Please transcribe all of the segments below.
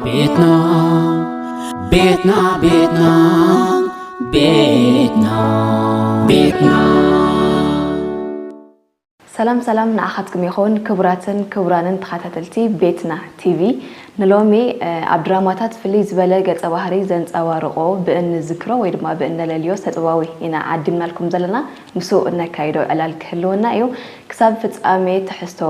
ቤትና ቤትና ቤትና ቤትና ቤትና። ሰላም ሰላም ንዓኻትኩም ይኹን ክቡራትን ክቡራንን ተኸታተልቲ ቤትና ቲቪ። ንሎሚ ኣብ ድራማታት ፍልይ ዝበለ ገጸ ባህሪ ዘንጸባርቖ ብእንዝክሮ ወይ ድማ ብእነለልዮ ሰጥባዊ ኢና ዓዲምናልኩም ዘለና። ምስኡ እነካይዶ ዕላል ክህልወና እዩ። ክሳብ ፍጻሜ ትሕዝቶ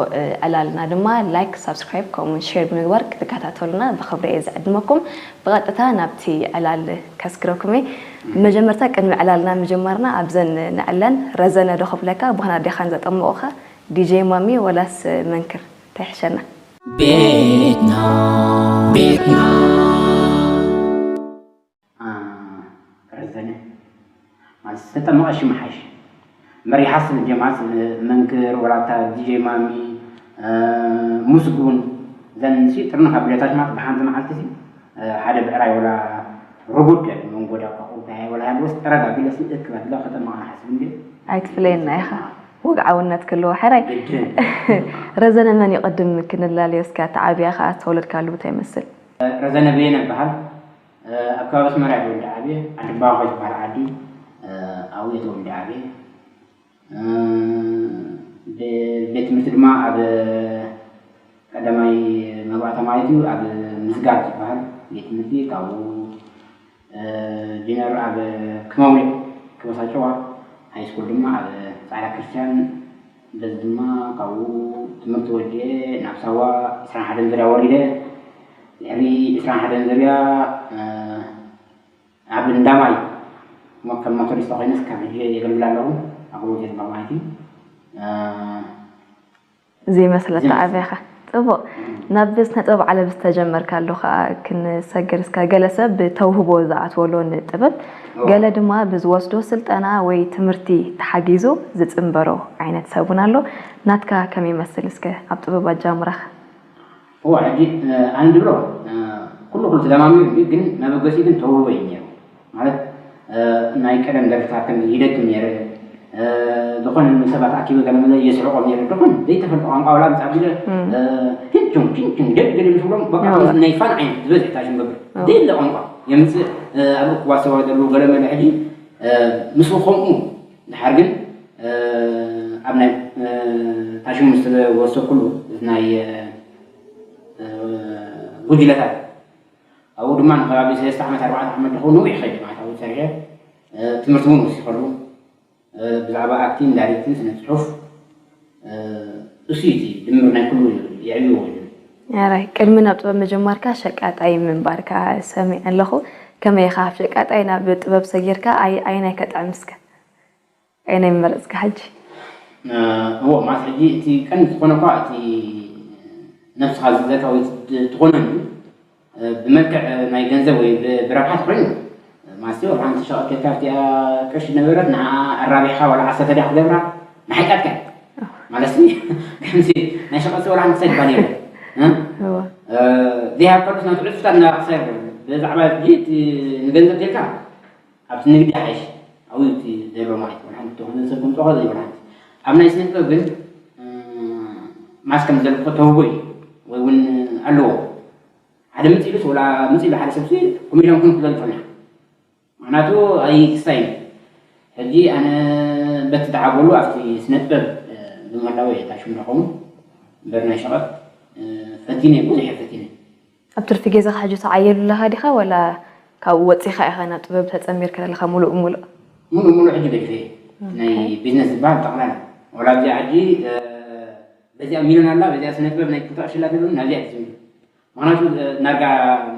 ዕላልና ድማ ላይክ፣ ሳብስክራይብ ከምኡውን ሼር ብምግባር ክትከታተሉና ብኽብሪ እየ ዝዕድመኩም። ብቐጥታ ናብቲ ዕላል ከስግረኩም እየ። መጀመርታ ቅድሚ ዕላልና ምጅማርና ኣብዘን ንዕለን ረዘነ ዶ ክብለካ ብኽና ዴኻን ዘጠምቑኻ ዲጄ ማሚ ወላስ መንክር እንታይ ይሕሸና? ቤትና ቤትና ረዘነ ማለት ዝተጠመቐ ሽም ሓይሽ መሪሓስ ጀማስ መንክር ወላታ ዲጄ ማሚ ሙስጉን ዘንሲ ጥርንፍ ኣቢለታ ሽማት ብሓንቲ መዓልቲ ሲ ሓደ ብዕራይ ወላ ርጉድ መንጎዳ ቋቁርታ ወላ ሃልወስ ጠረጋ ቢለሲ እክብ ኣቢለ ከጠመቐ ሓስብ እንዲ ኣይትፍለየና ኢኻ። ወግዓውነት ክልዎ ሕራይ ግድን ረዘነ መን ይቕድም ክንላለዮ እስኪ ኣተዓብያ ከኣ ዝተወለድካሉ ቦታ ይመስል። ረዘነ በየነ ይበሃል። ኣብ ከባቢ ኣስመራ እየ ተወልደ ዓብየ። ዓዲ ባኾ ዝበሃል ዓዲ ኣብኡ እየ ተወልደ ዓብየ። ቤት ትምህርቲ ድማ ኣብ ቀዳማይ መባእታ ማለት እዩ ኣብ ምስጋር ዝበሃል ቤት ትምህርቲ ካብኡ ዲነር ኣብ ክመውሊዕ ክበሳጨዋ ሃይስኩል ድማ ኣብ ፃዕዳ ክርስቲያን በዚ ድማ ካብኡ ትምህርቲ ወዲኤ ናብ ሳዋ ዕስራን ሓደን ዙርያ ወሪደ ድሕሪ ዕስራን ሓደን ዙርያ ኣብ እንዳማይ ከም መቶዲስታ ኮይነስ ካብ ሕጂ የገልግል ኣለኹ ኣገልግሎት የጥባ ማለት እዩ እዚ ይመስለካ ዓብያኻ ጽቡቕ ናብ ስነ ጥበብ ዓለም ዝተጀመርካ ኣሎ ከዓ ክንሰገር እስካ ገለ ሰብ ብተውህቦ ዝኣትወሎ ንጥበብ ገለ ድማ ብዝወስዶ ስልጠና ወይ ትምህርቲ ተሓጊዙ ዝፅንበሮ ዓይነት ሰብ እውን ኣሎ ናትካ ከመይ ይመስል እስከ ኣብ ጥበብ ኣጃምራኻ እዋ ሕጂ ኣነ ድብሎ ኩሉ ኩሉ ተደማሚሩ ግን መበገሲ ግን ተውህቦ እዩ ነይሩ ማለት ናይ ቀደም ደርፍታት ከም ይደግም ነይረ ዝኾነ ንሰባት ኣኪበ ገለመለ የስሕቆም ነይረ ዝኾነ ዘይተፈልጠ ቋንቋ ወላ ምስ ኣቢለ ችንቹን ችንቹን ደግ ገለ ምስ ብሎም በቃ ናይ ፋን ዓይነት ዝበዝሕ ታሽም ገብር ዘይለ ቋንቋ የምፅእ ኣብ ክዋሰዋ ዘለዉ ገለመለ ሕጂ ምስ ከምኡ ድሓር ግን ኣብ ናይ ታሽሙ ዝተወሰኩሉ ናይ ጉጅለታት ኣብኡ ድማ ንከባቢ ሰለስተ ዓመት ኣርባዕተ ዓመት ደኸው ነዊሕ ከይደ ማለት ኣብኡ ሰሪሐ ትምህርቲ እውን ወሲኸሉ ብዛዕባ ኣክቲን ዳይሬክትን ስነ ፅሑፍ እሱ እቲ ድምር ናይ ኩሉ የዕብዎ እዩ ራይ ቅድሚ ናብ ጥበብ ምጅማርካ ሸቃጣይ ምንባርካ ሰሚዐ ኣለኹ ከመይ ኢኻ ሸቃጣይ ናብ ጥበብ ሰጊርካ ኣይናይ ከጥዕም እስከ ኣይናይ መረፅካ ሕጂ እዎ ማለት ሕጂ እቲ ቀንዲ ዝኾነ እኳ እቲ ነብስኻ ዝዘካ ወይ ትኾነን እዩ ብመልክዕ ናይ ገንዘብ ወይ ብረብሓት ኮይኑ ማስቲ ወላ ሓንቲ ሸቐጥ ኬድካ ኣብቲኣ ቅርሺ ነበረት ንዓ ኣራቢሕካ ወላ ዓሰርተ ድያ ክትገብራ ንሓይቃትካ ማለት ከምዚ ናይ ሸቐጥ ወላ ሓንቲ ሰብ ይባል የለ ዘይሃብካሉስ ናብ ትዕፁታት እናራኽሳ ይኽእል ብዛዕባ ንገንዘብ ኬድካ ኣብቲ ንግዲ ሓይሽ ኣብኡ እቲ ዘሎ ማለት ወላ ሓንቲ ዝኾነ ሰብ ከምፅኦ ዘይብላ ኣብ ናይ ስነ ጥበብ ግን ማስ ከም ዘለዎ ተውህቦ እዩ ወይ እውን ኣለዎ ሓደ ምፅ ኢሉስ ወላ ምፅ ኢሉ ሓደ ሰብሲ ኮሜድያን ኩን ክዘልፈና ምክንያቱ ኣይክሳይ ሕጂ ኣነ በቲ ተዓበሉ ኣብቲ ስነ ጥበብ ብምህላው እየ ታሽም ንኸውን እምበር ናይ ሸቐጥ ፈቲነ ብዙሕ እየ ፈቲነ ኣብ ትርፊ ገዛኻ ሕጂ ተዓየሉ ኣለኻ ዲኻ ወላ ካብኡ ወፂኻ ኢኻ ናብ ጥበብ ተፀሚርካ ዘለኻ ሙሉእ ሙሉእ ሙሉእ ሙሉእ ሕጂ ገዲፈ ናይ ቢዝነስ ዝበሃል ጠቕላላ ወላ ኣብዚኣ ሕጂ በዚኣ ሚሊዮን ኣላ በዚኣ ስነ ጥበብ ናይ ክልተ ቅርሺ ኣላ ትብል ናብዚኣ ትዝምር ምክንያቱ ናርጋ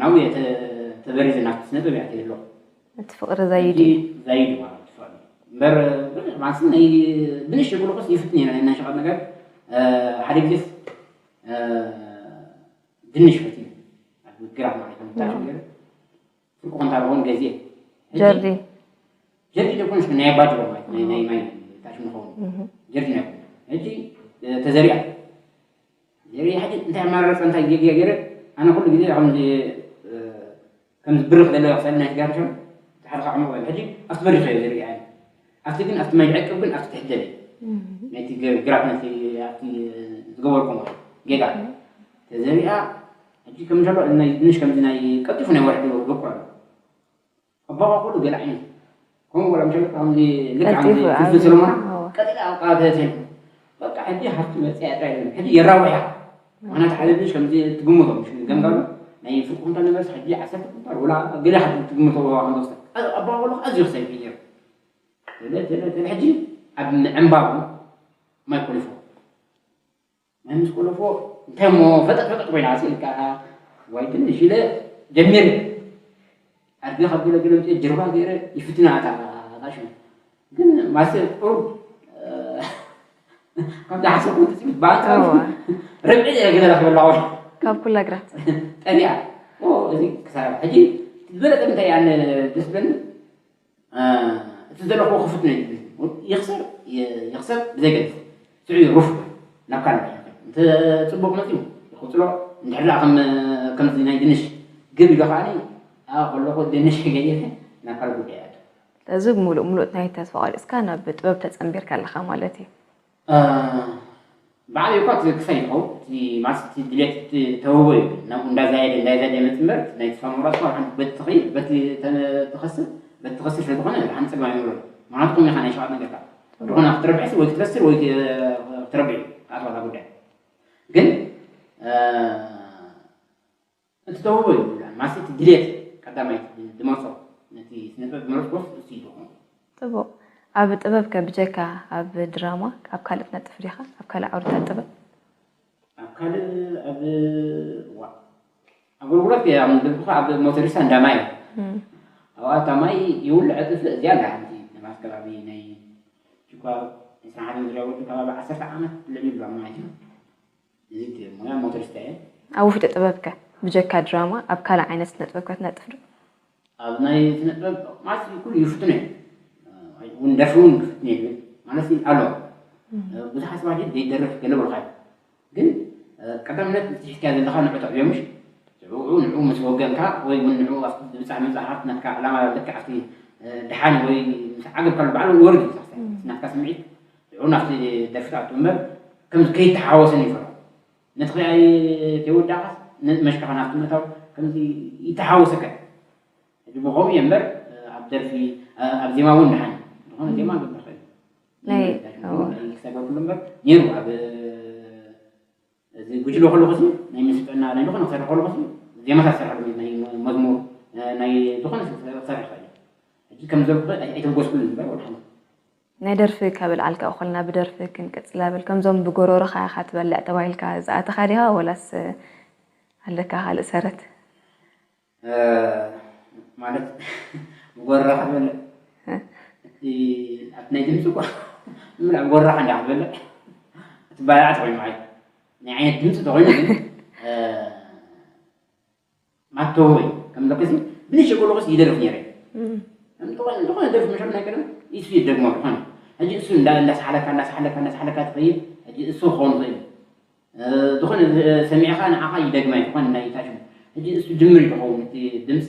ናብኡ እየ ተበሪዘ ናብቲ ስነ ጥበብ እያ ትህሎ እቲ ፍቅሪ ዘይድ ሕጂ ዛይድ ማለት ትፈልጥ እምበር ብዙሕ ማለት ናይ ብንሽ ብልቁስ ይፍትን እየ ናይ እናሸቐጥ ነገር ሓደ ግዜስ ድንሽ ፈትዩ ኣብ ግራት ማለት ነው ታሽ ገይረ ፍርቁ ኮንታ ሆን ገዜ ጀርዲ ጀርዲ ደኮንሽ ናይ ባጅሮ ማለት ናይ ናይ ማይ ታሽ ነው ጀርዲ ነው እጂ ተዘሪያ ዘሪያ ሕጂ እንታይ ኣማራረፀ እንታይ ጌግያ ገይረ ኣነ ኩሉ ግዜ ከም ከምዚ ብርኽ ዘለዎ ክሳብ ናይ ጋር ሸም ሓደ ዓመት ወይ ሕጂ ኣብቲ በሪኽ እየ ዘሪያ ኣብቲ ግን ኣብቲ ማይ ዕቅብ ግን ኣብቲ ትሕደል ናይቲ ግራት ናይቲ ኣብቲ ዝገበርኩም ጌጋ ተዘሪኣ ሕጂ ከም ዘሎ ናይ ድንሽ ከምዚ ናይ ቀልጢፉ ናይ ወርሒ በቁል ኣሎ። ኣባቋቁሉ ገለ ዓይነት ከምኡ ወላ ምሸለ ከምዚ ልክዕ ከምዚ ቀልጢፉ ፍልፍል ኣብ ሰለሞና እዎ። ቀጢላ ኣብቃ ተተን በቃ ሕጂ ሃፍቲ መፅያ ጥራይ የለን። ሕጂ የራውሕ ኢኻ። ምክንያቱ ሓደ ድንሽ ከምዚ ትግምቶ ምሽ ገምጋሉ ናይ ፍርቂ ኩንታል ነበርስ ሕጂ ዓሰርተ ኩንታል ወላ ገለ ሓንቲ ትግምቶ ዋጋ ከም ዝወስድ። ኣባቋቁሉ ኣዝዩ ክሰይፍ እዩ ነይሩ። ተለ ተለ ተለ ሕጂ ኣብ ምዕንባቡ ማይ ኮሊፎ። ማይ ምስ ኮለፎ እንታይ እሞ ፈጠጥ ፈጠጥ ኮይና ስኢልካ ዋይ ድንሽ ኢለ ጀሚረ። ኣድገ ካብ ገለ ገለ ምፅእ ጀርባ ገይረ ይፍትና እታ እታ ሽሙ። ግን ማሰ ቁሩብ ከም ዝሓሰብኩ ትፅቢት ባንካ እዋ። ርብዒ ገለ ረክበላ ወላ ካብ ኩላ ግራት። ጠቢዓ ኦ፣ እዚ ክሳብ ሕጂ ዝበለጠ እንታይ ኣነ ደስ ዝብለኒ እቲ ዘለኹዎ ክፉት ናይ ይኽሰር ይኽሰር ብዘይገድስ ስዑ ሩፍ ናብ ካልእ ይኸይድ። እንተ ጽቡቕ መጺኡ ይቕጽሎ። እንድሕር ደኣ ከም ከምዚ ናይ ድንሽ ግብ ኢሎ ከዓኒ ኣብኣ ከለኹ ድንሽ ገይረ ናብ ካልእ ጉዳይ ይኣቱ። ስለዚ ሙሉእ ሙሉእ ናይ ተስፋ ቆሪጽካ ናብ ጥበብ ተጸንቢርካ ኣለኻ ማለት እዩ። ባዕለይ እኳ ክሳይ ይኸውን እቲ ማለት እቲ ድሌት እቲ ተውህቦ እዩ። ናብኡ እንዳዛየደ እንዳዛየደ ይመጽእ እምበር እቲ ናይ ተስፋ ምቑራጽ እኳ ሓንቲ በቲ ትኸይድ በቲ ተ- ትኸስብ በቲ ትኸስር ስለ ዝኾነ ሓንቲ ጸገም ኣይምሮን። ምክንያቱ ከምኡ ኢኻ ናይ ሸዋት ነገርካ ዝኾነ ክትረብሕሲ ወይ ክትከስር ወይ ክትረብሕ እዩ ኣትዋታ ጉዳይ ግን እቲ ተውህቦ እዩ ዝብላዕ ማሲ እቲ ድሌት ቀዳማይ ድመርጾ ነቲ ስነጥበብ ድመረጽኩስ እሱ እዩ ዝኾነ። ጽቡቕ። ኣብ ጥበብከ ብጀካ ኣብ ድራማ ኣብ ካልእ ትነጥፍ ዲኻ? ኣብ ካልእ ዓውድታት ጥበብ? ኣብ ካልእ ኣብ ዋ ኣገልግሎት እየ ኣብ ንደብኹ ኣብ ሞተሪሳ እንዳማይ እም። ኣብኣ እታ ማይ ይውልዕ እጥፍእ እዚኣ ኣላ ሓንቲ ነባት ከባቢ ናይ ጅኳ ዕስራን ሓደን ዙርያ ወዲ ከባቢ ዓሰርተ ዓመት ልዕሊ ይብላ ማለት እዩ። እዚ ሞያ ሞተሪስታ እየ። ኣብ ውሽጢ ጥበብከ ብጀካ ድራማ ኣብ ካልእ ዓይነት ስነ ጥበብከ ትነጥፍ ዶ? ኣብ ናይ ስነ ጥበብ ማለት ኩሉ ይፍትኖ እየ። እውን ደርፊ እውን ክፍትን እየ ዝብል ማለት ኣሎ። ብዙሓት ሰባት ዘይደርፍ ገለ በልካ እዩ። ግን ቀዳምነት እቲ ሒዝካዮ ዘለኻ ንዑ ተዕብዮ ምሽ ንዕኡ ንዕኡ ምስ ወገንካ ወይ እውን ንዕኡ ኣብቲ ዝብፃሕ መፅሓፍ ናትካ ዕላማ ልክዕ ኣብቲ ድሓን ወይ ምስ ዓገብካሉ ባዕሉ ወርድ እዩ ናትካ ስምዒት ንዕኡ ናብቲ ደርፊ ትኣቱ እምበር ከምዚ ከይተሓወሰን ይፈርሖ። ነቲ ክኣ ከይወዳእካስ መሽካኻ ናብቲ ምእታው ከምዚ ይተሓወሰካ። ሕጂ ብኸምኡ እየ እምበር ኣብ ደርፊ ኣብ ዜማ እውን ደሓን ዝኾነ ዜማ ገብር ኽእል ናይ ክሰግበኩሉ እምበር ነይሩ ኣብ እዚ ጉጅለ ከለኹ ሲ ናይ ምስጥዕና ናይ ዝኾነ ክሰርሕ ከለኹ ሲ ዜማታት ክሰርሕ ናይ መዝሙር ናይ ዝኾነ ክሰርሕ ኽእል ሕጂ ከም ዘልኩ ኣይተጎስኩሉ እምበር ወድሓን ናይ ደርፊ ካብ ኣልዓልካ እኮልና ብደርፊ ክንቅጽል ኣብል ከምዞም ብጎሮሮኻ ኢኻ ትበልዕ ተባሂልካ ዝኣተኻ ዲኻ ወላስ ኣለካ ካልእ ሰረት? ማለት ብጎሮሮኻ ትበልዕ እቲ ኣብቲ ናይ ድምፂ እኮ ምላ ብጎሮሮኻ እንዳ ክትበልዕ እቲ ባልዓ ተኮይኑ ማለት ናይ ዓይነት ድምፂ ተኮይኑ ግን ማተወ እዩ ከም ደቅሲ ብንሽ ከለኩስ ይደርፍ ነይረ ዝኾነ ዝኾነ ደርፍ መሸር ናይ ቀደም ይሱ ይደግሞ ዝኾነ ሕጂ እሱ እንዳ እንዳሳሓለካ እንዳሳሓለካ እንዳሳሓለካ ትኸይድ ሕጂ እሱ ክኸውን ይኽእል ዝኾነ ሰሚዕኻ ንዓኻ ይደግማ ዝኾነ ናይ ታሽሙ ሕጂ እሱ ድምር ይኸውን እቲ ድምፂ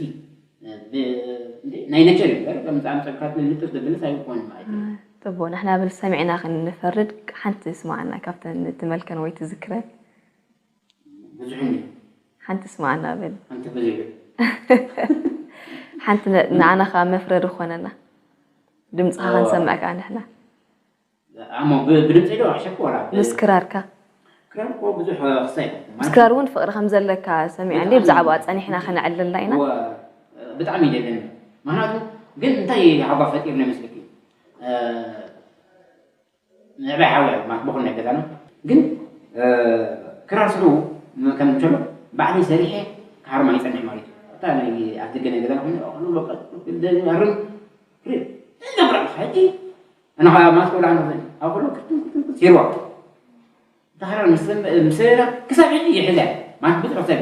ናይ ነቸር እዩ ከምዚ ኣምፀልካ ንጥፍ ዘብልስ ኣይኮን ማለት እዩ ጥቡ ንሕና ብል ሰሚዕና ክንፈርድ ሓንቲ ስማዕና ካብተን ትመልከን ወይ ትዝክረን ብዙሕ እንዲ ሓንቲ ስማዕና በል ሓንቲ ብዙሕ ሓንቲ ንዓና ከዓ መፍረዲ ኮነና ድምፅኻ ክንሰምዕ ከዓ ንሕና ኣሞ ብድምፂ ዶ ኣሸኩ ወላ ምስ ክራርካ ክራር እኮ ብዙሕ ክሳይ ምስ ክራር እውን ፍቅሪ ከም ዘለካ ሰሚዐ እንዲ ብዛዕባ ፀኒሕና ከነዕልላ ኢና ብጣዕሚ ይደለኒ ምክንያቱ ግን እንታይ ሃባ ፈጢርና መስለኪ ንዕባይ ሓዊ ማለት በኩል ናይ ገዛና ግን ክራር ስሩ ከም እንሸሎ ባዕለይ ሰሪሐ ክሃርማ ይፀንሕ ማለት እዩ እታ ናይ ኣፍደገ ናይ ገዛና ኮይኑ ኣክሉ በቃ ሃርም ገብራ ሕጂ ኣነ ከዓ ማስኮላ ኣነ ኣክሉ ክትም ክትም ሲርዋ እታ ክራር ምስ ምስ ክሳብ ሕጂ ይሕዛ ማለት ብዙሕ ሰብ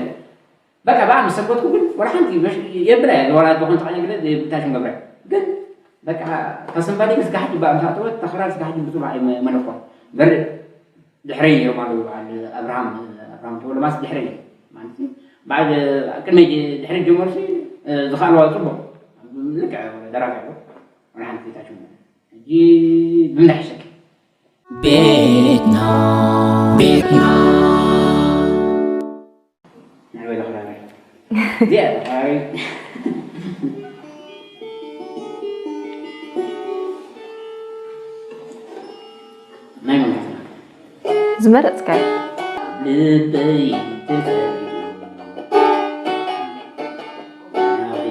በቃ ብኣ ምስ ሰበትኩ ግን ወላ ሓንቲ የብላ እያ ወላ ዝኾን ተቃኛ ግለ ብታሽን ገብረ ግን በቃ ተስንባዲ ስጋሕቲ ብኣ ምስ ኣተወት ተኽራር ስጋሕቲ ብፅባሕ መለኮ በርእ ድሕረይ ነይሮም ኣለዉ በዓል ኣብርሃም ኣብርሃም ተወለማስ ድሕረይ ነይሩ ማለት በዓል ቅድመይ ድሕረይ ጀመሩ ዝኽኣልዋ ፅቡቅ ልክዕ ደራፊ ኣሎ ወላ ሓንቲ ታሽን ሕጂ ብምንታይ ሕሸኪ ቤትና ቤትና እዚኣ እያ ተኻሪ። ናይ መን ከተማ? ዝመረፅካዮ። ልበይ ተጸሊሉ ናኺ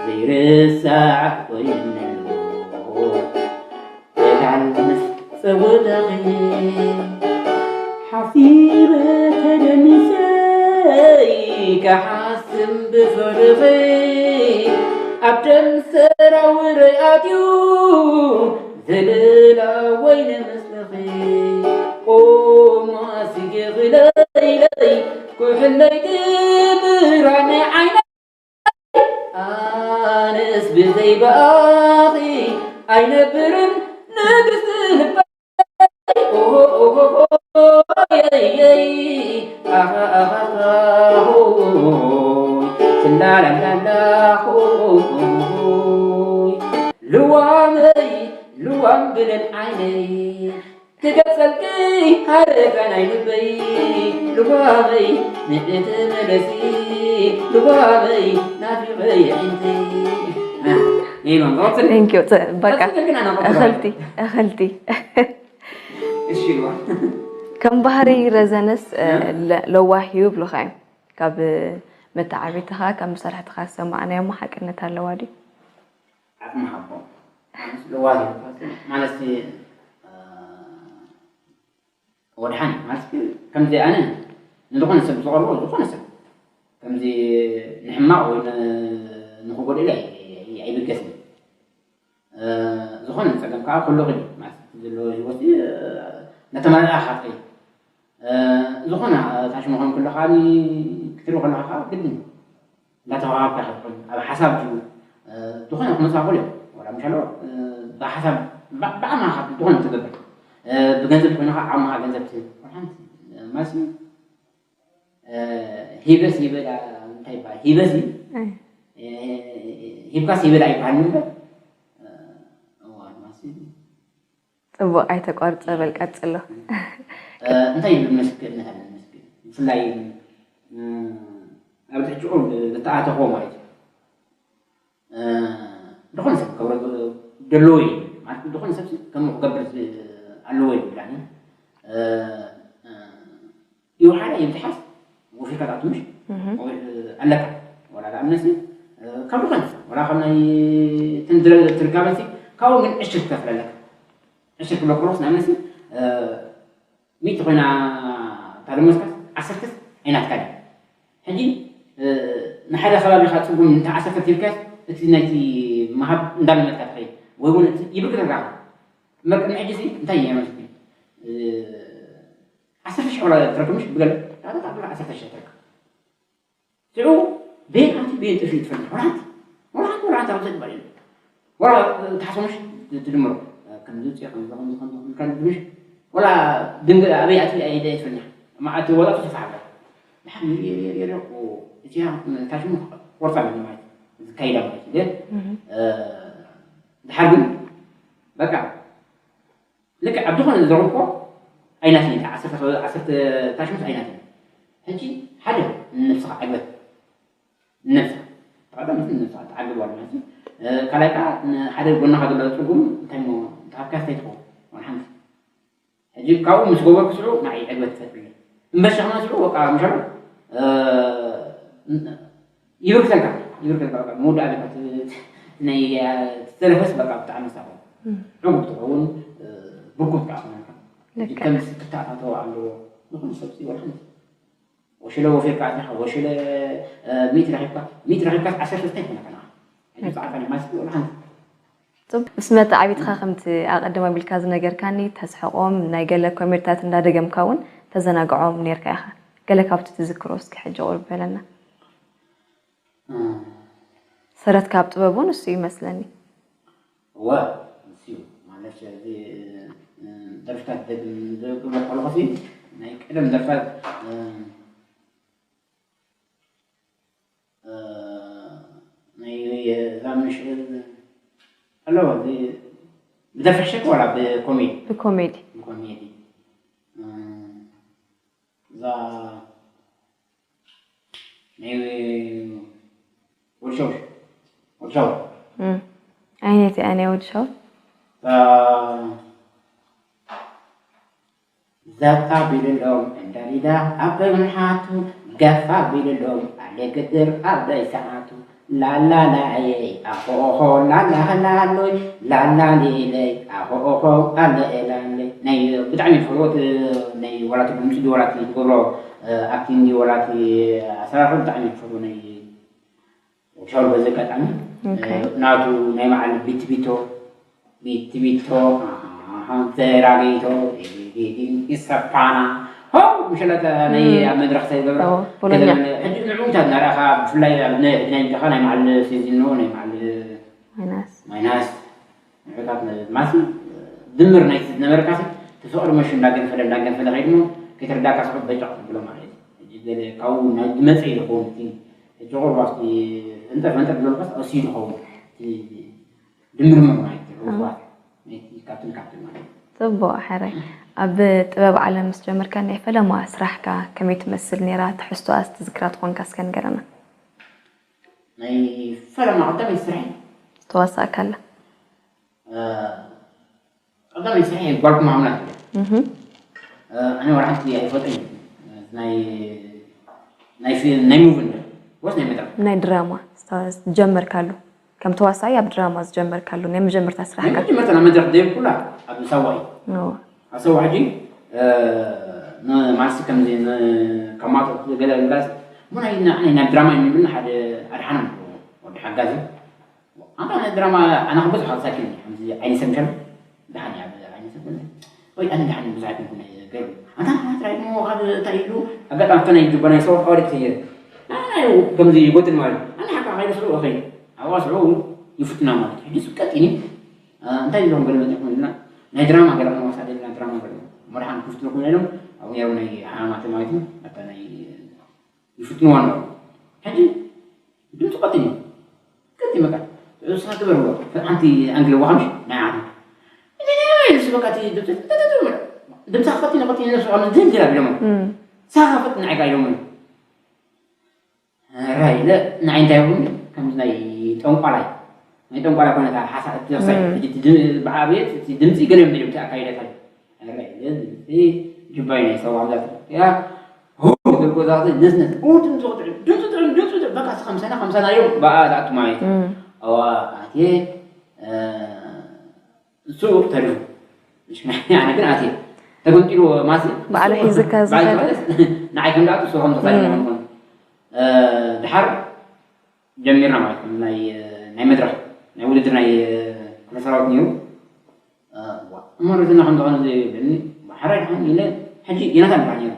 ዘይርሳዕ ኮይኑሎ። ተጋል ምስ ጸወታኺ ሓሲበ ተደኒሰ፣ ክሓስም ብፍርኺ ኣብ ደም ሰራውረይ ኣትዩ፣ ዝልላ ወይነ ምስልኺ። ኦማ ስጌኺ ለይለይ፣ ኩሕለይቲ ብርሃን ዓይነይ። ኣነስ ብዘይ ብኣኺ ኣይነብርን ንግስቲ ልበይ። ኦሆ፣ ኦሆ፣ ኦሆ፣ የይ፣ የይ፣ ኣኻ፣ ኣኻ፣ ኣኻ፣ ሆይ፣ ስንዳላንዳላ፣ ሆይ፣ ልዋመይ፣ ልዋም ብለን ዓይነይ። ክገልጸልኪ ሃረጋ ናይ ልበይ፣ ልባመይ ንዕቲ መለሲ፣ ልባመይ ናፊቐ የዒንተይ። ኢሎም ቀጽል። Thank you። ጸ- በቃ ቀጽል ግን ኣና ቀጽል። እኽልቲ እኽልቲ እሺ ኢልዋ። ከም ባህሪ ረዘነስ እ፣ ለ- ለዋህ እዩ ይብሉኻ እዮም። ካብ መተዓቢትኻ ካብ መሳርሕትኻ ዝሰማዕናዮ ሓቅነት ኣለዋ ድዩ? ዓቕሚ ሃቦ ማለት ለዋህ ማለት እ፣ ወድሓን ማለት ከምዚ ኣነ ንዝኾነ ሰብ ዝቐርቦ ዝኾነ ሰብ ከምዚ ንሕማቕ ወይ ን- ንኽጎድእ ኢለ ኣይ- ኣይብገስን። እ፣ ዝኾነ ጸገም ከዓ ኩሉ ኺድ ማለት ዘሎ ህይወት እ፣ ነተመላእኻ ትኸይድ። እ፣ ዝኾነ ታሽሙ ኾን ከለኻ ክትርኢ ከለኻ ከዓ ግድን እንዳተባሃብካ ክትኾን ኣብ ሓሳብ ድዩ እ፣ ዝኾነ ክመፅእ ይኽእል እዩ። ወላ ምሻሎ እ፣ ብሓሳብ ብ- ብኣማኻ ዝኾነ ትገብር እ፣ ብገንዘብ ኮይንኻ ዓቕምኻ ገንዘብ ትህብ ወላ ሓንቲ እ፣ ማለት እዩ። እ፣ ሂበስ ይበላ እንታይ ይበሃል? ሂበስ እዩ። እ፣ እ፣ ሂብካስ ይበላ ይበሃል እምበር እ፣ እዋ፣ ማለት እዩ። ጽቡቕ ኣይተቋርጸ በል ቀጽሎ። እ፣ እንታይ ይብል ምስክርነት ኣለ ምስክር ብፍላይ እ፣ ኣብ ትሕጭቑ ዝተኣተኽዎ ማለት እዩ። እ፣ ዝኾነ ሰብ ክገብሮ ዘለዎ እዩ ማለት ዝኾነ ሰብ ከም ክገብር ዝ- ኣለዎ ይብላኒ እ፣ እ፣ ይውሓዳ ይብዝሓስ ወፊርካ ትኣቱ ምሽ ኣለካ ወላ ንኣብነት እ፣ ካብ ዝኾነ ወላ ካብ ናይ እተን ዝረ- ትርካበሲ ካብኡ ግን ዕሽር ትከፍል ኣለካ ዕሽር ክብሎ ከለስ ንኣብነት እ፣ ሚእቲ ኮይና እታ ደሞዝካስ ዓሰርተስ ኣይናትካ ድያ ሕጂ እ፣ ንሓደ ከባቢኻ ፅጉም እንተ ዓሰርተ ቲርካስ እቲ ናይቲ ምሃብ እንዳለመድካ ትኸይድ ወይ እውን እቲ ይብርክተካ እምበር ቅድሚ ሕጂ ሲ እንታይ እየ ማለት ዓሰርተ ሽሕ ወላ ትረክብ ምሽ ብገለ ዳታ ብላ ዓሰርተ ሽሕ ትረክብ ሽዑ ቤን ኣቲ ቤን ጥፊ ትፈልጥ ወላ ሓንቲ ወላ ሓንቲ ወላ ሓንቲ ኣብ ዘግባእ የለን ወላ ትሓስቦ ምሽ ትድምሮ ከምዚ ውፅኦ ከምዚ ከምዚ ከምዚ ከምዚ ከምዚ ምሽ ወላ ድንግ ኣበይ ኣቲ ኣይደ ትፈልጥ መዓት ወላ ትስፋሕ ኣለ ድሓር የሪቁ እቲያ ታሽሙ ቆርፃ ኣለኒ ማለት ዝካይዳ ማለት ግን ድሓር ግን በቃ ልክዕ ኣብ ዝኾነ ዝረኽብኮ ኣይናትን ኢልካ ዓሰርተ ዓሰርተ ታሽሙት ኣይናትን ሕጂ ሓደ ንነብስኻ ዕግበት ንነብስኻ ተቐዳም ንነብስኻ ትዓግብ ዋላ ማለት ካልኣይ ከዓ ንሓደ ጎናኻ ዘሎ ፅጉም እንታይ ሞ እንተሃብካ እንታይ ትኸውን ዋላ ሓንቲ ሕጂ ካብኡ ምስ ገበርኩ ስዑ ንዓይ ዕግበት ይፈጥርለይ እምበር ሸኽና ስዑ በቃ ምሻሎ ይብርክተልካ ይብርክተልካ በቃ መወዳእታ በቃ ናይ ዝተረፈስ በቃ ብጣዕሚ ሳቆ ዕጉብ ትኸውን ብርኩት ከዓ ክኾነልካ ከምዚ ክትተኣታተዎ ኣለዎ ንኹሉ ሰብ ወላ ሓንቲ ወሽለ ወፊርካ ኣቲኻ ወሽለ ሚእቲ ረኺብካ ሚእቲ ረኺብካ ዓሰርተ እንታይ ይኮነካ ንዓ ሕጂ ብዓጣ ናይ ማስኪ ወላ ሓንቲ ምስ መተዓቢትኻ ከምቲ ኣቐድም ኣቢልካ ዝነገርካኒ ተስሕቖም ናይ ገለ ኮሜድታት እንዳደገምካ እውን ተዘናግዖም ነርካ ኢኻ። ገለ ካብቲ ትዝክሮ እስኪ ሕጂ ቁርብ በለና። ሰረት ካብ ጥበቡ ንሱ እዩ መስለኒ። እወ ንሱ እዩ ማለት እዚ ደርፍታት ደግም ዝብሎ ከለኹ ናይ ቀደም ደርፍታት ናይ ዛምሽ ኣሎ ብደፈሸክ ወላ ብኮሜዲ ብኮሜዲ ብኮሜዲ እዛ ናይ ወዲ ሻውል። ወዲ ሻውል። እም። ዓይነት እያ ናይ ወዲ ሻውል። ዘፋ ቢልሎም እንዳሊዳ ኣብ ምሓቱ፣ ገፋ ቢልሎም ኣለ ግድር ኣብ ደይ ሰዓቱ። ላላላየይ ኣኾኾ ላላላሎይ፣ ላላሌለይ ኣኾኾ ኣለ ኤላለይ። ናይ ብጣዕሚ ዝፈትዎ ናይ ወላቲ ድምፂ ድዩ ወላቲ ዝገብሮ ኣክቲንግ ድዩ ወላቲ ኣሰራርሑ ብጣዕሚ ዝፈትዎ ናይ ሻውል በዚ ኣጋጣሚ ናቱ ናይ በዓል ቢትቢቶ ቢትቢቶ ተራጌቶ ኢሰፓና ሆ ምሸለተ ናይ ኣብ መድረክ ተገብረ ፖሎኛ ሕጂ ንዕውታት ናርኣኻ ብፍላይ ኣብ ናይ ናይ ጃኻ ናይ በዓል ሲዚኖ ናይ በዓል ማይናስ ማይናስ ንዕታት ማለት ድምር ናይ ዝነበረካ እቲ ፍቅሪ መሹ እንዳገንፈለ እንዳገንፈለ ከይድሞ ከይተረዳካ ስሑ በጫ ብሎ ማለት እዩ። ሕጂ ገለ ካብኡ ናይ ዝመፀ ይኸውን እቲ ሕጂ ቁርባ ኣብቲ ፈንጠር ፈንጠር ብሎ ንፋስ ቀሲኡ ዝኸውን እቲ ድምርምር ማለት እዩ። ቁርባ ናይቲ ካብትን ካብትን ማለት እዩ። ጽቡቅ ሕራይ። ኣብ ጥበብ ዓለም ምስ ጀመርካ ናይ ፈለማ ስራሕካ ከመይ ትመስል ነይራ? ትሕዝቶኣስ ትዝክራ ትኾንካ እስከ ንገረና። ናይ ፈለማ ቀዳመይቲ ስራሐይ ዝተዋሳእካላ ቀዳመይቲ ስራሐይ ጓልኩም ኣምላክ እያ። ኣነ ወላ ሓንቲ ኣይፈልጥን ናይ ናይ ፊልም ናይ ሙቪ እንደ ወስ ናይ መድረክ ናይ ድራማ ዝጀመርካሉ ከም ተዋሳኢ ኣብ ድራማ ዝጀመርካሉ ናይ መጀመርታ ናይ ስራሕካ መጀመርታ ናይ መድረክ ደይብ ኩላ ኣብ ሳዋ እዩ። እዎ። ኣብ ሳዋ ሕጂ ንማርሲ ከምዚ ከማቶ ገለ ግላስ ሞ ናይ ናይ ናይ ድራማ እዩ ንብል ሓደ ኣድሓኖም ወዲ ሓጋዚ ኣንታ ናይ ድራማ ኣነ ብዙሕ ኣሳኪኒ ከምዚ ዓይኒ ሰምሸል ደሓን እያ ዓይኒ ሰምሸል ወይ ኣነ ደሓን ብዙሕ ኣይኮንኩን ገይሩ ኣንታ ንሓ ጥራይ ሞ ካብ እንታይ ኢሉ ኣጋጣሚ ኣብቲ ናይ ጁባ ናይ ሰው ኣዋዲ ክሰየ ኣነ ከምዚ ይጎትን ማለት ኣነ ሓካ ከይደ ስሩ እኸይ ኣብዋ ስሩ ይፍትና ማለት ሕጂ ስቀጥ ኢኒ እንታይ ኢሎም ገለ መፅኹም ኢልና ናይ ድራማ ገለ ክንወሳ ደልና ድራማ ገለ መድሓን ክፍትልኩም ኢሎም ኣብኡ ነይሩ ናይ ሓማማት ማለት እዩ ኣታ ናይ ይፍትንዋ ነበሩ ሕጂ ድምፂ ቀጢን እዩ ቀጢን በቃ እሳ ትበርዎ ሓንቲ ኣንግሊ ዋሃምሽ ናይ ዓዱ እሱ በቃ እቲ ድምፂ ድምፂ ቀጢን ቀጢን ነሱ ከም ዝንዝል ኣቢሎም እም። ሳኻ ፈጥ ንዓይካ ኢሎም ራይ ኢለ ንዓይ እንታይ ይኸውን ከምዚ ናይ ጠንቋላይ ናይ ጠንቋላይ ኮነ እታ ሓሳ እቲ ዘኽሳይ እም። ሕጂ እቲ ድ- ብዓብየት እቲ ድምፂ ገለ እዮም ኢሎም እቲ ኣካይዳታ ራይ ኢለ ድምፂ ጅባይ ናይ ሰው ኣብዛ ያ ሁ ዝብል ጎዛተ ነስነስ ኡ ድምፂ ቁጥዕ ድምፂ ጥዑም ድምፂ ጥዑም በቃ እስኻ ምሳና ከምሳና እዮም ብኣ ዝኣቱ ማለት እዩ እም። ኣዋ ኣትየ እሱ ተሪፉ ኣነ ግን ኣትየ ተገምጢሉ ማሲ ባዕሉ ሒዝካ ዝኸደ? ንዓይ ከም ዳኣቱ እሱ ከም ተሳጅ እም። ምኾን ድሓር ጀሚርና ማለት እዩ ናይ ናይ መድረክ ናይ ውድድር ናይ ክፍለ ሰራዊት ነይሩ እሞ ርዝና ከም ዝኾነ ዘይብለኒ ሓራይ ድሓን ኢለ ሕጂ ዮናታን ይበሃል ነይሩ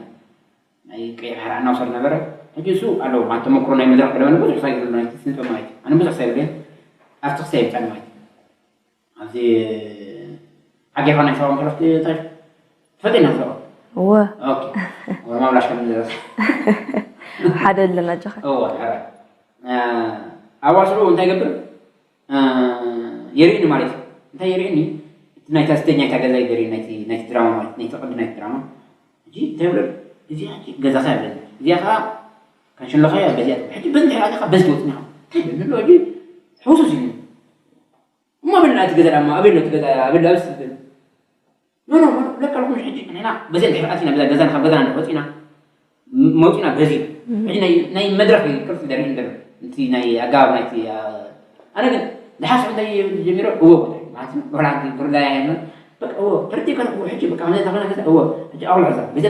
ናይ ቀይሕ ሕራ እናውሰድ ነበረ ሕጂ እሱ ኣለዎ ማለት ተመክሮ ናይ መድረክ ብለመነ ብዙሕ ሳይ ዝብሉ ናይ ስንጥር ማለት እዩ ኣነ ብዙሕ ሳይ ብለ ኣብቲ ክሳይ ይብፀን ማለት እዩ ኣብዚ ዓጌኻ ናይ ሰብኣዊ መሰረት ትፈልጥ ኢና ሰብኣዊ እወ ኦኬ ወርማ ብላሽ ከም ዝደረስ ሓደ ኣለና ጀኻ እወ ሕራይ ኣዋስኡ እንታይ ገብር የርእኒ ማለት እዩ እንታይ የርእኒ እቲ ናይታ ስተኛ ይታ ገዛ ይገሪ ናይቲ ናይቲ ድራማ ማለት ናይቲ ቅዲ ናይቲ ድራማ ሕጂ እንታይ ብሎ እዚ ሕጂ ገዛኻ ያለ እዚኣ ከዓ ከንሽለኻ ያ በዚኣ ሕጂ በዚ ድሕሪ ኣዚኻ በዚ ትወፅኒ ኢኻ እንታይ ብሎ ሕጂ ሕውሱስ እዩ እሞ ኣበልና እቲ ገዛ ዳማ ኣበሎ እቲ ገዛ ኣበሎ ኣብዚ ትብል ኖ ኖ ለካ ልኩም ሕጂ ንሕና በዚ ድሕሪ ኣቲና በዛ ገዛና ካብ ገዛና እንድሕር ወፂና መውፂና በዚ ሕጂ ናይ- ናይ መድረክ እዩ ቅርፂ ዘርኢ እንደሎ እቲ ናይ ኣገባብ ናይቲ ኣነ ግን ዝሓስብ እንታይ ጀሚሮ እዎ ማለት እዩ ወላ ሓንቲ ብርዳያ የለን በቃ እዎ ተረዲእካ እኮ ሕጂ በቃ ከመይ ተኾነ ገዛ እዎ ሕጂ ኣቑልዕ እዛ በዚ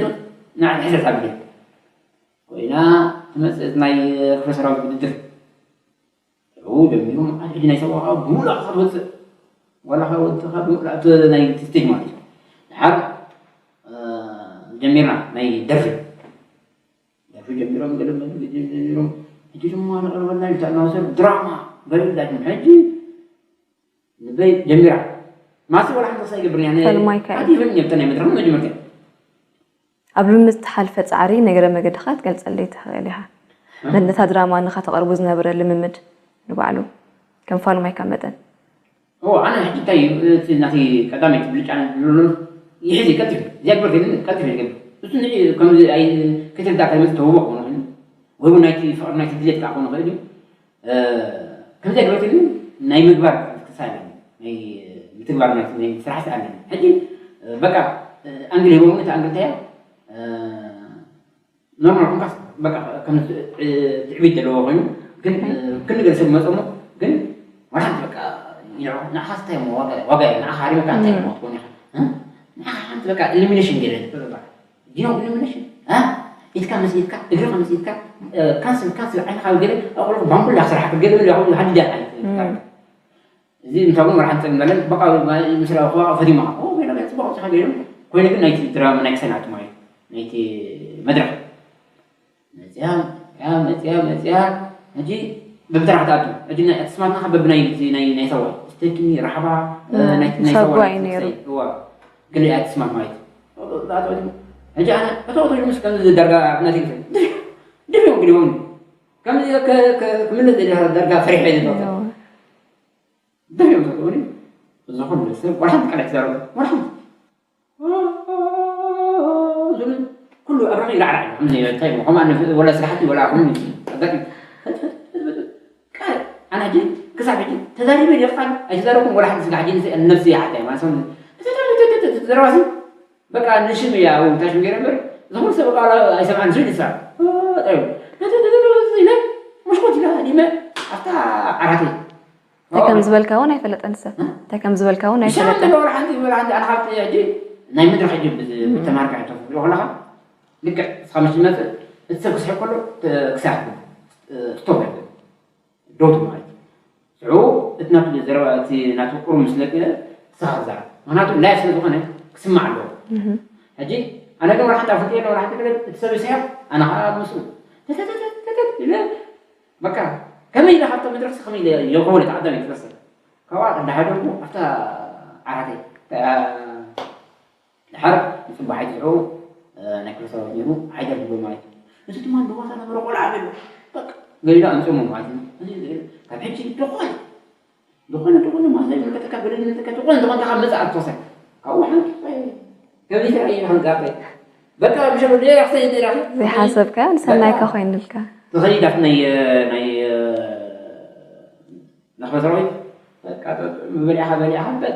ንዓ ሕዘት ኣብየ ኮይና ትመፅእ ናይ ክፍለ ሰራዊት ውድድር ኡ ጀሚሩ መዓል ሕጂ ናይ ሰብኣዊ ከዓ ብምሉእ ኣኻ ትወፅእ ዋላ ከዓ ወጥኻ ብምሉእ ኣብቲ ናይ ስቴጅ ማለት እዩ ድሓር ጀሚርና ናይ ደርፊ ደርፊ ጀሚሮም ገለ ጀሚሮም ሕጂ ድማ ንቐርበልና ኢልካ እናወሰዱ ድራማ ገለ ኢላትም ሕጂ ልበይ ጀሚራ ማሲ ዋላ ሓንቲ ክሳይ ገብርኒ ፈልማይካ እዩ። ኣቲፍን ጀብተ ናይ መድረክ መጀመርታ ኣብ ልምምድ ዝተሓልፈ ፃዕሪ ነገረ መገድኻ ክትገልፀለይ ትኽእል ኢኻ። ነታ ድራማ ንኸተቕርቡ ዝነበረ ልምምድ ንባዕሉ ከም ፋልማይካ መጠን። እዎ ኣነ ሕጂ እንታይ እዩ እቲ ናተይ ቀዳመይቲ ብልጫ ዝብሉን ይሕዚ ቀልጢፉ እዚኣ ግበር ከይድኒ ቀልጢፉ ይገብር እሱ ንዒ ከምዚ ኣይ ከይተረዳእካ ይመፅእ ተውቦ ክኾኑ ኮይኑ ወይ እውን ናይቲ ፍቕሪ ናይቲ ድሌት ከዓ ክኾን ይኽእል እዩ። ከምዚኣ ገበርትኒ ናይ ምግባር ክሳለ ናይ ምትግባር ናይ ናይ ስራሕ ስኣለኒ ሕጂ በቃ ኣንግል ሂቦም እቲ ኣንግል እንታይ እያ ኖርማል ኮንካስ በቃ ከም ትዕቢት ዘለዎ ኮይኑ ግን ክንገር ሰብ መፀሞ ግን ወላሓንቲ በቃ ንዓኻ ስታይ ዋጋ ዋጋ ንዓኻ ሃሪመካ እንታይ ክትኮን ኢኻ ንዓኻ ሓንቲ በቃ ኢሊሚኔሽን ገለ you know ኢሊሚኔሽን ኢትካ ምስ ኢትካ እግርኻ ምስ ኢትካ ካንስል ካንስል ዓይንኻ ገለ ኣቑልቁ ባንቡላ ክስራሓካ ገለ ገለ ሃዲዳ ዓይነት እዚ እንታይ እውን ወርሓን ጸግም በለን በቃ ምስ ረኣኹዋ ፈቲማ ኦ ወይ ነገር ጽቡቕ ጽሓ ገይሩ ኮይኑ ግን ናይቲ ድራማ ናይ ክሰን ኣትማ እዩ ናይቲ መድረኽ መጽያ ያ መጽያ መጽያ ሕጂ በብተራ ክትኣቱ ሕጂ ናይ ኣትስማትና በብናይ ናይ ናይ ሰዋ ስተኪኒ ራሕባ ናይ ናይ ሰዋ ሰጓይ ነይሩ። እዋ ገለ ኣትስማት ማለት ሕጂ ኣነ እቶ እቶ ምስ ከም ዳርጋ ናቲ ድብዮም ግዲቦም ከምዚ ክምልስ ዳርጋ ፈሪሐ እየ ዝጠ ድሕሪኦም ተትእኒ ዝኾነ ሰብ ወላ ሓንቲ ቃል ኣይትዛረቡ ወላ ሓንቲ ዝብል ኩሉ ኣብ ረኺ ራዕራዕ እዩ እንታይ ከምኣ ወላ ስራሕቲ ወላ ኣኹም ኣጋጢ ኣነ ሕጂ ክሳብ ሕጂ ተዛሪበ ድየ ቃል ኣይተዛረብኩም ወላ ሓንቲ ስጋ ሕጂ ነብሲ ይሓታይ ማለት ዘረባሲ በቃ ንሽም እያ እውን ታሽም ገይረ እምበር ዝኾነ ሰብ ቃል ኣይሰማዕን ዝብል ይስራ ኢለ ሙሽኮት ኢለ ሃዲመ ኣብታ ዓራተይ እንታይ ከም ዝበልካ እውን ኣይፈለጠን ሰብ እንታይ ከም ዝበልካ እውን ኣይፈለጠን ሓንቲ ሓንቲ ኣነ ካብቲ ሕጂ ናይ ምድሪ ሕጂ ብተማርካ ሕቶ ክትሪኦ ከለካ ልክዕ ስኻ ምስ ትመፅእ እቲ ሰብ ክስሕብ ከሎ ክሳብ ስቶፕ ኣይብል ዶቱ ማለት እዩ ሽዑ እቲ ናቱ ዘረባ እቲ ናቱ ቁሩብ ምስ ለቀ ስኻ ክዛረብ ምክንያቱ ላይፍ ስለ ዝኾነ ክስማዕ ኣለዎ ሕጂ ኣነ ግን ወላ ሓንቲ ኣፍልጥዮ ወላ ሓንቲ ገለ እቲ ሰብ ይስሕቕ ኣነ ከዓ ምስኡ ተተተተተተት ኢለ በቃ ከመይ ኢለ ካብታ መድረክ ከመይ ኢለ የኮነ ተዓዳሚ ትመስል ካብኣ እንዳሓደርኩ ኣብታ ዓራተይ ድሓር ንፅባሕ ኣይትስዕቡ ናይ ክርስቶስ ነይሩ ሓይደር ዝብሎ ማለት እዩ እዚ ድማ ንዋሳ ነበረ ቆልዓ በሉ በቃ ገሊላ ኣምፅሞ ማለት እዩ ካብ ሕጂ ዝኾነ ዝኾነ ዝኾነ ማሳ ይምልከተካ ገለ ይምልከተካ ዝኾነ ዝኾነ ካብ መፅእ ኣትወሰን ካብኡ ሓንቲ ከቢተ እዩ ሓንቃፈ በቃ ብሸሎ ደያ ክሰይ ደያ ዘይሓሰብካዮ ንሰናይካ ኮይኑልካ ትኸይድ ኣብ ናይ ናይ ናፈሰራዊት በቃ በሊዕኻ በሊዕኻ በል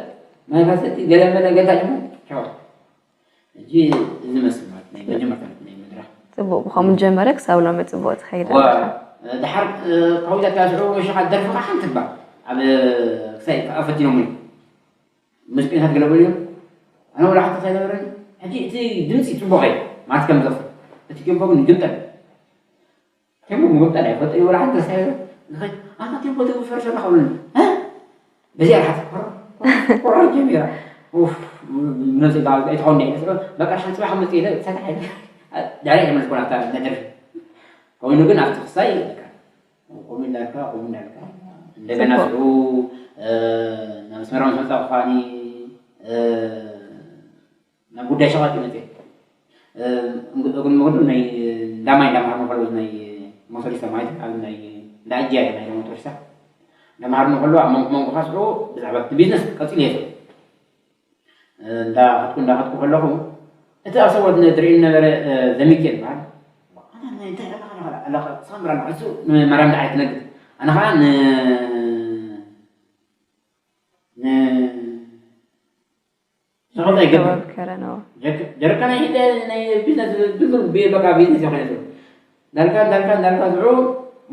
ናይ ካሰቲ ገለ መለ ገታ ጅሞ ቻው ሕጂ እዚ መስል ማለት ናይ መጀመርታ ናይ መድረኽ ጽቡቕ ብኸምኡ ጀመረ ክሳብ ሎሚ ጽቡቕ ትኸይድ ኣለኻ። ድሓር ካውዛ ተያስዑ ሽኻ ደርፍኻ ሓንቲ እባ ኣብ ክሳይ ኣፈቲኖምኒ ሙዚቀኛታት ገለ በሉ እዮም ኣነ ወላ ሓንቲ ክሳይ ነበረኒ ሕጂ እቲ ድምፂ ጽቡቕ እዩ ማለት ከም ዘኽፍል እቲ ቴምፖ ግን ይግምጠል ቴምፖ ምግምጠል ኣይፈልጥ እዩ ወላ ሓንቲ ክሳይ ዝኸድ ኣታ ቴምፖ ትግፈር ዘለኻ ብሉኒ በዚኣ ርሓት ቆራር ጀሚራ ነዚ ኣይትኸውን እየ ስዑ በቃ ሻን ፅባሕ መፅእ ኢለ ሰታሕ ድሕሪ ተመልስኮ ናብታ ነደርፊ ኮይኑ ግን ኣብቲ ክሳይ በቃ ቆሚ እንዳልካ ቆሚ እንዳልካ እንደገና ስዑ ናብ ኣስመራ ምስ መፃ ብኳኒ ናብ ጉዳይ ሸቐጥ መፅእ እግሪ መገዱ ናይ እንዳማይ እንዳምሃርና ከለዉ ናይ ሞቶሪስታ ማለት ኣብ ናይ እንዳኣጅያ ናይ ሞቶሪስታ እንዳምሃርና ከለዉ ኣብ መንጎ መንጎ ካስዑ ብዛዕባ እቲ ቢዝነስ ቀፂሉ እየ እንዳኸድኩ እንዳኸድኩ ከለኹ እቲ ኣብ ሰወት ንትርኢ ነበረ ዘሚኬል በሃል ሳምራ ንዕሱ ንማርያም ደዓይ ትነግር ኣነ ከዓ ሸቐጥ ኣይገብር ጀርከና ይደ ናይ ቢዝነስ ብዙ በቃ ቢዝነስ ይኾነ ዳልካ ዳልካ ዳልካ ዝዑ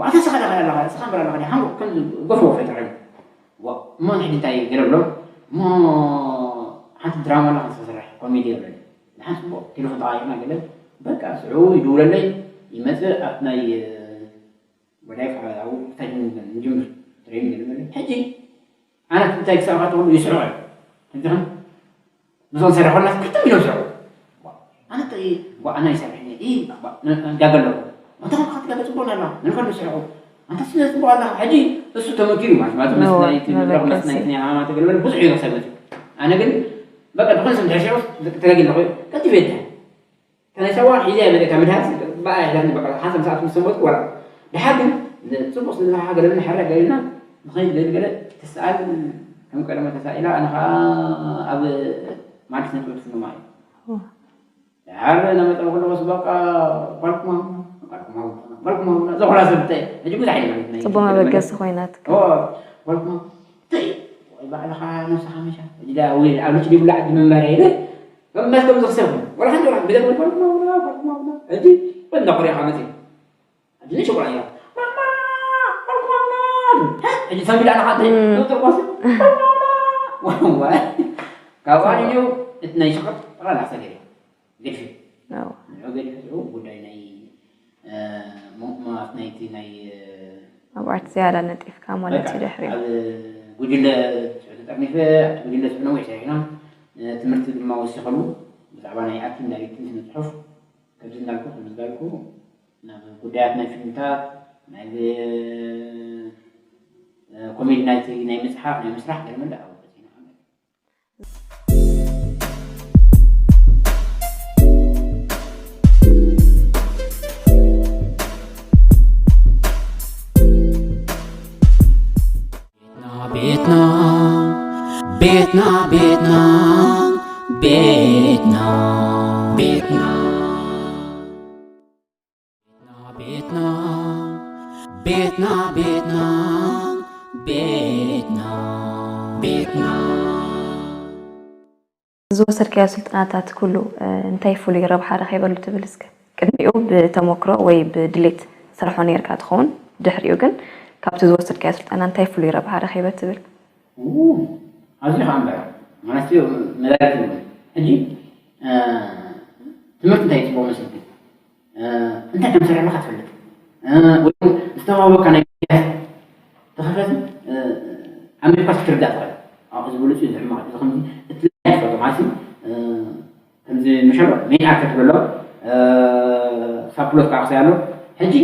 ማዕተ ስኻ ዳኻ ኣለኻ ስኻ ምራ ኣለኻ ሓንጎ ከም ጎፍ ወፈ ተዓይ እሞ ንሕጂ እንታይ ገለ ብሎ እሞ ሓንቲ ድራማ ኣለኻ ዝሰርሕ ኮሜዲ ይብለኒ ንሓንቲ ጽቡቕ ቴሌፎን ተቓይርና ገለ በቃ ስዑ ይድውለለይ ይመጽእ ኣብቲ ናይ ወዳይ ካብኡ እንታይ ንጅምር ትሬኒንግ ንብል ሕጂ ኣነ እንታይ ክሳብ ካትኩሉ ይስዕሮ እዩ እንዲኹም ምስኦም ሰሪሖና ክልተ ሚሊዮን ስዕሮ ኣነ እንታይ ዋ ኣነ ይሰርሕ እየ ዳገሎ እንታይ ካትካ ጽቡቅ ኣላ ንፈልዶ ስዕሮ ኣንተ ስለ ጽቡቅ ኣላ ሕጂ እሱ ተመኪሩ ማለት ማለት መስናይቲ መድረክ መስናይቲ ናይ ሃማማተ ገለበለ ብዙሕ እዩ ሰብ ኣነ ግን በቃ ዝኾነ ሰብ ድሕር ሽዑ ተጋጊለ ኮይኑ ቀልጢፈ ይድሕር ተነሳዋ ሒዛ እያ መፅእ ካብ ምድሃስ ብኣ ሒዛትኒ በቃ ሓንሳብ ሰዓት ምስ ሰንበትኩ ወላ ድሓር ግን ፅቡቅ ስለ ዝሓገለኒ ሓራ ገለና ንኸይድ ገለ ገለ ትስኣል ከም ቀደመ ተሳኢላ ኣነ ከዓ ኣብ ማድስ ነጥቢ ትፍንማ እዩ ድሓር እናመፀ ከለኩስ በቃ ቋልኩማ ቋልኩማ በልኩም ኣቡና፣ እዛ ኩላ ሰብ እንታይ? ሕጂ ብዙሕ ኣይደለም፣ ናይ ጽቡቕ ሕጂ መበገሲ ኮይናትካ። ኦ፣ በልኩም፣ እንታይ? ወይ ባዕልኻ ነብስኻ መሻ። ሕጂ ዳ፣ ወይ ኣብ ልዕሊ ይብላዕ ዓዲ ምንባር ኣይደ። ከም መስከም ዝኽሰብ። ወላ ሓንቲ ወላ፣ ግደ በልኩም ኣቡና፣ በልኩም ኣቡና። ሕጂ፣ ወንዳ ኮሪያ መጽእ። ሕጂ ንሽኩራ እያ። ማማ፣ በልኩም ኣቡና። ሕጂ ሰብ ኢላ ኣለኻ፣ እንታይ? እም። ዶክተር ኳሲ፣ በልኩም ኣቡና። ዋይ፣ ዋይ። ካብ ዋኒኒው፣ እቲ ናይ ሽቕጥ፣ ጠቕላላ ሰገር እዩ። ገድፊ። ኣዎ። ንዑ ገድፊ፣ ንዑ ጉዳይ ናይ፣ እ፣ ሞ-፣ ማለት ናይቲ ናይ፣ እ፣ ኣብ ኣርት ዝያዳ ነጢፍካ ማለት እዩ በቃ፣ ድሕሪኡ። ኣብ ጉጅለ ስዑ ተጠርኒፈ፣ ኣብቲ ጉጅለ ስዑ ነዊሕ ሰሪሕና፣ እ፣ ትምህርቲ ድማ ወሲኸሉ፣ ብዛዕባ ናይ ኣክቲንግ ዳይሬክቲንግ ስነ ጽሑፍ፣ ከምዚ እንዳልኩ፣ ከምዚ እንዳልኩ፣ ናብ ጉዳያት ናይ ፊልምታት፣ ናይ፣ እ፣ ኮሜዲ ናይቲ ናይ ምጽሓፍ፣ ናይ ምስራሕ፣ ገለ መለ ኣብኡ በጺሕና። ቤትና ቤትና ቤትና ቤትና ቤትና ቤትና ቤትና ቤትና ቤትና ቤትና ዝወሰድካዮ ስልጠናታት ኩሉ፣ እ፣ እንታይ ፍሉይ ረብሓ ረኺበሉ ትብል እስከ? ቅድሚኡ ብተመክሮ ወይ ብድሌት ትሰርሖ ነይርካ ትኸውን፣ ድሕሪኡ ግን ካብቲ ዝወሰድካዮ ስልጠና እንታይ ፍሉይ ረብሓ ረኺበ ትብል? ኡ፣ ኣዝዩ ኸዓ እምበር፣ ማለት እዩ፣ መዳርግቲ እዩ። ሕጂ፣ እ፣ ትምህርቲ እንታይ እዩ ጽቡቕ መስልኪ? እ፣ እንታይ ከም ትሰርሕ ኣለኻ ትፈልጥ። እ፣ ወይ እውን ዝተዋህበካ ናይ ሚድያ ተኸፈት፣ እ፣ ኣንቢብካስ ክትርዳእ ትኽእል። ኣብ እዚ ብሉጽ እዩ፣ እዚ ሕማቕ እዩ፣ እዚ ከምዚ፣ እቲ ናይ ትፈልጦ ማለት እዩ። እ፣ ከምዚ መሸሎ ሜን ኣክተር ትብሎ፣ እ፣ ሳብ ፕሎት ከዓ ክሳይ ኣሎ። ሕጂ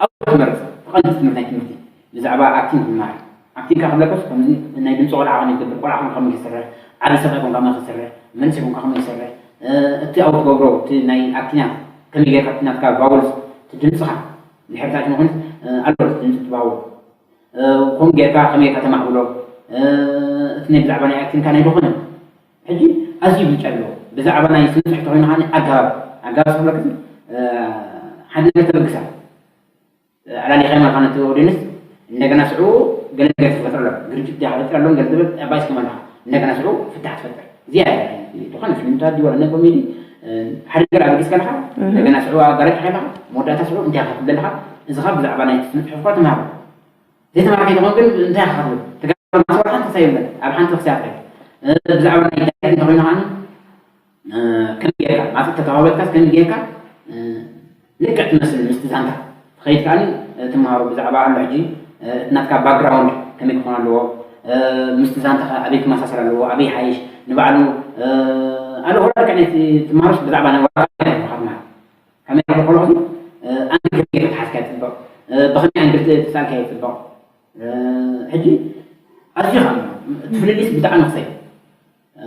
ኣብ ትመርጽ፣ ትቐንዲ ትምህርቲ ናይ ትምህርቲ፣ ብዛዕባ ኣክቲንግ ትመሃር። ኣክቲንግ ካብ ክብለካስ ከምዚ ናይ ድምጺ ቆልዓ ከመይ ትገብር፣ ቆልዓ ኮንካ ከመይ ትሰርሕ፣ ዓቢ ሰብ ኮንካ ከመይ ትሰርሕ፣ መንእሰይ ኮንካ ከመይ ትሰርሕ፣ እ፣ እቲ ኣብ ትገብሮ፣ እቲ ናይ ኣክቲንግ ከመይ ጌርካ እቲ ናትካ ቫውልስ፣ እቲ ድምጽኻ፣ ድሕሪ ታች ንኹንስ፣ እ፣ ኣሎ ድምጺ እቲ ቫውል። እ፣ ከምኡ ጌርካ ከመይ ጌርካ ተማዕብሎ፣ እ፣ እቲ ናይ ብዛዕባ ናይ ኣክቲንግካ ናይ ዝኾነ። ሕጂ ኣዝዩ ብልጫ ኣለዎ። ብዛዕባ ናይ ስነ ጽሑፍ ተኾይኑ ከኣ ኣገባብ፣ ኣገባብ ዝብለካ፣ እ፣ ሓደ ነገር ተበግሳ። ኣላሊኻዮ ማለት ነቲ ኦድየንስ እንደገና ስዑ ገለ ነገር ትፈጥር ኣሎ። ግርጭት ዲኻ ፈጥር ኣሎ፣ ገለ ትብል ኣባይስ ከማን ኢኻ። እንደገና ስዑ ፍታሕ ትፈጥር። እዚኣ እያ ዝኾነ ፊልምታት ድዩ ዋላ ናይ ኮሜዲ፣ እ፣ ሓደ ነገር ኣበጊስካ ኣለኻ፣ እህ። እንደገና ስዑ ኣጋሪኻ ኣለኻ፣ መወዳእታ ስዑ እንታይ ኢኻ ትብል ኣለኻ፣ እዚ ኸኣ ብዛዕባ ናይ ስነ ጽሑፍካ ተምሃሮ። ዘይተማሃርካ ይትኾን ግን እንታይ ኢኻ ትብል? ትገብር ማለት ዋላ ሓንቲ ክሳብ የለን። ኣብ ሓንቲ ክሳብ ትብል። እ፣ ብዛዕባ ናይ ዳይሬክት እንተኾይኑ ኸኣ እ፣ ከመይ ጌርካ፣ ማለት ተተዋወጥካስ ከመይ ጌርካ፣ እ፣ ልክዕ ትመስል ምስቲ ዛንታ ትኸይድ ከኣኒ፣ እ፣ ትመሃሮ ብዛዕባ ኣሎ ሕጂ፣ እ፣ እቲ ናትካ ባክግራውንድ ከመይ ክኾን ኣለዎ፣ እ፣ ምስቲ ዛንታ ከ ኣበይ ክመሳሰል ኣለዎ፣ ኣበይ ይሓይሽ፣ ንባዕሉ፣ እ፣ ኣሎ ወላ ልክዕ ነቲ ትመሃሮስ ብዛዕባ ናይ ዋላ ትመሃር። ከመይ ጌርካ ከለኹ፣ እ፣ ኣንግል ከመይ ጌርካ ተሓዝካዮ ጽቡቕ፣ እ፣ ብኸመይ ኣንግል ተ-፣ ተሳልካዮ ጽቡቕ። እ፣ ሕጂ ኣዝዩ ኸኣ እቲ ፍልልይስ ብጣዕሚ ክሰይ። እ፣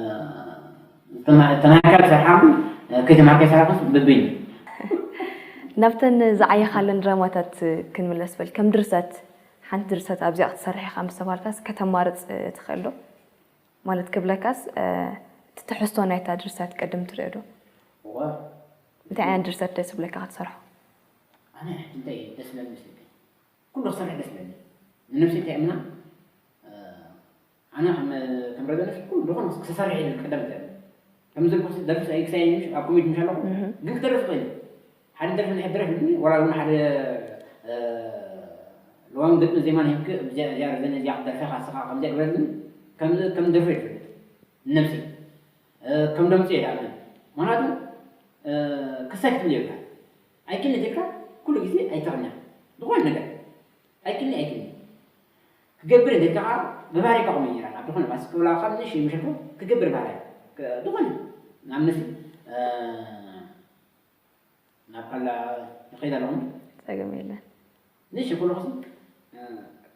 ተማ-፣ ተማሂርካ ዝሰርሓ፣ እ፣ ከይተማሃርካ ዝሰርሓ በበይኑ። ናብተን ዝዓየኻለን ድራማታት ክንምለስ በል። ከም ድርሰት፣ ሓንቲ ድርሰት ኣብዚኣ ክትሰርሕ ኢኻ ምስ ተባልካስ ከተማርጽ ትኽእል ዶ? ማለት ክብለካስ፣ እ፣ እቲ ትሕዝቶ ናይታ ድርሰት ቅድም ትሪኦ ዶ? እዋ። እንታይ ዓይነት ድርሰት ደስ ይብለካ ክትሰርሖ? ኣነ ሕጂ እንታይ ደስ ይብለኒ መስለኪ? ኩሉ ክሰርሕ ደስ ይብለኒ። ንነብሰይ እንታይ እምና፣ እ፣ ኣነ ከም፣ ከም ረዘነስ ኩሉ ዝኾነ ክሰርሕ እየ ዝብል ቀዳም እንታይ እምና። ከም ዝልኩስ ደርፊ ኣይክሳይ ምሽ ኣብ ኮሜዲ ምሽ ኣለኹ፣ እህ። ግን ክደርፍ ይኽእል እየ። ሓደ ደርፊ እንድሕር ደረፍ ይብልኒ፣ ወላ እውን ሓደ፣ እ፣ ለዋም ግጥሚ ዜማን ሂብክ፣ እዚኣ፣ እዚኣ ረዘነ እዚኣ ክትደርፍ ኢኻ ንስኻ፣ ከምዚኣ ግበረልኒ፣ ከም፣ ከም ደርፊ እየ ዝፈልጥ። ንነብሰይ። እ፣ ከም ደምፂ እየ ዝኣምን። ምኽንያቱ፣ እ፣ ክሳይ ክትብል የብልካ። ኣይክእልን እንተልካ፣ ኩሉ ግዜ ኣይተቕንያ። ዝኾነ ነገር። ኣይክእልን፣ ኣይክእልን። ክገብር እንተልካ ኸዓ፣ ብባህሪ እኳ ከምኡ ይራል። ኣብ ዝኾነ ባስ ክብላ ካብ ንእሽተይ ምሸቱ ክገብር ባህሪ። ክ-፣ ዝኾነ። ንኣብነት፣ እ፣ ናብ ካላ ይኸይድ ኣለኹ። ጸገም የለን። ንእሽተይ ከለኹስ፣ እ፣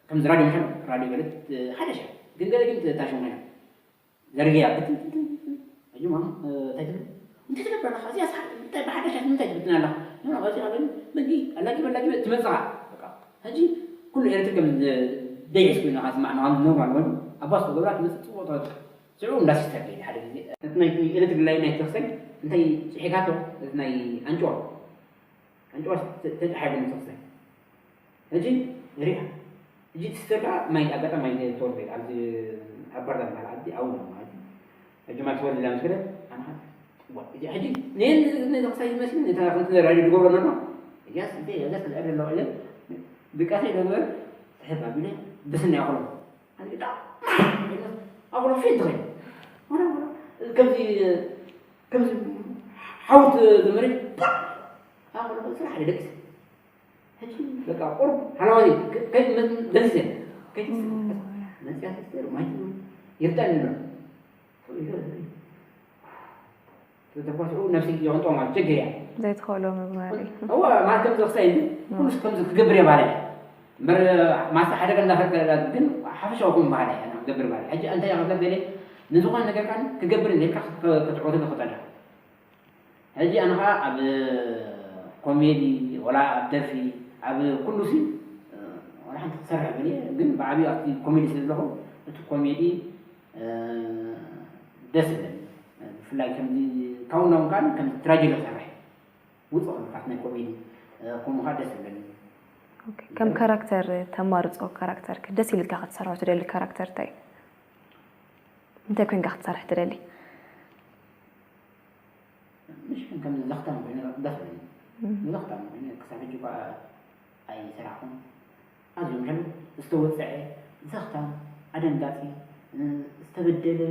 ከምዚ ራድዮ ምሸት፣ ራድዮ ገለ፣ እ፣ ሓደሽ እያ። ግን ገለ ግን ታሽሙ ኮይና። ዘርግያ፣ ብትን፣ ብትን፣ ብትን። ሕጂ ማማ፣ እ፣ እንታይ ትብል? እንታይ ትገብር ኣለኻ? እዚኣ ሰሓ-፣ እንታይ ብሓደሽ እያ፣ እንታይ ትብትን ኣለኻ? ኖ፣ ኖ፣ እዚኣ ግን ምግቢ፣ ኣላጊበ፣ ኣላጊበ ትመጽኻ። በቃ፣ ሕጂ ኩሉ ኤሌክትሪክ ከም ደ-፣ ደይስ ኮይኑ ኢኻ ትስማዕ፣ ንኻም ኖርማል ኮይኑ፣ ኣብ ባስ ተገብራ ትመጽእ ጽቡቕ ትወጽእ። ሽዑ እንዳ ሲስተር ከይደ ሓደ ግዜ። እቲ ናይቲ ኤሌክትሪክ ላይን ናይ ተኽሰይ እንታይ ጽሒካቶ? እቲ ናይ ኣንጭዋ። ኣንጭዋስ ተጨሓይጎም ተኽሰ። ሕጂ ሪኣ። ሕጂ ትስተካ ማይ ኣጋጣሚ ማይ ዘይትወርድ ኣብዚ ኣብ ባርዳር በሃል ዓዲ ኣው ማለት እዩ። ሕጂ ማይ ትወርድ ኢላ ምስ ገለት ኣነ ኸዓ፣ ዋ፣ እዚ ሕጂ ነየን ነዚ ክሳይ ይመስል ነታ ከምቲ ራድዮ ዝገብሮ ነሎ። እዚኣስ እንተ እዚኣስ ክልዕል ኣለዎ ኢለ ድቃሰ ይገብር ስሕብ ኣቢለ ብስና ይኣኽሎ። ኣነ ብጣዕሚ ኣኽሎ ፌንት ኸይኑ። ወላ፣ ወላ፣ ከምዚ፣ ከምዚ ሓውት ዝመሬት ኣኽሎ ስራሕ ደቂሰ። ሕጂ በቃ ቁሩብ ሓላዋይ ከ-፣ ከ-፣ መ-፣ ደንዝዘ። ከ-፣ መጽያ ተስተር ማይት ይርዳን ኣሎ። ተተኳስዑ ነፍሲ ይቕንጦ ማለት ችግር እያ። ዘይትኽእሎ ምግባር እዩ። እዋ፣ ማለት ከምዚ ክሳይ እንዲ፣ ኩሉስ ከምዚ ክገብር እየ ባለ። እምበር ማሳ ሓደ ቀን እንዳኸልከለ ግን ሓፈሻዊ ኹም ባለ እየ፣ ኣነ ክገብር ባለ። ሕጂ እንታይ እየ ክገብር እየ? ንዝኾነ ነገር ካን ክገብር እንደ ኢልካ ክተ-፣ ክትዕወት ንኽእል ኢኻ። ሕጂ ኣነ ኸዓ ኣብ ኮሜዲ፣ ወላ ኣብ ደርፊ፣ ኣብ ኩሉ ሲ፣ ወላ ሓንቲ ክሰርሕ እብል እየ፣ ግን ብዓብዩ ኣብቲ ኮሜዲ ስለ ዘለኹ፣ እቲ ኮሜዲ፣ እ፣ ደስ ይብለኒ። ብፍላይ ከምዚ ካውንዳውን ካን ከምዚ ትራጀዲ ክሰርሕ፣ ውፅእ ክብል ካብቲ ናይ ኮሜዲ፣ እ፣ ከምኡ ኸዓ ደስ ይብለኒ። ኦኬ፣ ከም ካራክተር ተማርጾ ካራክተር ደስ ኢልካ ክትሰርሖ ትደሊ ካራክተር እንታይ እዩ? እንታይ ኮይንካ ክትሰርሕ ትደሊ? ምሽ ከም ዘኽታም ኮይኑ ደስ ይብለኒ። እም። ዘኽታም ኮይኑ ክሳብ ሕጂ እኳ ኣይሰራሕኩን። ኣዝዮም ከም ዝተወጽዐ፣ ዘኽታም፣ ኣደንጋጺ፣ እ፣ ዝተበደለ፣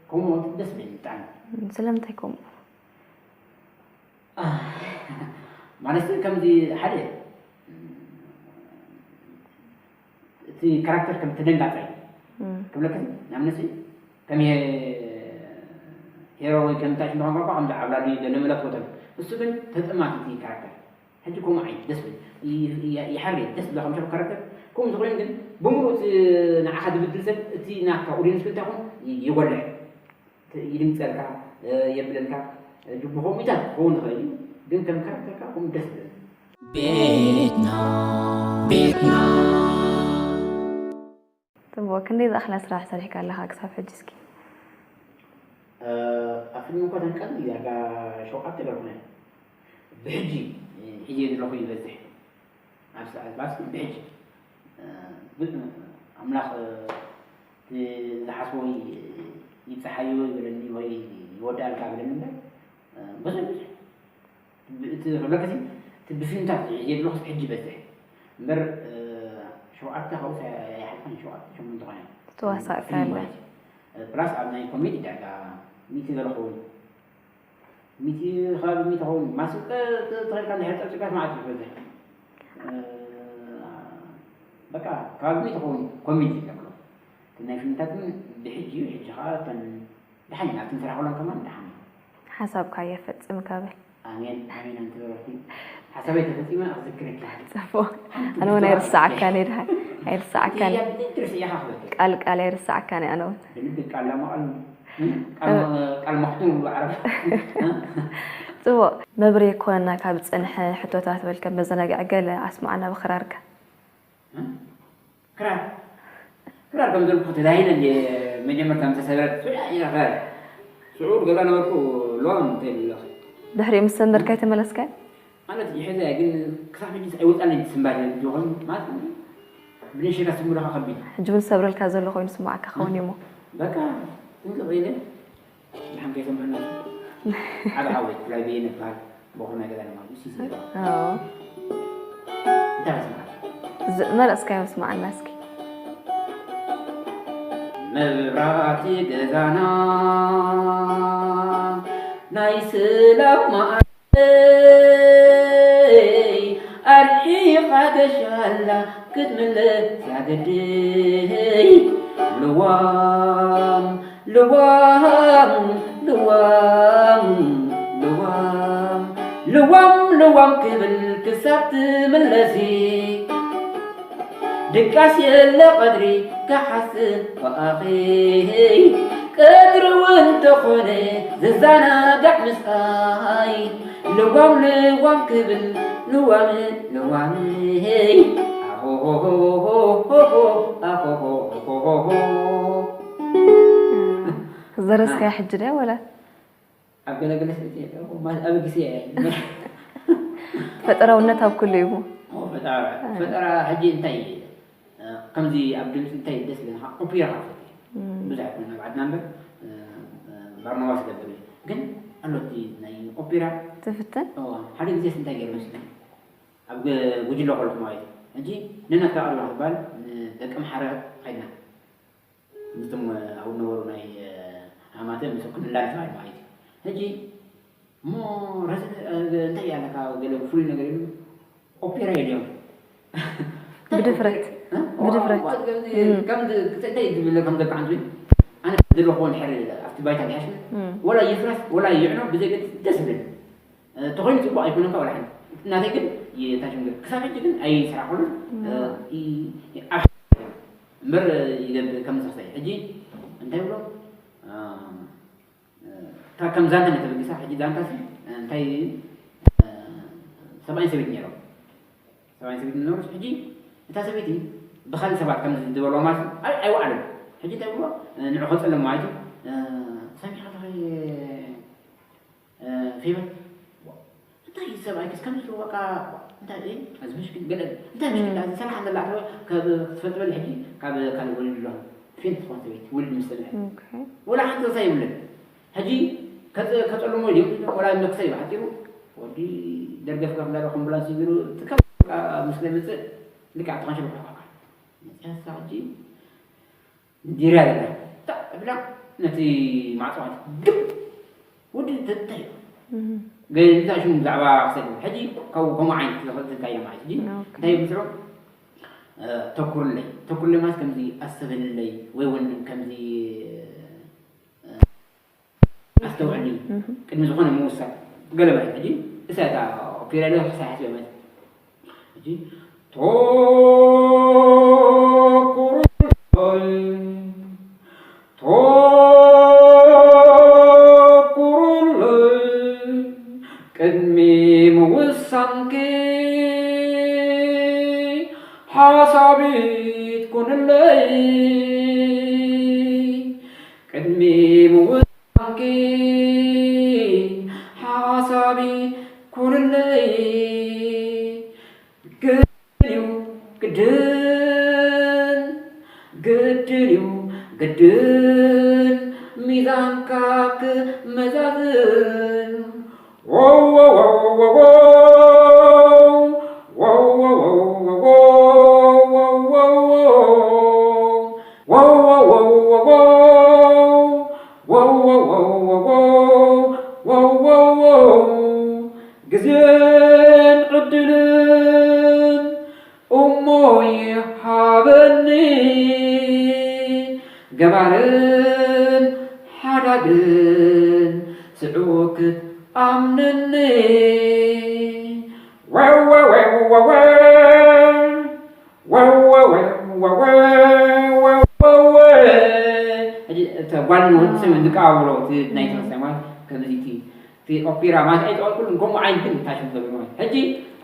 ከምኡ ደስ ይብለኒ ብጣዕሚ። እም፣ ስለምንታይ ከምኡ? አ፣ ማለት ከምዚ ሓደ፣ እቲ ካራክተር ከም ተደንጋጻይ እም። ክብለካ፣ ንኣብነት ከም ሄ-፣ ሄሮ ወይ ከም እንታይ ሽም ዝኾንካ እኳ ከምዚ ዓብላሊ ገለ መለ ትፈትወሉ። እሱ ግን ተጠማቲ እቲ ካራክተር። ሕጂ ከምኡ ዓይነት ደስ ብል፣ ይ-፣ ይ-፣ ይሓርየ፣ ደስ ብለካ ምሸት ካራክተር። ከምኡ ዝኾይኑ ግን ብምሉእ እቲ ንዓኻ ዝብድል ሰብ፣ እቲ ናትካ ኦዲየንስ ግን እንታይ ይኹን ይ-፣ ይጎልሕ። ት-፣ ይድምፀልካ፣ እ፣ የብለልካ። እ፣ ጅቡ ከምኡ ኢታት ክኸውን ይኽእል እዩ። ግን ከም ካራክተርካ ከምኡ ደስ ይብል። ቤትና፣ ቤትና። ጽቡቕ፣ ክንደይ ዝኣኽላ ስራሕ ሰሪሕካ ኣለኻ ክሳብ ሕጂ እስኪ? እ፣ ኣብ ፊልም እኮ ተንቀል ዳርጋ ሸውዓተ ገርኩ ናይ ብሕጂ፣ እ፣ ሒዘ ዘለኹ ይበዝሕ። ኣብ ሰዓት ባስ ብሕጂ፣ እ፣ ብ-፣ ኣምላኽ፣ እ፣ እቲ ዝሓስቦ ይ-፣ ይብጽሓዮ ይበለኒ ወይ ይወድኣልካ ይበለኒ እምበር፣ እ፣ ብዙሕ፣ ብዙሕ። ብ-፣ እቲ ክብለካ ሲ፣ እቲ ብፊልምታት ሒዘ ዘለኹ ሕጂ ይበዝሕ። እምበር፣ እ፣ ሸውዓተ ካብኡስ ኣይ-፣ ኣይሓልፋን፣ ሸውዓተ፣ ሸሞንተ ኾነ። ተዋሳእካ ፊልም ኣለ። ማለት እዩ። እ፣ ፕላስ ኣብ ናይ ኮሜዲ ዳርጋ ሚእቲ ገለ ኸውን። ሚእቲ ከባቢ ሚእቲ ኸውን። ማስቀ ተ-፣ ተኸልካ እንድሕር ጸብጺብካ መዓት እዩ ዝበዝሕ። እ፣ በቃ ከባቢ ሚእቲ ኸውን ኮሜዲ ዝገብሮ። እቲ ናይ ፊልምታት ግን ብሕጂ እዩ። ሕጂ ኸኣ እተን ደሓን ኢና፣ ኣብቲ ንስራሕ ከሎን ከማን ደሓን እዩ። ሓሳብካ የፈጽም ከብል። ኣሜን፣ ኣሜን ኣንቲ በረኪ። ሓሳበይ ተፈጺመ ክዝክረኪ። ጽቡቕ። ሓንቲ ኣነ እውን ብዙሕ ኣይርስዓካን እየ ድሓን። ኣይርስዓካን እየ። እያ ብልቢ ርእሲ ኢኻ ክበኪ። ቃል ቃል ኣይርስዓካን እየ ኣነ እውን። ብልቢ ቃል ላማ ቃል፣ እ? ቃል፣ እ፣ ቃል መኽቱም ብዓረብ። እ? ጽቡቕ። መብሬ ክኾነና ካብ ዝጸንሐ ሕቶታት በል ከም መዘናግዒ ገለ ኣስምዓና ብኽራርካ። እ? ክራር፣ ክራር ከም ዘልኩ ተዳሂለ እንደ መጀመርታ ምስ ተሰብረት፣ ስዑድ እያ ክራር። ስዑድ ገዛ ነበርኩ፣ ሎዋም እንተ ይብለኽ። ድሕሪኡ ምስ ሰንበርካ ኣይተመለስካን? ማለት ይሕዘ፣ ግን ክሳብ ሕጂ ኣይወጻለይ ትስምባል ይኾን ማለት፣ ብንሽካ ስምብለኻ ከቢድ። ሕጂ እውን ዝሰብረልካ ዘሎ ኮይኑ ስምዓካ ክኸውን እዩ እሞ። በቃ፣ ጥንቅቕ ኢለ። ደሓን ከይሰምዐና። ዓቢ ሓወይ፣ ፍላይ በየነ ይበሃል። ቦኽሪ ናይ ገዛና ማለት እዩ። ሲሲ ይበሃል። ኣዎ። እንታይ ከስምዓካ? ዝ-፣ መለስካዮ ስምዓና እስኪ። መብራህቲ ገዛና ናይ ስላም መዓለይ ኣርሒቓ ገሻላ ክትምለስ ያገደይ። ልዋም ልዋም፣ ልዋም፣ ልዋም፣ ልዋም፣ ልዋም ክብል ክሳብ ትምለሲ። ድቃስ የለ ቀድሪ ክሓስብ ብኣኺ። ቀድሪ እውን ተኾነ ዝዘናጋዕ ምስኣይ። ልዋም፣ ልዋም ክብል፣ ልዋም፣ ልዋም፣ ኣሆሆሆሆ፣ ኣሆሆሆሆ። ዘረስካያ ሕጂ ድያ ወላ? ኣብ ገለገለ ስእቲ፣ ማ-፣ ኣብ ግዜ እያ። ፈጠራውነት ኣብ ኩሉ እዩ። ፈጠራ ፈጠራ ሕጂ እንታይ ከምዚ ኣብ ድምፂ እንታይ ደስ ዝብለካ ኦፔራ ከፈት ብዙሕ ኣይኮነ ኣብ ዓድና እምበር ባርናባስ ይገብር እዩ ግን ኣሎ እቲ ናይ ኦፔራ ትፍትን ሓደ ግዜ እንታይ ገይሩ መስለኒ ኣብ ጉጅለ ከልኩ ማለት እዩ ሕጂ ነናትካ ቀልባ ክባል ደቂ ምሓረ ከይድና ምስቶም ኣብኡ ነበሩ ናይ ኣማተ ምስ ክንላለ ተባሂሉ ማለት እዩ ሕጂ እሞ ረዚ እንታይ ኣለካ ገለ ፍሉይ ነገር ኢሉ ኦፔራ ኢልዮም ብድፍረት ብድፍረት እንታይ ዝብል ከም ዘካዓንቱ ኣነ ዝረኽቦ ድሕር ኣብቲ ባይታ ድሕሽ ወላ ይፍረስ ወላ ይዕኖ ብዘይ ገድስ ደስ ዝብል ተኾይኑ ፅቡቅ ኣይኮነን ካብ ወላሕን ናተይ ግን የታሽም ግን ክሳብ ሕጂ ግን ኣይሰራሕኩሉን ኣብ እምበር ይገብር ከም ዝኽሳይ ሕጂ እንታይ ብሎ ካብ ከም ዛንታ ነተበጊሳ ሕጂ ዛንታ ሲ እንታይ ሰብኣይን ሰበይት ነይሮም ሰብኣይን ሰበይት ነሩ ሕጂ እታ ሰበይቲ ብካልእ ሰባት ከም ዝበልዋ ማለት ኣይ ኣይወዓለን ሕጂ እንታይ ብሎ ንዑ ከፀሎም ማለት እዩ ሰሚዕካ ኣለኸ ፌቨር እንታይ እዩ ሰብኣይ ክስ ከም ዝስወቃ እንታይ እዩ እዚ ምሽክል ገለ እንታይ ምሽክል እዚ ሰላሕ እንደላ ኣተወ ካብ ክትፈልጥ በል ሕጂ ካብ ካልእ ወሊድ ኣሎ ፌንት ዝኾን ሰበይቲ ወሊድ ምስ ሰብሒ ወላ ሓንቲ ርእሳ ይብለን ሕጂ ከፀልሞ ድዩ ወላ መክሰ እዩ ሓፂሩ ወዲ ደርገፍ ካብ እንዳለ ኮምቡላንስ ይግሩ ትከም ምስ ለምፅእ ልክዕ ተኸንሽል መፅያሳ ሕጂ ዲርያ ዘላ እታ እብላ ነቲ ማዕፅዋት ግብ ወዲ ተታይ ገዛ ሽሙ ብዛዕባ ክሰድ ሕጂ ካብ ከምኡ ዓይነት ዝኽእል ትንታይ ማለት ሕጂ እንታይ ምስዑ ተኩርለይ ተኩርለይ ማለት ከምዚ ኣስተብህልለይ ወይ ወንም ከምዚ ኣስተውዕሊ ቅድሚ ዝኾነ ምውሳን ገለ ማለት ሕጂ እሳ እታ ኦፔራ ለ ክሳይ ሓስበ ማለት ሕጂ ተኩርለይ ተኩርለይ ቅድሚ ምውሳንኪ ሓሳቢት ኩንለይ ቅድሚ ምውሳንኪ ሓሳቢት ኩንለይ ግድን እዩ ግድን ግድን እዩ ግድን ሚዛንካ ክመዛዝን ግዜን ዕድልን እሞ ይሃበኒ ገባርን ሓዳግን ስዑ ክትኣምነኒ ጓል ንወዲ ሰብ ንቃባበሎ እቲ ናይ ተመሳይ ማለት ከምዚ እቲ ኦፔራ ማለት ኣይጠቐልኩልን ከምኡ ዓይነት ግን ታሽም ዘብሎ ማለት ሕጂ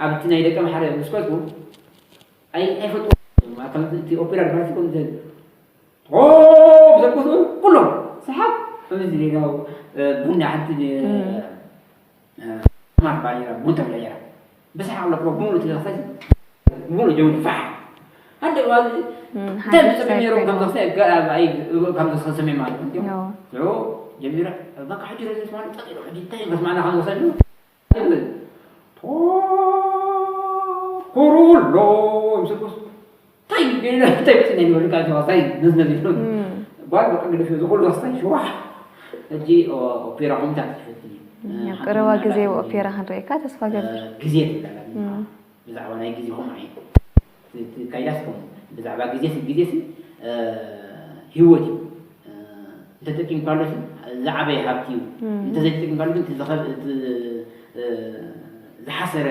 ኣብቲ ናይ ደቀ ማሕረ ምስ ከድኩ ኣይፈጥዎ እቲ ኦፔራ ድባሲ ከም ዘል ኦ ዘልኩት ኩሎም ሰሓብ ከምዚ ሌላው ቡና ሓንቲ ማት ባሊራ ቡን ተብላ ጀራ ብሰሓቅ ለኩሎ ሙሉ ትገሳሲ ሙሉ ጀምሩ ፋሕ ሓደ ዋዚ እንታይ ዝሰሚ ነይሮም ከም ዘኽሰ ኣይ ከም ዘኽሰ ሰሚ ማለት እዩ ኦ ጀሚረ በቃ ሕጂ ረዘስ ማለት ጠጢሩ ሕጂ እንታይ መስማዕና ከም ዘኽሰ ኩሩሎ ምስልኩስ እንታይ እንታይ መፅና ይበሉ ካብ ተዋሳይ ነዝነዝ ይብሉ ጓል በቃ ግደፍ እዚ ኩሉ ዋስታይ ሽዋ ሕጂ ኦፔራ ኮምታት ትፈትን እዩ ቀረባ ግዜ ኦፔራ ክንርእየካ ተስፋ ገብር ግዜ ትብላላ ብዛዕባ ናይ ግዜ ኹም ዓይነት ካይዳስ ኹም ብዛዕባ ግዜ ግዜ ህይወት እዩ እንተጠቂምካሉ ዝዓበየ ሃብቲ እዩ እንተዘይተጠቂምካሉ ግን ዝሓሰረ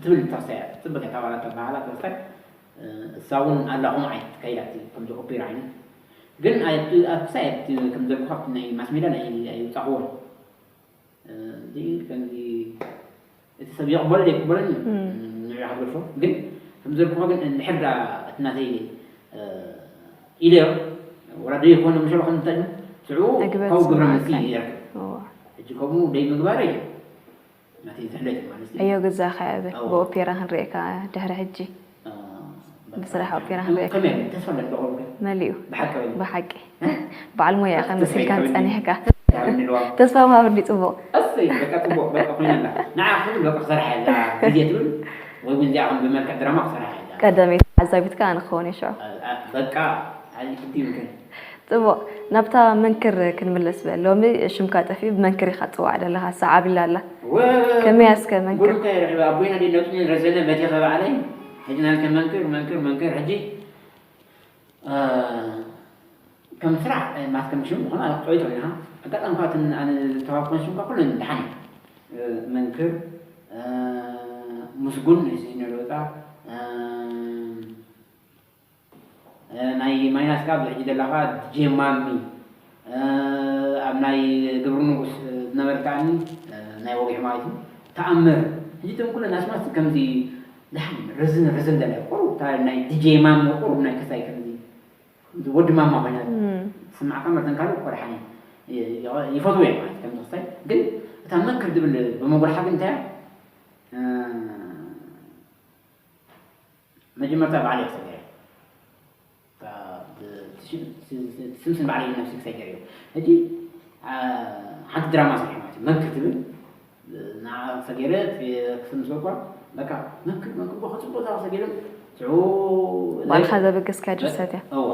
ትብል ተኽሳያ ፅበ ተባላ ተባሃላ ተኽሳይ እሳ እውን ኣላ ከምኡ ዓይነት ትካይዳ ከምዚ ኦፔራ ዓይነት ግን ክሳይ ከም ዘልኩ ካብቲ ናይ ማስሜዳ ናይ ኣይውፃኽዎን ከምዚ እቲ ሰብ ይቕበሎ ዘይቅበሎን እዩ ንዕያ ክትገድፎ ግን ከም ዘልኩኻ ግን እንድሕር ዳ እቲ ናተይ ኢለዮ ወላ ደይኮነ ምሸሎ ከም እንታይ ስዑ ካብ ግብረ መልሲ ይረክብ ሕጂ ከምኡ ደይ ምግባረይ ናተይ ዝሕለት እዩ ማለት እዩ። እዮ ገዛኻ እብል ኣዎ። ብኦፔራ ክንርእየካ ድሕሪ ሕጂ አ፣ ብስራሕ ኦፔራ ከመይ ክንርእየካ ከመይ ተስፋ ኣለኒ ብቐርቡ ግን መሊኡ ብሓቂ ወይ ብሓቂ በዓል ሞያ ኢኻ መሲልካን ጸኒሕካ ታብንልዋ ተስፋ ምሃብኒ ጽቡቕ እሰይ በቃ ጽቡቕ በቃ ኮይና ኣላ ንዓ ክብል በቃ ክሰርሓ እያ እዛ ግዜ ትብል ወይ እውን እዚኣ ከም ብመልክዕ ድራማ ክሰርሓ እያ እዛ ቀዳመይቲ ተዓዛቢት ከኣ ኣነ ክኸውን እየ ሽዑ አ፣ አ፣ በቃ ኣይ ግዲ ይምክን ጽቡቕ ናብታ መንክር ክንምለስ በል ሎሚ ሽምካ ጠፊኡ ብመንክር ኢኻ ትጽዋዕ ዘለኻ ሰዓብ ኢላ ኣላ ከመይ እስከ መንክር ጉዱካ ይረኺበ ኣቦይና ደነቱ ረዘነ በቲ ከባዕለይ ሕጂ ናልከ መንክር መንክር መንክር ሕጂ አ፣ ከም ስራሕ ማት ከም ሽም ዝኾነ ኣነ ክጠይቶ ኢና ኣጋጣሚ ኳትን ኣነ ዝተዋኮን ሽምካ ኩለን ደሓን እዩ መንክር አ፣ ምስጉን እዚ ነለወጣ ናይ ማይናስ ካብ ሕጂ ዘለኻ ዲጄ ማሚ ኣብ ናይ ግብሪ ንጉስ ዝነበርካኒ ናይ ወግዒ ማለት እዩ ተኣምር ሕጂ እቶም ኩለን ኣስማት ከምዚ ደሓን ርዝን ርዝን ዘለ ቁሩብ እታ ናይ ዲጄ ማሚ ቁሩብ ናይ ክሳይ ከምዚ ወዲ ማማ ኮይና ትስማዕካ መርተን ካልእ እኮ ደሓን ይፈትዎ እዮም ማለት ከም ክሳይ ግን እታ መንክር ዝብል ብመጉልሓ ግን እንታይ መጀመርታ ባዕለይ ክሰገር ስምስን ባዕለይ ነብሲ ክሰገር እዩ ሕጂ ሓንቲ ድራማ ሰሪሐ ማለት እዩ መንክር ትብል ንዓ ሰገረ ክስምስ እኳ በቃ መንክር መንክር እኳ ከፅቡቅ ዛ ሰገረ ሽዑ ባዕልኻ ዘበገስካ ድርሰት እያ እዎ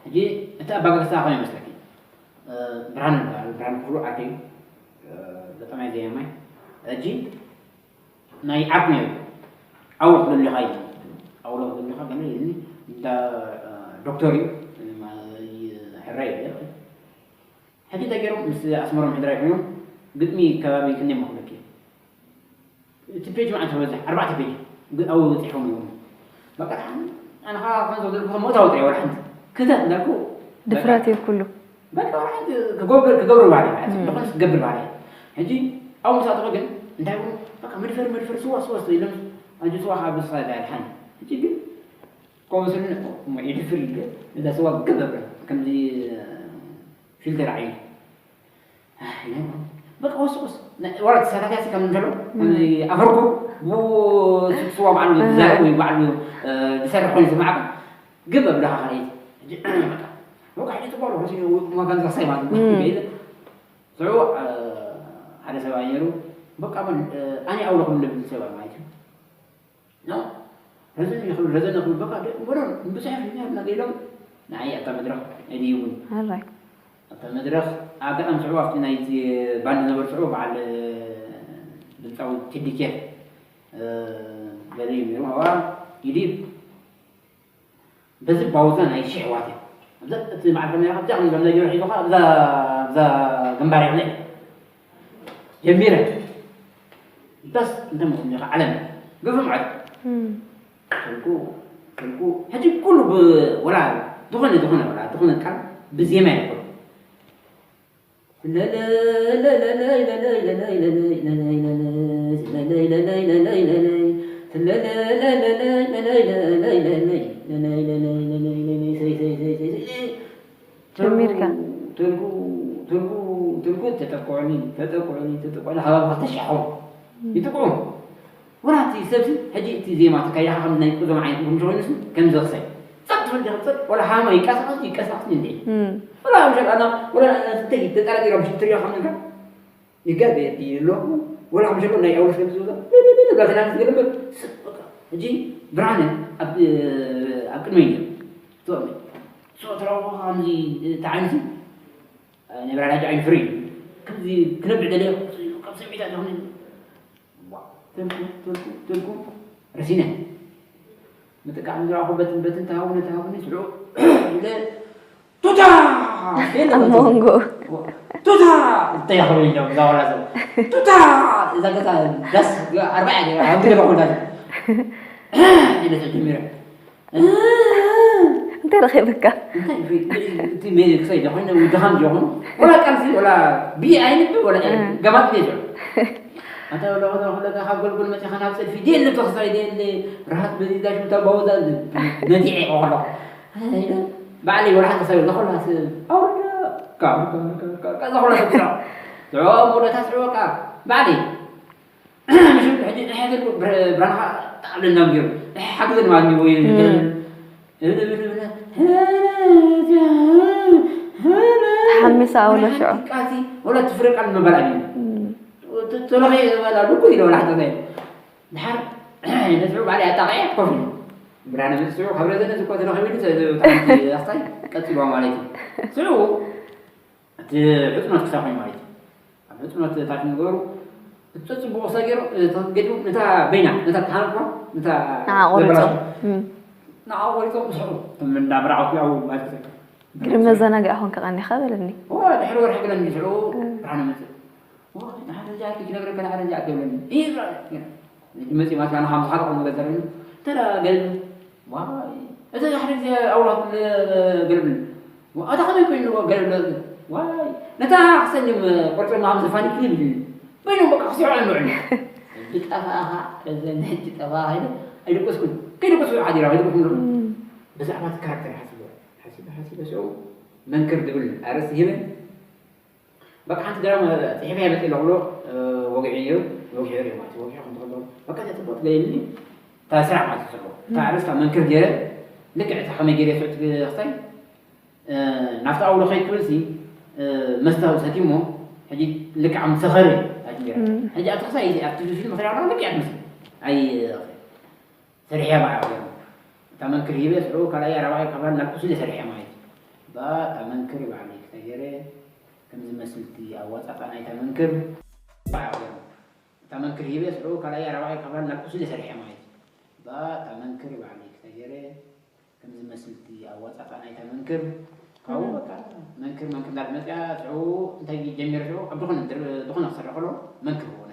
ሕጂ እቲ ኣባጋግሳ ከመይ መስለኪ ብርሃን ይበሃል ብርሃን ክፍሉ ዓርከይ ገጣማይ ዘየማይ ሕጂ ናይ ዓርኩ ነይሩ ኣውሎ ክደልኻ ኢሉ ኣውሎ ክደልኻ ገለ ኢሉኒ እንዳ ዶክተር እዩ ሕራይ እዩ ሕጂ እንታይ ገይሮም ምስ ኣስመሮም ሕድራይ ኮይኖም ግጥሚ ከባቢ ክንደይ መክለኪ እቲ ፔጅ መዓት ዝበዝሕ ኣርባዕተ ፔጅ ኣብኡ በፂሖም እዮም በቃ ኣነ ከዓ ከም ዝብለልኩ ከም ምእታው ጥራይ ወላ ሓንቲ ክተት እንዳልኩ ድፍረት እዩ ኩሉ በቃ ክገብር ክገብር ባህሪ ዝኾነ ክገብር ባህሪ ሕጂ ኣብ ምሳጥኹ ግን እንታይ ብሉ በቃ መድፈር መድፈር ስዋ ስዋ ስዋ ኢሎም ኣጆ ስዋ ከዓ ብስኻ ይበሃል ሓኒ ሕጂ ግን ከምኡ ስል እሞ ይድፍር ይብል እዛ ስዋ ግብ ኣብረ ከምዚ ፊልተር ዓይኒ በቃ ወስቁስ ወላ ተሳታፊያሲ ከም እንከሎ ኣፈርኩ ብስዋ ባዕሉ ዝዛረብ ወይ ባዕሉ ዝሰርሕ ኮይኑ ዝማዕካ ግብ ኣብለኻ ካልኣይቲ በቃ ሕጂ ጽቡቅ ሲ ማጋን ዛሳይ ማለት ኢለ ስዑ ሓደ ሰብኣይ ነይሩ በቃ ኣነ ኣውለኹም ልብል ሰብኣይ ማለት እዩ ረዘን ይኽብል ረዘን ይኽብል በቃ እምበሮ ብዙሕ ፍልሚ ኣለና ኢሎም ንዓይ ኣብታ መድረኽ ኣይድይቡን ኣብታ መድረኽ ኣጋጣሚ ስዑ ኣብቲ ናይቲ ባንድ ነበሩ ስዑ በዓል ድምፃዊ ቴዲ ኬር ገለ እዩ ነይሩ ኣብኣ ይድይብ በዚ ባውዛ ናይ ሽሕ ዋት እያ ኣብዛ እቲ መዓልቲ መሪኻ ኣብዛ ከም ዘምዘ ገይሩ ሒዙኻ ኣብዛ ኣብዛ ግንባር ይኽለ ጀሚረ በስ እንተ ምኹም ኢኻ ዓለም ግፍም ዓለም ተልኩ ተልኩ ሕጂ ኩሉ ወላ ዝኾነ ዝኾነ ወላ ዝኾነ ቃል ብዜማ ይኮ ጀሚርካ ተጠቁዕኒ ተጠቁዕኒ ተጠቁዕኒ ሃባብ ክልተ ሺሕ ይጥቁዑ ወላ እቲ ሰብሲ ሕጂ እቲ ዜማ ተካይዳኻ ከም ናይ ቁዞም ዓይነት ምኹም ዝኾይኑስ ከም ዘኽሰይ ጸጥ ትብል ዲኻ ጸጥ ወላ ሃማ ይቀሳቐስ ይቀሳቐስ እንዴ ወላ ምሸል ኣና ወላ እንተ ተጠራጢሮም ሽትሪያ ከም ንካ ይጋገ ኣለኹ ወላ ምሸል ናይ ኣውሎ ሰብ ዝብሎ ጋተና ዝገለበ ሕጂ ብርሃነ ኣብ ቅድመይ ነይሩ ትወሚ ሶ ተረውኻ ከምዚ ተዓይንሲ ናይ ብራዳጅ ዓይን ፍሪ ከምዚ ክነብዕ ደለ ካብ ስምዒታት ዝኾነ ትርጉም ረሲነ ምጥቃዕ ዝረኣኹ በትን በትን ተሃውነ ተሃውነ ስዑ ኢለ ቱታ ኣብ መንጎ ቱታ እንተያኸበ ኢሎም እዛ ወላ ሰብ ቱታ እዛ ገዛ ዳስ ኣርባዕያ ገይራ ኣብ ገለ ኩላ ኢለ ተጀሚረ እንታይ ረኺብካ እንታይ እቲ ሜሪ ክሳይ ዳኾይነ ድኻም ዲኾኑ ወላ ቃልሲ ወላ ብይ ኣይንብ ወላ ገማት ቤት ኣታ ወላ ወላ ወላ ካብ ጎልጎል መፂኻ ናብ ፀድፊ ደየለ ተኽሳይ ደየለ ራሃት በዚ ዳሽ ምታ ባወዛ ነዲዐ ከሎ ባዕለይ ወላ ሓንቲ ሰብ ለኾላ ኣውርዳ ካብ ከዛ ኮላ ሰብ ስራ ዝዖ ሙለታ ስዕወካ ባዕለይ ሕጂ ንሕና ብራንኻ ጣዕብለና ገይሩ ሓግዘን ማለት ወይ ተሓሚሳ ኣውሎ ሽዑ ቃሲ ወላ ትፍረ ቃል ምባል ኣቢሉ ተለኸ ዝበላ ልኩ ኢለ ወላ ሓተታ ድሓር ነስዑ ባዕለይ ኣጣቂዐ ኮፍ ኢሉ ብርሃነ መፅእ ስዑ ካብ ረዘነ ዝኮ ተለኸ ኢሉ ኣስታይ ቀፅልዋ ማለት እዩ። ስዑ እቲ ሕፅኖት ክሳብ ኮይኑ ማለት እዩ። ኣብ ሕፅኖት ታሽ ንገሩ እቲ ፅቡቅ ሳገሩ ተገዲሙ ነታ በይና ነታ ተሓነኳ ነታ ንዓ ቆሪፆም ንዓ ቆሪፆም ስዑ እንዳብራዕኩ ያው ማለት ግርም መዘናግዒ ኮንካ ቀኒኻ በለኒ። ድሕሪ ወርሒ ገለ እንዲስዑ ብርሃነ መፅእ ንሓደ ጃኪ ክነግረካ ንሓደ ጃኪ ይብለኒ ይብላ መፂ ማለት ኣነ ካብ ዝሓለቆ መገዘረኒ ተላ ገልብ ዋይ እቲ ሓደ ግዜ ኣውላ ገልብል ኣታ ከመይ ኮይኑ ገልብል ዋይ ነታ ክሰኝም ቆርፀ ማም ዘፋኒ ክልብል በይኖም በቃ ክስዑ ኣልምዑ ሕጂ ጠፋእኻ ከዘን ሕጂ ጠፋእኻ ኢለ ኣይደቀስኩን ከይደቀስኩ ሓዲራ ኣይደቀስኩ ብዛዕባ እቲ ካራክተር ሓሲበ ሓሲበ ሓሲበ ስዑ መንክር ዝብል ኣርእስቲ ሂበ በቃ ሓንቲ ድራማ ፅሒፈ እየ መፅእ ኣለኹ ወግዒ ነይሩ ወግዒ ሪኦ ማለት ወግዒ ከም ተኸሎ በቃ እዚኣ ፅቡቅ ትገይልኒ እታ ስራሕ ማለት ዝስርሑ እታ ኣርእስታ መንክር ገይረ ልክዕ እታ ከመይ ገይረ ስዑ ክስታይ ናብቲ ኣውሎ ከይድ ክብል ሲ መስተ ሰትዩ እሞ ሕጂ ልክዕ ከም ሰኸሪ ሕጂ ኣብቲ ክሳይ ኣብቲ ፊልም ክሪኣ ልክዕ ትመስል ኣይ ሰሪሐ ባዕ እታ መንክር ሂበ ስዑ ካልኣይ ኣራባይ ካብ ናብ ቁስሊ ሰሪሐ ማለት እዩ። እታ መንክር ባዕለይ ክተገይረ ከም ዝመስል እቲ ኣዋፃፃ ናይታ መንክር ባዕ እታ መንክር ሂበ ስዑ ካልኣይ ኣራባይ ካብ ናብ ቁስሊ ሰሪሐ ማለት እዩ። እታ መንክር ባዕለይ ክተገይረ ከም ዝመስል እቲ ኣዋፃፃ ናይታ መንክር ካብኡ በቃ መንክር መንክር እንዳመፅያ ስዑ እንታይ ጀሚረ ስዑ ኣብ ዝኾነ ዝኾነ ክሰርሕ ከሎ መንክር ሆነ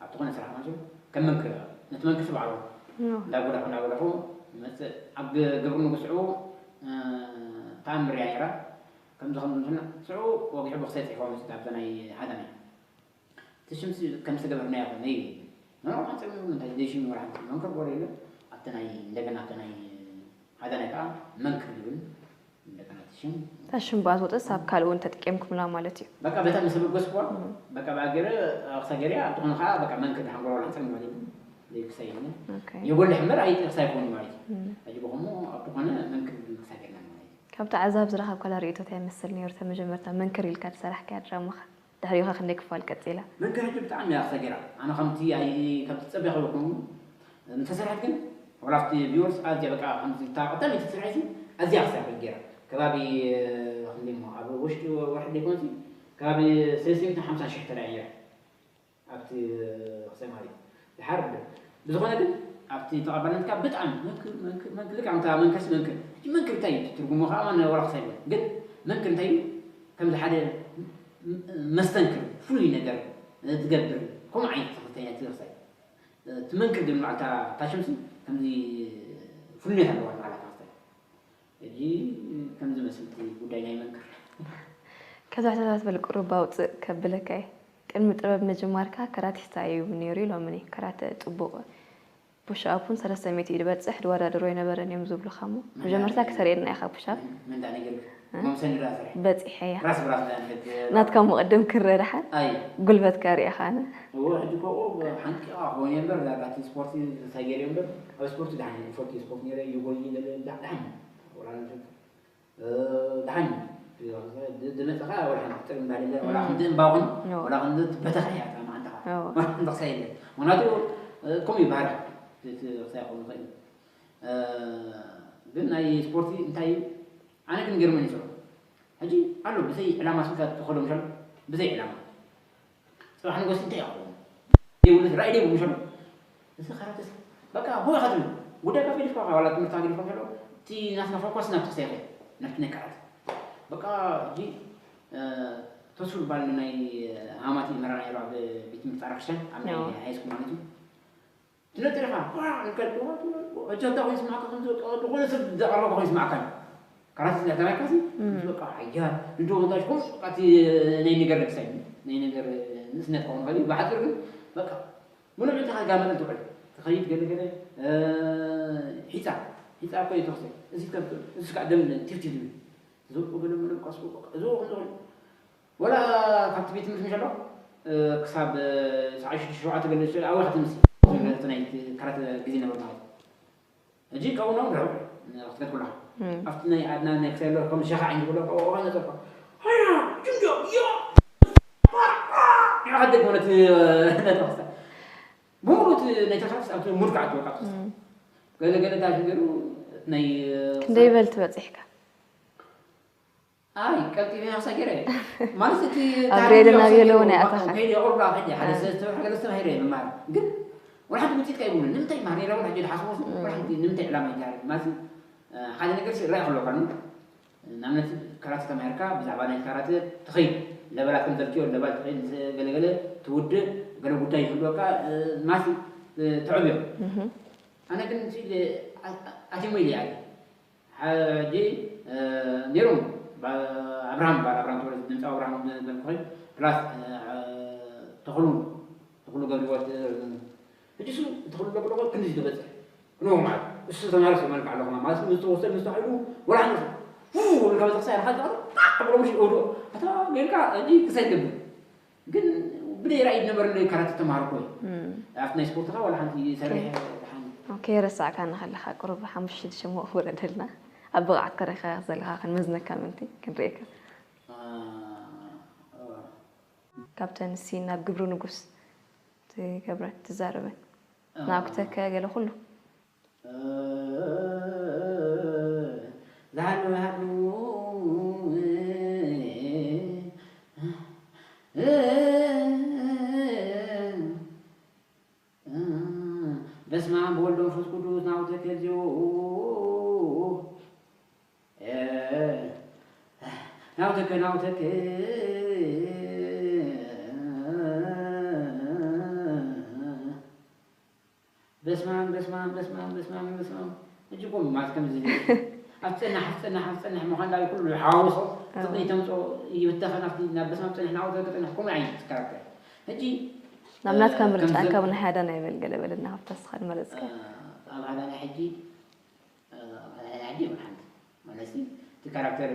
ኣብ ዝኾነ ስራሕ ማለት እዩ ከም መንክር ነቲ መንክር ስባዕሎ እንዳጎዳኹ እንዳጎዳኹ መፅእ ኣብ ግብሪ ንጉስዑ ተኣምር እያ ነይራ ከምዚ ከምዚ እንትና ስዑ ወጊሑ ብክሰይ ፅሒፎ መፅእ ኣብዛ ናይ ሃዳናይ እቲ ሽምሲ ከም ዝተገበርናዮ ኮነ እዩ ንሮ ሓንፀ እንታይ ዘይሽም ወላ ሓንቲ መንክር ወረ የለ ኣብቲ ናይ እንደገና ኣብቲ ናይ ሃዳናይ ከዓ መንክር ዝብል እንደገና እቲ ሽም እታ ሽም ብኣ ትወፅስ ኣብ ካልእ እውን ተጠቂምኩምላ ማለት እዩ በቃ በታ ምስ በገስኩዋ በቃ ብኣገረ ኣክሳገሪያ ኣብትኾነ ከዓ በቃ መንክር ሓንጎሎ ሓንፀ ማለት እዩ ዘይክሳይ ይነ ኦኬ። የጎልሕ እምበር ኣይጥቕስ ኣይኮኑ ማለት እዩ ሕጂ በኸሞ ኣብትኾነ መንክር ክሳገርና ማለት እዩ ካብቲ ዓዛብ ዝረኸብካላ ርእይቶ እንታይ ይመስል ነይሩ? እታ መጀመርታ መንክር ኢልካ ዝሰራሕካያ ድራማኻ ድሕሪኡ ኸ ክንደይ ክፋል ቀጺላ? መንክር ሕጂ ብጣዕሚ እያ ኣኽሳጊራ ኣነ ከምቲ ኣይ ከምቲ ዝጸበኽዎ ኮይኑ እንተሰርሐት ግን ዋላ ኣብቲ ቪወርስ ኣዝያ በቃ ከምቲ እታ ቀዳመይቲ ዝሰርሐት ኣዝያ ኣኽሳጊራ ገይራ ከባቢ ክንደይ እሞ ኣብ ውሽጢ ወርሒ ዘይኮነሲ ከባቢ ሰለስተ ሚእትን ሓምሳን ሽሕ ተላዒላ ኣብቲ ክሰማሪ ድሓር ብዝኾነ ግን ኣብቲ ተቐባልነትካ ብጣዕሚ መንክር መንክር መንክር ልክዕ ኣንታ መንክርስ መንክር ሕጂ መንክር እንታይ እዩ ትርጉሙ ከዓ ማን ወላ ክሳይ ግን መንክር እንታይ እዩ ከምዚ ሓደ መስተንክር ፍሉይ ነገር ትገብር ከምኡ ዓይነት ተኽልተኛ ትደርሳይ እቲ መንክር ግን በዓልታ ታሽምሲ ከምዚ ፍሉይነት ኣለዋ በዓላ ተኽልታይ ሕጂ ከምዚ መስልቲ ጉዳይ ናይ መንክር ከዛ ሕቶታት በል ቁሩብ ኣውፅእ ከብለካ እየ። ቅድሚ ጥበብ ምጅማርካ ከራቲስታ እዩ ነይሩ ኢሎምኒ። ከራተ ፅቡቕ ፑሽ ኣፕ እውን ሰለስተ ሚእቲ እዩ ዝበፅሕ ድወዳድሮ ኣይነበረን እዮም ዝብሉኻ እሞ መጀመርታ ክተርእየና ኢኻ ፑሽ ኣፕ ምን ዳ ነገር መምሰኒ ዳ ስራሕ በፂሐ እያ ራስ ብራስ ዳ ነገር ናትካ ምቕድም ክረ ድሓን ኣይ ጉልበትካ ሪኢኻ ኣነ እዎ ሕጂ ኮ ሓንቂቓ ክኾን እየ እምበር ዳቲ ስፖርቲ ተሳገር እየ እምበር ኣብ ስፖርቲ ድሓን ይፈቱ ስፖርት ነረ ይጎይ ነረ ድሓን ወላ ድሓን ዝመፅኻ ወላ ሓንቲ ጥሪ እንዳለ ወላ ክንዲ እምባኹን ወላ ክንዲ ትበተኻ እያ እታ መዓንጣኻ እዎ። ወላ ክንዲ ክሳይ የለ ምክንያቱ ከምኡ ይባህር ክሳይ ክኸውን ይኽእል እዩ። ግን ናይ ስፖርቲ እንታይ እዩ ኣነ ግን ገርመን ይስዑ ሕጂ ኣሎ ብዘይ ዕላማ ስልካ ትኸዶ ምሻሉ ብዘይ ዕላማ ፅባሕ ንጎስ እንታይ ይኸውን ዘይብሉ ራእይ ዘይብሉ ምሻሉ እዚ ካራተስ በቃ ሆ ኢኻ ትብል ጉዳይ ካብ ገዲፍካ ዋላ ትምህርቲ ገዲፍካ ከሎ እቲ ናትና ፎኮስ ናብቲ ክሳይ ይኸይድ ናብቲ ናይ ካራተ በቃ ሕጂ ተስፉ ዝበሃል ናይ ሃማት ይመራ ነይሩ ኣብ ቤት ትምህርቲ ፃራ ክርስቲያን ኣብ ናይ ኣዎ። ሃይስኩል ማለት እዩ ትነጥርኻ ሕጂ ኣታ ኮይኑ ስማዕካ ዝኾነ ሰብ ዘቐረበ ኮይኑ ስማዕካ ካራት ዝነተናካሲ በቃ ሓያል እንዶ ወዳሽ ኮም በቃ እቲ ናይ ነገር ክሳይ ናይ ነገር ንእስነት ክኸውን ከሊ ብሓፂር ግን በቃ ምንም ዕልትኻ ጋመጠል ትውዕል ትኸይድ ገለ ገለ ሒፃ ሒፃ እኮ እዩ ተኽሰ እዚ እዚ ከዓ ደም ቲርቲር ዝብል ዝብቁ ገለ ምንም ቀስቁ እዚ ከምዝኾነ ወላ ካብቲ ቤት ትምህርቲ ምሸሎ ክሳብ ሰዓት ሽዱሽተ ሸውዓተ ገለ ኣዋሕ ትምሲ ናይ ካራት ግዜ ነበር ማለት እዩ። ሕጂ ካብኡ ነው ድሮ ክትከድ ኩላ ኣብቲ ናይ ኣድና ናይ ክሳይ ሎ ከም ሸኻ ዓይን ብሎ ካብኡ ኦኻ ነጠርካ ሃያ ጅንጆ ዮ ይሓደግ ማለት ነጠርካ ብሙሉ እቲ ናይ ተሳስ ኣብቲ ሙድ ክዓጥወካ ትወስድ ገለ ገለ እንታይ ሽገሩ ናይ ክንደይ በል ትበፂሕካ ኣይ ቀልጢፈ ያሳ ገይረ ማለት እቲ ኣብ ሬድዮ ናብ የለውን ኣይኣተኻን ከይደ ቁርባ ከይደ ሓደ ዝተብሐ ገለ ዝተባሂረ ምማር ግን ወላ ሓንቲ ውፅኢት ከይብሉ ንምንታይ ማር ኔራ ወላ ሕጂ ዝሓስቦ ወላ ሓንቲ ንምንታይ ዕላማ ይጋር ማለት ሓደ ነገር ሲ ራይ ክህልወካ ንኣብነት ካራተ ተማሂርካ ብዛዕባ ናይ ካራተ ትኸይድ ለበላት ከም ዘልክዮ ለባል ትኸይድ ምስ ገለገለ ትውድእ ገለ ጉዳይ ይህልወካ ማሲ ተዕብዮ ኣነ ግን ኣቲሞ ኢለ ኣለ ሕጂ ነይሮም ኣብርሃም በዓል ኣብርሃም ተወለደ ድምፃዊ ኣብርሃም ዝበልኩ ኮይኑ ፕላስ ተኽሉ ተኽሉ ገብረህይወት ሕጂ እሱ ተኽሉ ገብረህይወት ክንዲ ዝበፅሕ ክንዎ ማለት እሱ ተማሪ ሰማልካ ኣለኹ ማለት ምስ ተወሰደ ምስ ተኽሉ ወላ ሓንቲ ፉ ወልካ በፅሕ ሳይ ረኻ ዝኣሩ ብሎ ምሽ ወዶ ኣታ ጌርካ ሕጂ ክሳይ ገብር ግን ብደይ ራእይ ነበር ካራት ተማሃርኩ ኣብቲ ናይ ስፖርትካ ወላ ሓንቲ ሰርሕ ሓንቲ ከይረሳዕካ እናኸለኻ ቁሩብ ሓሙሽተ ሽዱሽተ ሽሙ ውረደልና ኣብ ብቕዓት ከረኻ ዘለኻ ክንመዝነካ ምንቲ ክንርእየካ ካብተን ሲ ናብ ግብሪ ንጉስ ትገብረን ትዛረበን ናብተከ ገለ ኩሉ ዝሃሉ ሃሉ በስመ ኣብ ወወልድ ወመንፈስ ቅዱስ ናውተከ ዚኡ ናውተከ ናውተከ በስማም በስማም በስማም በስማም በስማም እጅጎም ማለት ከምዚ ኣብ ፀናሕ ኣብ ፀናሕ ኣብ ፀናሕ ምዃን ዳዊ ኩሉ ሓዋውሶ ዝቕኒ ተምፅኦ ይብተኸን ኣብቲ ናብ በስማም ፀንሕ ናውተከ ፀንሕ ከምኡ ዓይነት ካራክተር ሕጂ ናብ ናትካ ምርጫ ካብ ናይ ሓደ ናይ በል ገለ በለና ካብታ ስኻ ዝመረፅካ ኣብ ሃዳና ሕጂ ኣብ ሃዳና ሕጂ ይብል ሓንቲ ማለት እቲ ካራክተር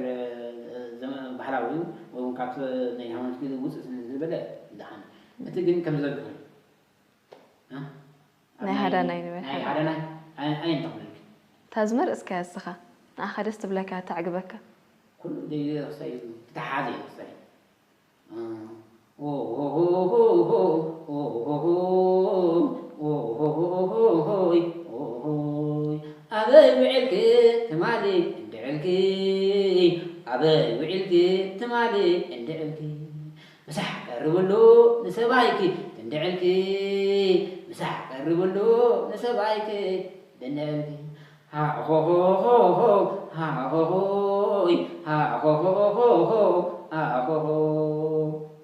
ባህላዊ እዩ ወይ እውን ካብቲ ናይ ሃይማኖት ግዜ ውፅእ ዝበለ ድሓን እቲ ግን ከም ዘግህ ናይ ሃዳናይ ንበል ናይ ሃዳናይ ኣየንተኽመልክ እታ ዝመርፅካያ እስኻ ንኣኻ ደስ ትብለካ ተዕግበካ ኩሉ ዘይክሳይ ተሓዘ ይኽሳይ ኣበይ ውዒልኪ ትማሊ እንድዕልኪ ኣበይ ውዒልኪ ትማሊ እንድዕልኪ ምሳሕ ቀርብሉ ንሰብኣይኪ እንድዕልኪ ምሳሕ ቀርብሉ ንሰብኣይኪ እንድዕልኪ ሃሆሆሆ ሃሆሆሆ ሃሆሆ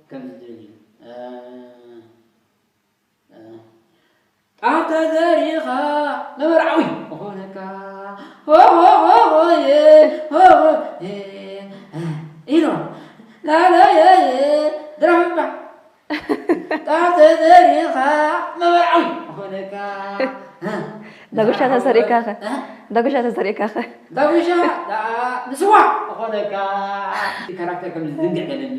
ከምዚ ዝብል እዩ ጣፍ ተዘሪኻ መመርዓዊ ምኾነካ ሆሆሆሆየ ሆሆ ኢሎ ላለየየ ድራምባ ጣፍ ተዘሪኻ መመርዓዊ ምኾነካ ዳጉሻ ተሰሪእካ ኸ ዳጉሻ ተሰሪእካ ኸ ዳጉሻ ንስዋ ምኾነካ ካራክተር ከም ዝንግዕ ገለኒ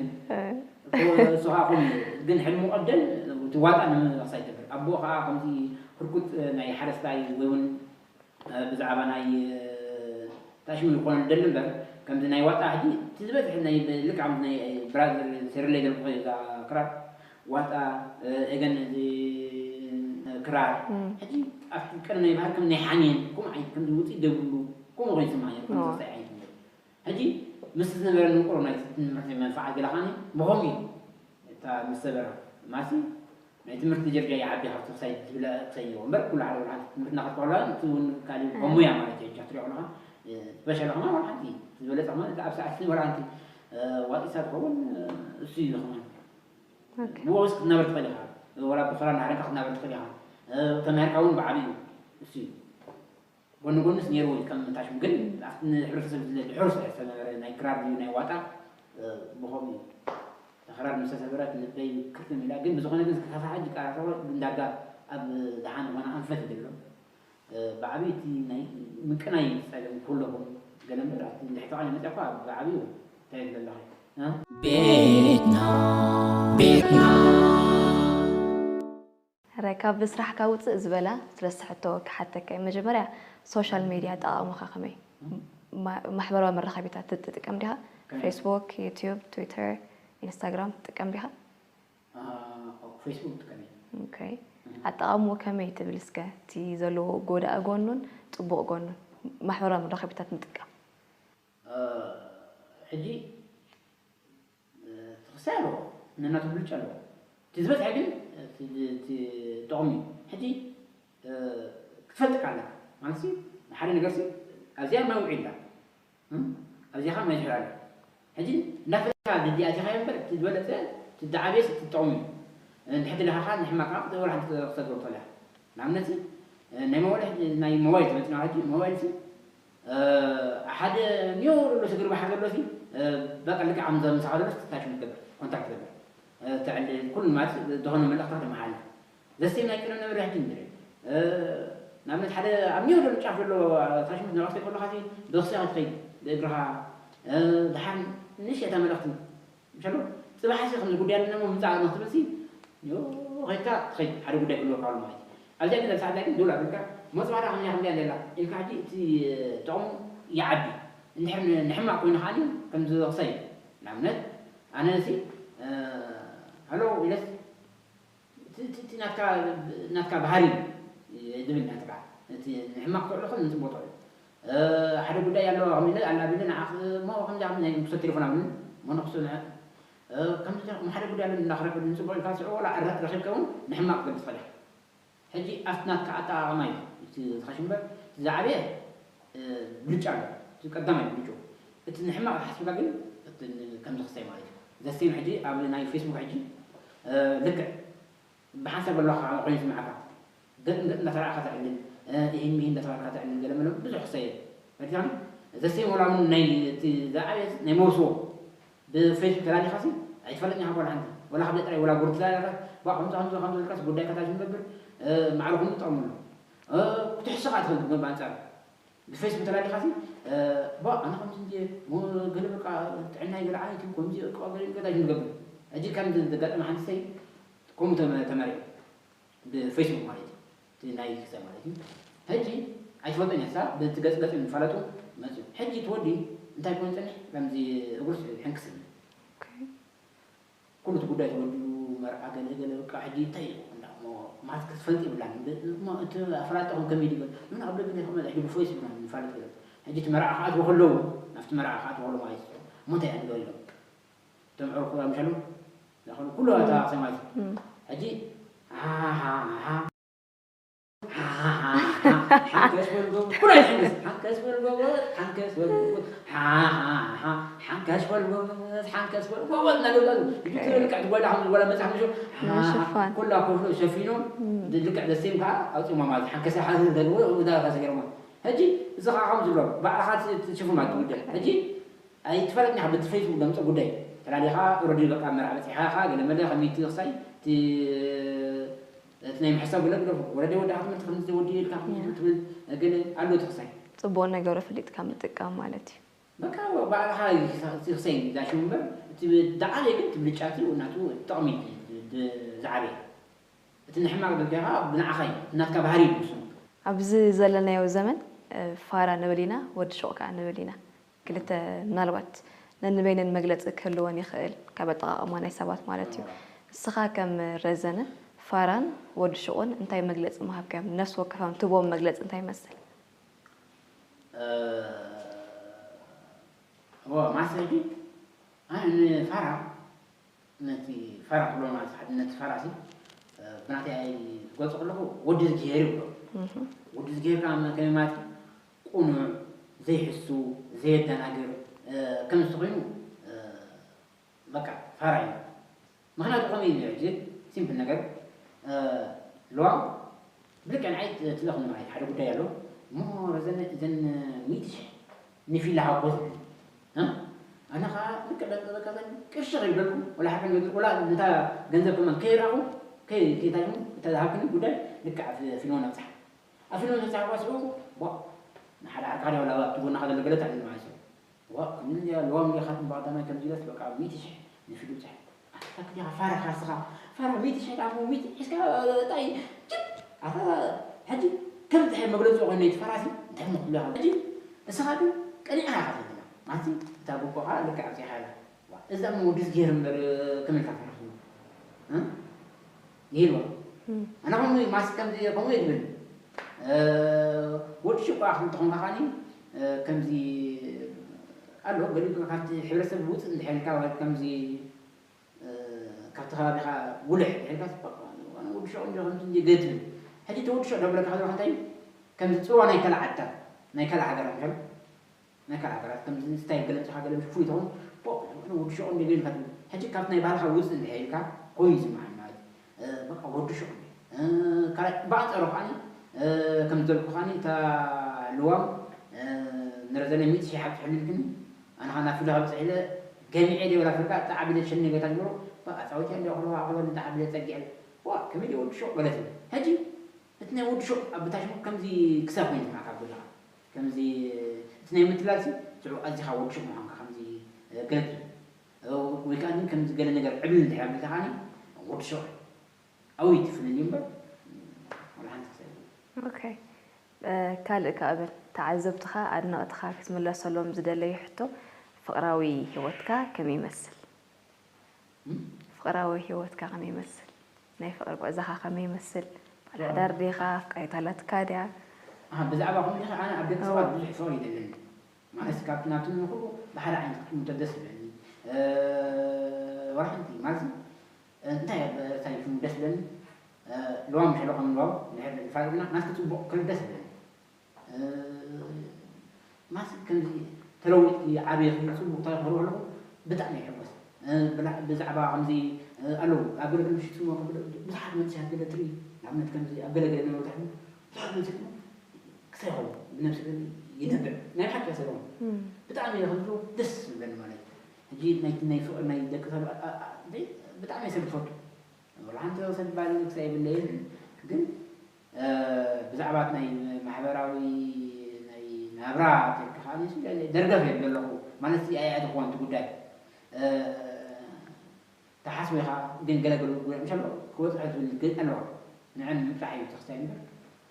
እሱ ከዓ ከምኡ ግን ሕልሙ ቀደል ትዋጣ ንምሳይ ትብል ኣቦ ከዓ ከምዚ ህርኩት ናይ ሓረስታይ ወይ እውን ብዛዕባ ናይ ታሽሙ ዝኾነ ደል እምበር ከምዚ ናይ ዋጣ ሕጂ እቲ ዝበዝሕ ናይ ልክዓ ናይ ብራዘር ሴርለይ ዘልኩ እዛ ክራር ዋጣ ኤገን እዚ ክራር ሕጂ ኣብቲ ቀደም ናይ ባህል ከም ናይ ሓኔን ከምኡ ዓይነት ከምዚ ውፅኢት ዘይብሉ ከምኡ ኮይኑ ይስማዕ ነይሩ ከምዚ ዓይነት ሕጂ ምስ ዝነበረ ንንቁሮ ናይ ትምህርቲ መንፈዓት ገለ ኻኒ ብኸምኡ እዩ እታ ምስ ሰበራ ማሲ ናይ ትምህርቲ ጀርጃ ይዓቢ ካብቲ ክሳይ ትብለ ክሳይ እምበር ኩሉ ሓደ ወላ ትምህርቲ ናኸትኮላ እቲ እውን ካልእ ከሙያ ማለት እዩ ጃ ትሪኦ ኣለኻ በሸለ ከማ ወላ ሓንቲ ዝበለፀ ከማ እቲ ኣብ ሰዓት ወላ ሓንቲ ዋጢሳ ትኸውን እሱ እዩ ዝኸውን ብወስ ክትናበር ትኽእል ኢኻ ወላ ብኽራ ናሕረካ ክትናበር ትኽእል ኢኻ ተማሂርካ እውን ብዓብዩ እሱ እዩ ጎኒ ጎንስ ነይርዎ እዩ ከም ታሽሙ ግን ኣብቲ ንሕብረተሰብ ዝለ ድሕሩ ስለ ዝተነበረ ናይ ክራር ድዩ ናይ ዋጣ ብኸምኡ እዩ እታ ክራር ምስ ተሰበረት ልበይ ክርትም ኢላ ግን ብዝኾነ ግን ከሳሓ ሕጂ ቃራሰቦ እንዳጋ ኣብ ደሓን ዝኾነ ኣንፈት ይደሎ ብዓብዩ እቲ ናይ ምቅናይ ፀገም ኩለኹም ገለ እምበር ኣብቲ እንድሕተዋለ መፅያ እኳ ብዓብዩ እንታይ ይብለለኹ ቤትና ቤትና ካብ ስራሕካ ውፅእ ዝበላ ዝረስሐቶ ክሓተካ እዩ። መጀመርያ ሶሻል ሜድያ ኣጠቓቕማኻ ከመይ? ማ- ማሕበራዊ መራኸቢታት ትጥቀም ዲኻ? ፌስቡክ፣ ዩቲዩብ፣ ትዊተር፣ ኢንስታግራም ትጥቀም ዲኻ? ፌስቡክ ጥቀም እየ። ኦኬ። ኣጠቓቕምኡ ከመይ ትብል እስከ? እቲ ዘለዎ ጎዳኢ ጎኑን ፅቡቕ ጎኑን ማሕበራዊ መራኸቢታት ምጥቃም። ሕጂ ትኽሳይ ኣለዎ፣ ነናቱ ብልጫ ኣለዎ። እቲ ዝበዝሐ ግን እቲ ጥቕሚ እዩ። ሕጂ ክትፈልጥ ኣለካ ማለት ሲ ሓደ ነገር ሲ ኣብዚኣ ማይ ውዒላ ኣብዚኻ ማይ ዝሕር ኣሎ። ሕጂ እንዳፈለካ ድዲ ኣቲኻ እምበር እቲ ዝበለፀ እቲ ዝዓበየ እቲ ጥቕሚ እዩ። እንድሕር ድለኻ ንሕማቅ ክትገብር ሓንቲ ክሰግሮ ትኽእል ኢኻ። ንኣብነት ናይ ሞባይል ናይ ሞባይል ዝመፅና ሕጂ ሞባይል ሲ ሓደ ኒዮ ዘሎ ስግር ባሕር ዘሎ ሲ በቃ ልክዕ ከም ዘምሳኻ ዘሎ ታሽ ትገብር ኮንታክት ትገብር ተዕልል ኩሉ ማለት ዝኾነ መልእኽታት ተመሓላልፍ። ዘሴም ናይ ቅነ ነብሪ ሕጂ ንርኢ ንኣብነት ሓደ ኣብ ኒዮ ዘሎ ጫፍ ዘሎ ታሽሙት ንዕክቲ ከለኻ ሲ ብኽስኻ ትኸይድ ብእግርኻ ድሓን ንሽ እታ መልእኽቲ ምሸሎ ፅባሕ ሲ ከምዚ ጉዳይ ኣለና ሞ ምፃእ ሞ ክትብል ሲ ኒዮ ኸይድካ ትኸይድ ሓደ ጉዳይ ክህልወካ ኣሎ ማለት እዩ። ኣብዚኣ ግን ኣብ ሰዓት ግን ደውል ኣቢልካ መፅባዳ ከምዚኣ ከምዚኣ ዘላ ኢልካ ሕጂ እቲ ጥቕሙ ይዓቢ። እንድሕር ንሕማቕ ኮይኑ ከዓኒ ከምዚ ክሰይ ንኣብነት ኣነ ሲ ሃሎ ኢለስ እቲ ናትካ ባህሪ ዝብል ናትካ እቲ ንሕማቕ ትዕሉ ኹን ንፅቡቅ ትዕሉ ሓደ ጉዳይ ኣሎ ከሚለ ኣላቢለ ንዓኽ ሞ ከምዚ ከም ናይ ምክሰብ ቴሌፎን ኣብልን ሞ ንክሱ ከምዚ ሓደ ጉዳይ ኣሎ እንዳኽረብ ንፅቡቅ ኢልካ ስዑ ወላ ረኺብካ እውን ንሕማቕ ትገብር ትኽእል ሕጂ ኣብቲ ናትካ ኣጠቓቕማ እዩ እቲ ዝኸሽ እምበር ዝዓበየ ብልጫ ኣሎ እቲ ቀዳማይ ብልጩ እቲ ንሕማቕ ሓስብካ ግን ከምዚ ክሰይ ማለት እዩ ዘሴም ሕጂ ኣብ ናይ ፌስቡክ ሕጂ ልክዕ ብሓንሳብ ኣለካ ኮይኑ ስምዓካ ገጥ እንዳተረኣካ ተዕልል ይህን ሚሂን እንዳተባልካ ተዕልል ገለ መለ ብዙሕ ክሰየ ፈሪታኒ ዘሴም ወላ እውን ናይ እቲ ዝዓበየ ናይ መውስቦ ብፌስቡክ ተላሊኻሲ ኣይትፈለጥኒ ካብ ወላ ሓንቲ ወላ ካብ ጥራይ ወላ ጉርቲ ተላሊኻ ባ ከምዚ ከምዚ ከምዚ ኢልካስ ጉዳይ ከታች ንገብር ማዕረ ኩሉ ጠቕሙ ኣሎ ክትሕስኻ ትኽእል ብኣንጻር ብፌስቡክ ተላሊኻሲ ባ ኣነ ከምዚ እንዲ ገለ በቃ ጥዕና ይገለ ዓይነት እዩ ከምዚ በቃ ገለ ከታች ንገብር ሕጂ ከም ዘጋጠመ ሓንቲ ሰይ ከምኡ ተመሪቑ ብፌስቡክ ማለት እዩ እቲ ናይ ክሰ ማለት እዩ ሕጂ ኣይትፈልጦን እያ በቲ ገጽ ገጽ ንፋለጡ መጽኡ ሕጂ እቲ ወዲ እንታይ ኮይኑ ጸኒሕ ከምዚ እግሩስ ሕንክስ ይብል ኩሉ እቲ ጉዳይ ተወዲኡ መርዓ ገለ ገለ በቃ ሕጂ እንታይ እዩ እንዳ እሞ ማለት ክትፈልጥ ይብላን እቲ ኣፈላልጣኹም ከመይ ድገል ምን ኣብ ደገ ናይ ከመ ሕጂ ብፌስቡክ ንፋለጥ ገለ ሕጂ እቲ መርዓ ክኣትዎ ከለዉ ናብቲ መርዓ ክኣትዎ ከለዉ ማለት እዩ እሞ እንታይ ኣንገ ኢሎም እቶም ዕርኩ ምሸሉ ዳኸሉ ኩሉ ኣታ ሰማይ ሕጂ ሓንከስ በል ጎበዝ ኩሉ ኣይትሕንከስ ሓንከስ በል ጎበዝ ሓንከስ በል ጎበዝ ሓንከስ በል ጎበዝ ሓንከስ በል ጎበዝ እናገዛሉ ልክዕ ትጓዳ ከም ዝጓዳ መፅሓፍ ምሽ ኩላ ኮፍሎ ሸፊኖም ልክዕ ዘሴም ከዓ ኣውፅማ ማለት ሓንከሰ ሓ ተግቦ ዳ ከሰገርማ ሕጂ እዚ ከዓ ከም ዝብሎ ባዕልኻ ትሽፉ ማለት ጉዳይ ሕጂ ኣይትፈለጥኒ ካብ በቲ ፌስቡክ ዘምፅእ ጉዳይ ተላሊኻ ኦረዲ በቃ መርዓ በፂሓ ኢኻ ገለ መለ ከመይ እቲ ክሳይ እቲ እቲ ናይ ምሕሳብ ገለ ግደፎ ወረደ ወዳኻ ትምህርቲ ከምዚ ወዲ ኢልካ ትብል ገለ ኣሎ እቲ ክሳይ ፅቡቕ ነገሩ ፈሊጥካ ምጥቃም ማለት እዩ በቃ ባዕልኻ ክሳይ ዛሽሙ እምበር እቲ ዝዓበየ ግን ትብልጫ እቲ ናቱ ጥቕሚ ዝዓበየ እቲ ንሕማቕ ደገኻ ብንዓኻ እዩ ናትካ ባህሪ እዩ ንሱ ኣብዚ ዘለናዮ ዘመን ፋራ ንብል ኢና ወዲ ሹቕ ከዓ ንብል ኢና ክልተ ምናልባት ነንበይነን መግለፂ ክህልወን ይኽእል ካብ ኣጠቓቕማ ናይ ሰባት ማለት እዩ። ንስኻ ከም ረዘነ ፋራን ወዲ ሹቕን እንታይ መግለፂ ምሃብካዮም? ነፍሲ ወከፋም ትህቦም መግለፂ እንታይ ይመስል? እወ ማሰ ሕጂ ኣነ ንፋራ ነቲ ፋራ ክብሎ ማለት ሓደ ነቲ ፋራ ሲ ብናተይ ዝገልፆ ከለኹ ወዲ ዝግሄር ይብሎ። ወዲ ዝግሄር ከዓ ከመይ ማለት እዩ? ቁኑዕ፣ ዘይሕሱ፣ ዘየደናግር ከምዚ ተኾይኑ በቃ ፋራ እዩ። ምኽንያቱ ከመይ እዩ ዝብል ሲምፕል ነገር ለዋም ብልክዕ ንዓይ ትለኽኒ ማለት ሓደ ጉዳይ ኣሎ እሞ ረዘነ እዘን ሚእቲ ሽሕ ንፊላ ሃቦ ዝብል ኣነ ከዓ ልክዕ በቃ እዘን ቅርሺ ከይበልኩ ወላ ሓፈን ወላ ነታ ገንዘብ ከማን ከይራኹ ከይታይሙ እታ ዝሃብክኒ ጉዳይ ልክዕ ፊልሞን ኣብፅሓ ኣብ ፊልሞን ተፃሕፋ ስዑ ንሓደ ዓርካ ዲያ ወላ ኣብቲ ጎናኻ ዘሎ ገለ ታዕልል ማለት እዩ ዋ ከምዚ ኣለዋ ምሊኻት ንባዕዳማይ ከምዚ ኢለስ በቃ ሚእቲ ሽሕ ንፊልም ፃሕ ኣታክ ዲኻ ፋራ ካርስኻ ፋራ ሚእቲ ሽሕ ዳሞ ሚእቲ ሒዝካ ታይ ኣታ ሕጂ ከም እንታይ መግለጺ ኮይኑ እቲ ፈራሲ እንታይ እሞ ክብሎ ይኽእል? ሕጂ እስኻ ግን ቀኒዕካ ኢኻ ትብላ። ማለት እታ ጎቦኻ ልክዕ ኣብጺሓ ኢኻ። ዋ፣ እዛ እሞ ወዲ ዝገርም እምበር ከመይ ኢልካ ትረኽቦ? እ? ይህልዋ። እም። ኣነ ከምኡ ማስ ከምዚ ከምኡ እየ ዝብል። እ፣ ወዲ ሹቕ ኣኽሊ እንተኾንካ ኸኣኒ፣ እ፣ ከምዚ ኣሎ፣ ገሊኡ ካብቲ ሕብረተሰብ ውፅእ እንድሕር ኢልካ ወይ ከምዚ እ፣ ካብቲ ከባቢኻ ጉልሕ ድሕርካ ትበቃ፣ ኣነ ወዲ ሸቕ እንዲ ከምዚ እንዲ ገለ ትብል። ሕጂ እቲ ወዲ ሸቕ ደብረካ ከለኻ እንታይ እዩ? ከምዚ ጽልዋ ናይ ካልእ ዓድታት፣ ናይ ካልእ ሃገራት፣ ከም ናይ ካልእ ሃገራት፣ ከምዚ ስታይል ገለ ምጽኻ ገለ ምሽ ፍሉይ ትኸውን። ቦ፣ ኣነ ወዲ ሸቕ እንዲ ገለ ኢልካ ትብል። ሕጂ ካብቲ ናይ ባህልኻ ውጽእ እንድሕር ኢልካ ኮይኑ ይስምዓኒ ማለት እዩ። እ፣ በቃ ወዲ ሸቕ እንዲ። እ፣ ካልኣይ፣ ብኣንጻሩ ከዓኒ፣ እ፣ ከም ዝበልኩ ከዓኒ እታ ልዋም፣ እ፣ ንረዘነ ሚእቲ ሺሕ ሓብቲ ሕልልክኒ፣ ኣነ ኸኣ ናብ ፊልድ ካብ በጺሐ ኢለ ገሚዐ ድየ ወላ ፍርቃ ጣዕ ኣቢለ ሸኒ ገታ ጀምሮ፣ በቃ ጻዊተ እንዲ ኣኽሎ ኣኽሎ ጣዕ ኣቢለ ጸጊዐ። ዋ፣ ከመይ ድየ ወዲ ሹቕ በለትኒ። ሕጂ እቲ ናይ ወዲ ሹቕ ኣብ ብታሽሙ ከምዚ ክሳብ ኮይኑ ይስምዓካ ኣብ ገዛኻ። ከምዚ እቲ ናይ ምትላልሲ ሽዑ ኣዚኻ ወዲ ሹቕ ምዃንካ ከምዚ፣ እ፣ ገለ ትብል። እ፣ ወይ ከኣ ግን ከምዚ ገለ ነገር ዕብል እንድሕር ኣቢልካ ከኣኒ ወዲ ሹቕ እዩ። ኣውይ ትፍልልዩ እምበር፣ ወላ ሓንቲ ክሳብ ኦኬ። እ፣ ካልእ ከ እብል፣ ተዓዘብትኻ፣ ኣድነቕትኻ ክትምለሰሎም ዝደለዩ ሕቶ፣ ፍቕራዊ ህይወትካ ከመይ ይመስል? እም? ፍቕራዊ ህይወትካ ከመይ ይመስል? ናይ ፍቕሪ ጉዕዞኻ ከመይ ይመስል? ባል ፍቕራዊ ሓዳር ዲኻ? ኣፍቃሪት ኣላትካ ድያ? ኣሃ፣ ብዛዕባ ከምኡ ኢኻ፣ ኣነ ኣብ ደቂ ሰባት እወ። ብዙሕ ፍቕሪ የለኒ። ማለት፣ ካብቲ ናብቲ ንኹሉ ብሓደ ዓይነት ክትጥምቶ ደስ ይብለኒ። እ፣ ወላ ሓንቲ፣ ማለት፣ እንታይ ኣብ፣ እንታይ ሽሙ ደስ ዝብለኒ? እ፣ ልዋም ሽሎ ከም ልዋም፣ እንድሕር ንፋለጥና፣ ናትኪ ጽቡቕ ክብል ደስ ዝብለኒ። እ፣ ማስ ከምዚ ተለዊጥኪ ዓብኺ ጽቡቕ እንታይ ክብሎ ከለኹ ብጣዕሚ ይሕጎስ። እ፣ ብላ-፣ ብዛዕባ ከምዚ፣ እ፣ ኣለዉ፣ ኣብ ገለ ገለ ምሽት ስሞ ብዙሓት መንእሰያት ገለ ትርኢ፣ ንኣብነት ከምዚ ኣብ ገለ ገለ ነበሩ ትሕሉ፣ ብዙሓት መንእሰያት ክሳይ ይኸሉ፣ ብነብሲ ግን ይነብዕ። ናይ ብሓቂ እያ ሰለሙን። እም። ብጣዕሚ እየ ከምዚ ደስ ዝብለኒ ማለት እዩ። ሕጂ ናይ፣ ናይ ፍቕሪ ናይ ደቂ ሰብ ኣ-፣ ኣ-፣ ኣ-፣ እንዴ፣ ብጣዕሚ እየ ሰብ ዝፈቱ። ወላ ሓንቲ ሰብ ባል ክሳይ የብለይን፣ ግን፣ እ፣ ብዛዕባ ናይ ማሕበራዊ ናይ ናብራ ተልካ ከኣ ንሱ ደርገፍ እየ ዘለኹ። ማለት፣ ኣይ፣ ኣይኣተኽዎን እቲ ጉዳይ። እ፣ ተሓስቦ ኢኻ፣ ግን ገለ ገለ ጉዳይ ምሽ ኣሎ፣ ክበጽሖ ዝብል ግን ኣለዋ። ንዐን ምብጻሕ እዩ ተኽስታይ እምበር፣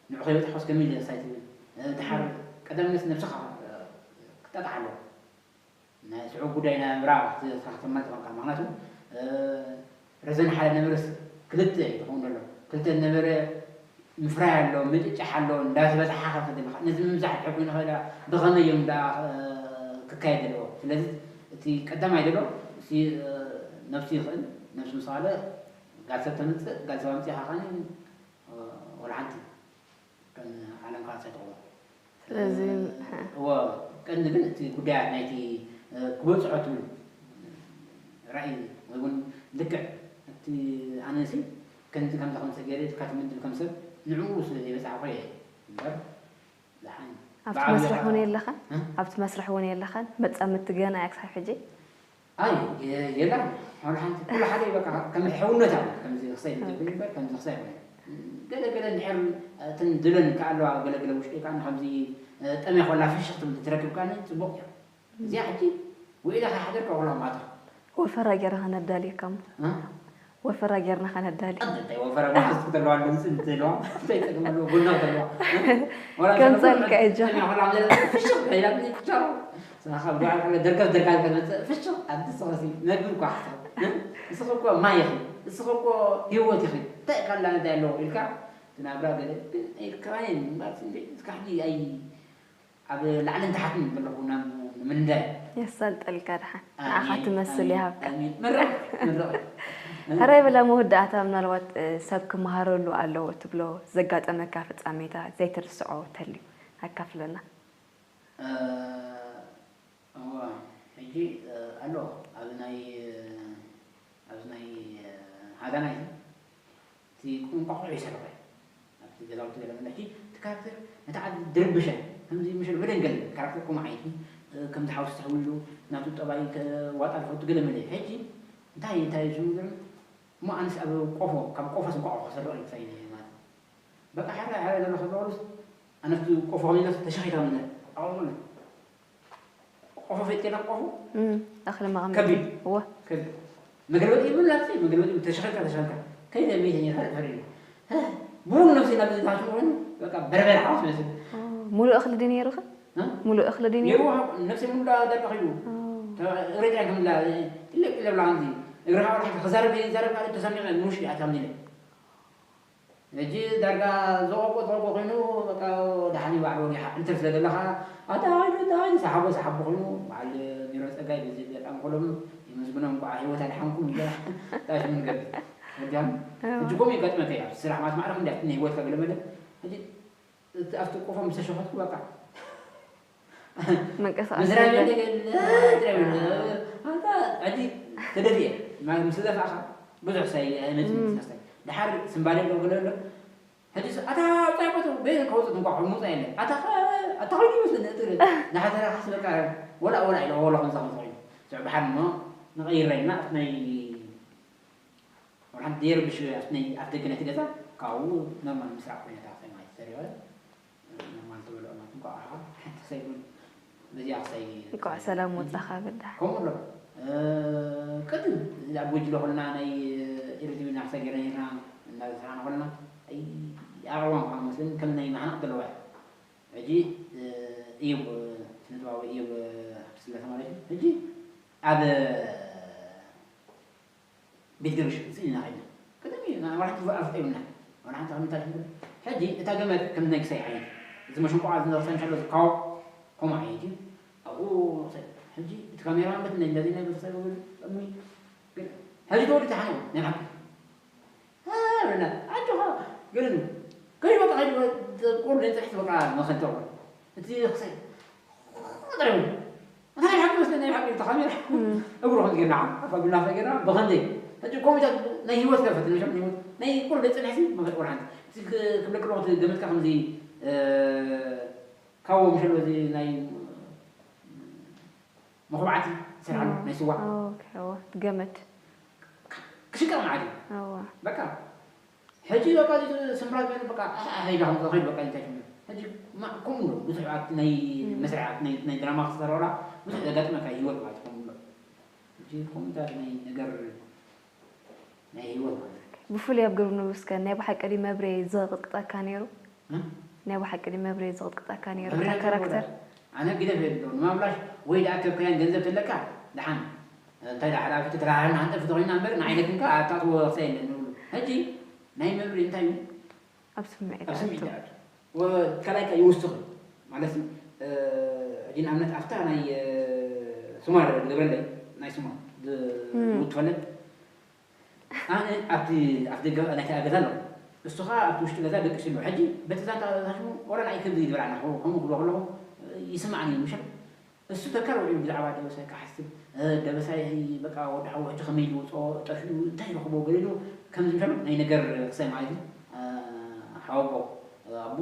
ንዑ ከይበጽሖስ ከመይ ኢለ ክሳይ ትብል? እ፣ ድሓር እም። ቀዳምነት ነብስኻ፣ እ፣ ክጣጣሕ ኣለዎ። ናይ ሽዑ ጉዳይ ናይ ምብራቕ ት-፣ ትራኽተማ ትኾንካ። ምኽንያቱ፣ እ፣ ረዘን ሓደ ነበረስ ክልተ እዩ ዝኸውን ዘሎ። ክልተ ነበረ ምፍራይ ኣሎ፣ ምጭጫሕ ኣሎ፣ እንዳተበጻሓ ከ ከደለኻ። ነዚ ምብዛሕ እንታይ ኮይኑ ኸዳ፣ ብኸመይ እዮም ዳ፣ እ፣ ክካየድ ዘለዎ? ስለዚ እቲ ቀዳማይ ዘሎ፣ እቲ፣ እ፣ ነብሱ ይኽእል፣ ነብሱ ምስ ኻለ፣ ጋል ሰብ ተምጽእ፣ ጋል ሰብ ኣምጺእኻ ኸኒ፣ እ፣ ወላ ሓንቲ። ከም ዓለም ካልእ ሳይትኸውን። ስለዚ፣ እ፣ እወ፣ ቀንዲ ግን እቲ ጉዳያት ናይቲ፣ እ፣ ክበጽሖ ትብል ራእይ ወይ እውን ልክዕ እቲ ኣነሲ ከምዚ ከምዚ ከምዚ ገይረ ኢልካ ትምድብ ከም ሰብ ንዕኡ ስለ ዘይበጻሕኩ እየ እምበር፣ ደሓን ኣብቲ ብዓብዩ መስርሕ እውን ከኣ የለኻን? እ? ኣብቲ መስርሕ እውን የለኻን? መጻምድቲ ገና እያ ክሳብ ሕጂ? ኣይ፣ የ-፣ የላን። ወላ ሓንቲ፣ ኩሉ ሓደ እዩ በቃ፣ ከም ሕውነት ኣሎ። ከምዚ ክሳይ ኦኬ። ትብል እምበር፣ ከምዚ ክሳይ ይኮነ። ገለ ገለ እንድሕር፣ እተን ድለን ከኣ ኣለዋ፣ ገለ ገለ ውሽጢ ከኣ ከምዚ፣ እ፣ ጠምያ ኮላ ፍሽኽ ትብል ትረክብ ከኣ ጽቡቕ እያ። እዚኣ ሕጂ ውዒላ ከይሓደርካ ኮላ ማታ። ወፈራ ጌርና ከነዳልየካ እሞ። እ? ወፈራ ጌርና ከነዳሊ። ኣንተ እንታይ ወፈራ ማሕስ ክትለዋ፣ ድምጺ እንትለዋ፣ እንታይ ይጠቅም ኣለዎ? ጎና ክትለዋ። እ? ወላ ከምጸልካ እየ፣ ጆ። ጠምያ ኮላ ፍሽኽ ኢላ ቻው። ስኻ ካብ ጓል ከለ ደርገፍ ደርጋፍ ከመጽእ ፍሽኽ ኣንቲ ስኸሲ መግቢ እኳ ሓሳብ። ንስኺ እኮ ማይ ኢኺ፣ ንስኺ እኮ ህይወት ኢኺ። እንታይ ካልእ እንታይ ኣለዎ ኢልካ ትናብራ ገለ ግን ኣይርከባየን። ማለት እንዴ፣ እስካ ሕጂ ኣይ-፣ ኣብ ላዕልን ታሕትን ዘለኹ ናብ ንምንዳይ። የሳልጠልካ ድሓን። ኣሜን፣ ንዓኻ ትመስል ኣሜን፣ ይሃብካ። ኣሜን። ምርቕ፣ ምርቕ። ሕራይ ብላ መወዳእታ ምናልባት፣ እ፣ ሰብ ክመሃረሉ ኣለዎ ትብሎ ዘጋጠመካ ፍጻሜታት ዘይትርስዖ ተልዩ ኣካፍለና። እ፣ እዋ፣ ሕጂ፣ እ፣ ኣሎ፣ ኣብዚ ናይ፣ እ፣ ኣብዚ ናይ፣ እ፣ ሃገርና እዩ። እቲ እንቋቑሖ ይሰርሖ እዩ። ኣብቲ ገዛውቲ ገለ መለ። ሕጂ እቲ ካራክተር ነታ ዓዲ ድርብሸ፣ ከምዚ ምሸት በደን ገለ ካራክተር ከምኡ ዓይነት እዩ። እ፣ ከምዚ ሓውሲ ተሕውሉ፣ ናቱ ጠባይ ከዋጣ ዝፈቱ ገለ መለ። ሕጂ እንታይ፣ እንታይ እዩ ዝብል? እሞ ኣነስ ኣብ ቆፎ፣ ካብ ቆፎስ እንቋቑሖ ክሰርቕ እዩ ክሳይ ማለት። በቃ፣ ሕራይ፣ ሕራይ ዘሎ ከሎ፣ ኣነስ ቆፎ ከመይ ኢለ ተሸኺታ ምነ፣ ኣቑርቑለ። ቆፎ ፈይጥ ከይዳ ቆፎ? እም፣ እኽሊ መቐመጢ። ከቢድ። እወ። ከቢድ። መገልበጢ ይብሉ፣ ላኪ መገልበጢ ተሸኺልካ፣ ተሸኺልካ። ከይደ ቤት እየ፣ ሕራይ፣ ሕራይ እዩ። ሙሉ ነብሲ ናብ ዝታሽ ኮይኑ በቃ በርበር ሓውስ መስል ሙሉእ እኽሊ ድዩ ነይሩኸ? እ? ሙሉእ እኽሊ ድዩ ነይሩ? ነይሩ ነብሲ ሙሉ ዳርጋ ዳርጋ ኺዱ ኦ፣ ሬድያ ከምላ ኢለ ኢለ ብላ ከምዚ እግርኻ ወላ ክዛረብ ዘይዛረብ ማለት ተሰሚዐ ምሽ ኣታ ከምዚ ኢለ ሕጂ ዳርጋ ዘቆቆ ዘቆቆ ኮይኑ በቃ ደሓን ይባዕ ወጊሓ እንተ ስለ ዘለኻ ኣታ ኸይዱ ኣታ ኸይዱ ሰሓቦ ሰሓቦ ኮይኑ በዓል ቢሮ ፀጋይ በዚ ኣጋጣሚ ከሎም ይመስግኖም እንኳዕ ህይወት ኣድሓንኩም ኢለ ታሽ ምን ገብ ሕጃም ሕጂ ኮም ይገጥመካ እዩ ስራሕ ማለት ማዕረፍ እንዲ ናይ ህይወትካ ገለመለ ሕጂ እቲ ኣብቲ ቆፎ ምስ ተሸፈትኩ በቃ መንቀሳቐሲ መስሪያ ቤት የለን። የለ፣ መስሪያ ቤት የለ። ኣንታ ሕጂ ተደፊኤ ማ- ምስ ተደፋእካ ብዙሕ ሳይ ኣይመፅእ እም። ሳስታይ ድሓር ስምባደ ዶ ገለ ኣሎ ሕጂ ስ- ኣታ ኣውፃ ይቆቱ በይ ከውፅእ እንኳ ሙፃ የለ ኣታ ኸ- ኣታ ኸይዱ ይመስለኒ እቲ ናሓተራ ካስ በቃ ወላ ወላ ኢለ ወላ ከምዛ ከምዛ ኮይኑ ስዕ ብሓር እሞ ንቐይረና ኣብቲ ናይ ወላ ሓንቲ የርብሽ ኣብቲ ናይ ኣፍ ደገ ናይቲ ገዛ ካብኡ ኖርማል ምስራሕ ኮይነታ ክሳይ ማለት ተሪኦ ኖርማል ዝበልዖ ማለት እንኳ ኣኻ ሓንቲ ክሳይ ይብል በዚኣ ክሳይ እንኳዕ ሰላም ወፃኻ በዳ ከምኡ ኣሎ ቅድም ኣብ ጉጅለ ኮልና ናይ ኤርትዊና ክሳይ ገይረ ነርና እናሰራና ኮልና ኣቕርቦም ከዓ መስለኒ ከም ናይ ማሕናቕ ዘለዋ ሕጂ እዩ ስነጥባዊ እዩ ስለተ ማለት እዩ ሕጂ ኣብ ቤት ገርግሽ ስኢልና ኸይድና ቅድሚ ዋላ ሓንቲ ኣፍጠ ይብልና ዋላ ሓንቲ ከምንታይ ሕጂ እታ ገመድ ከም ናይ ክሳይ ዓይነት እዚ መሸንቆቓ ዝነርሰን ከሎ ዝካወ ከምኡ ዓይነት እዩ ኣብኡ ሕጂ እቲ ካሜራ በት ናይ እንደዚህ ናይ በተሳይ ወገድ ቅድሚ ሕጂ ተወዲ ተሓነ ናይ ሓቂ ኣጆኻ ግን ከይድ በቃ ከይድ ቁር ናይ ፅሕቲ በቃ መኸንተው እቲ ክሳይ ጥሬው እንታይ ሓቂ መስለ ናይ ሓቂ ተኻሚራ እግሩ ከም ጌርና ኣፋ ብላ ፈገራ በኸንደ ሕጂ ኮሚታት ናይ ህይወት ከፈት ናይ ህይወት ናይ ቁር ናይ ፅንሕቲ መኸድ ቁር ሓንቲ ክብለክ ኣለኹ ገመትካ ከምዚ ካብዎ ምሸሎ እዚ ናይ መኹባዕቲ ስራሕ ናይ ስዋ ገመድ ክሽቀል ማለት እዩ በቃ ሕጂ በቃ ስምራ ዝበለ በቃ ሄዳ ከምዛ ኸይዱ በቃ እንታይ ሽሙ ሕጂ ከምኡ ብዙሕ ኣብቲ ናይ መስርሕ ኣብቲ ናይ ድራማ ክሰራውራ ብዙሕ ዘጋጥመካ ህይወት ማለት ከምኡ ሕጂ ከምኡታት ናይ ነገር ናይ ህይወት ማለት ብፍሉይ ኣብ ግርብ ንጉስ ከ ናይ ብሓቂ ድዩ መብሬ ዝቕጥቅጠካ ነይሩ? ናይ ብሓቂ ድዩ መብሬ ዝቕጥቅጠካ ነይሩ? እታ ካራክተር ኣነ ግደፍ የብሎ ንማምላሽ ወይ ደኣ ከብካያን ገንዘብ ተለካ ደሓን እንታይ ደኣ ሓላፊ ተተራሃና ሓንጠፍ ተኾይና እምበር ንዓይነትን ከ ኣታትዎ ክሳይ የለን ንብሉ ሕጂ ናይ መብሬ እንታይ እዩ ኣብ ስምዒት ኣብ ስምዒት ይኣቱ ከላይካ ይውስኽ ማለት ሕጂ ንኣብነት ኣብታ ናይ ሱማር ዝገብረለይ ናይ ሱማር ዝውትፈለይ ኣነ ኣብቲ ኣፍ ደገ ናይቲ ገዛ ኣለኹ እሱ ኸዓ ኣብቲ ውሽጢ ገዛ ደቂሱ ኣሎ ሕጂ በቲ ዛንታ ሽሙ ወላ ንዓይ ከምዚ ይድበላና ከምኡ ክብሎ ከለኹ ይስማዕኒ ምሸት እሱ ተካል ውዒሉ ብዛዕባ ደበሳይ ክሓስብ ደበሳይ በቃ ወዲ ሓዉ ሕጂ ከመይ ዝወፅኦ ጠፊኡ እንታይ ረኽቦ ገለ ኢሉ ከምዚ ምሸት ናይ ነገር ክሳይ ማለት እዩ ሓወቦ ኣቡ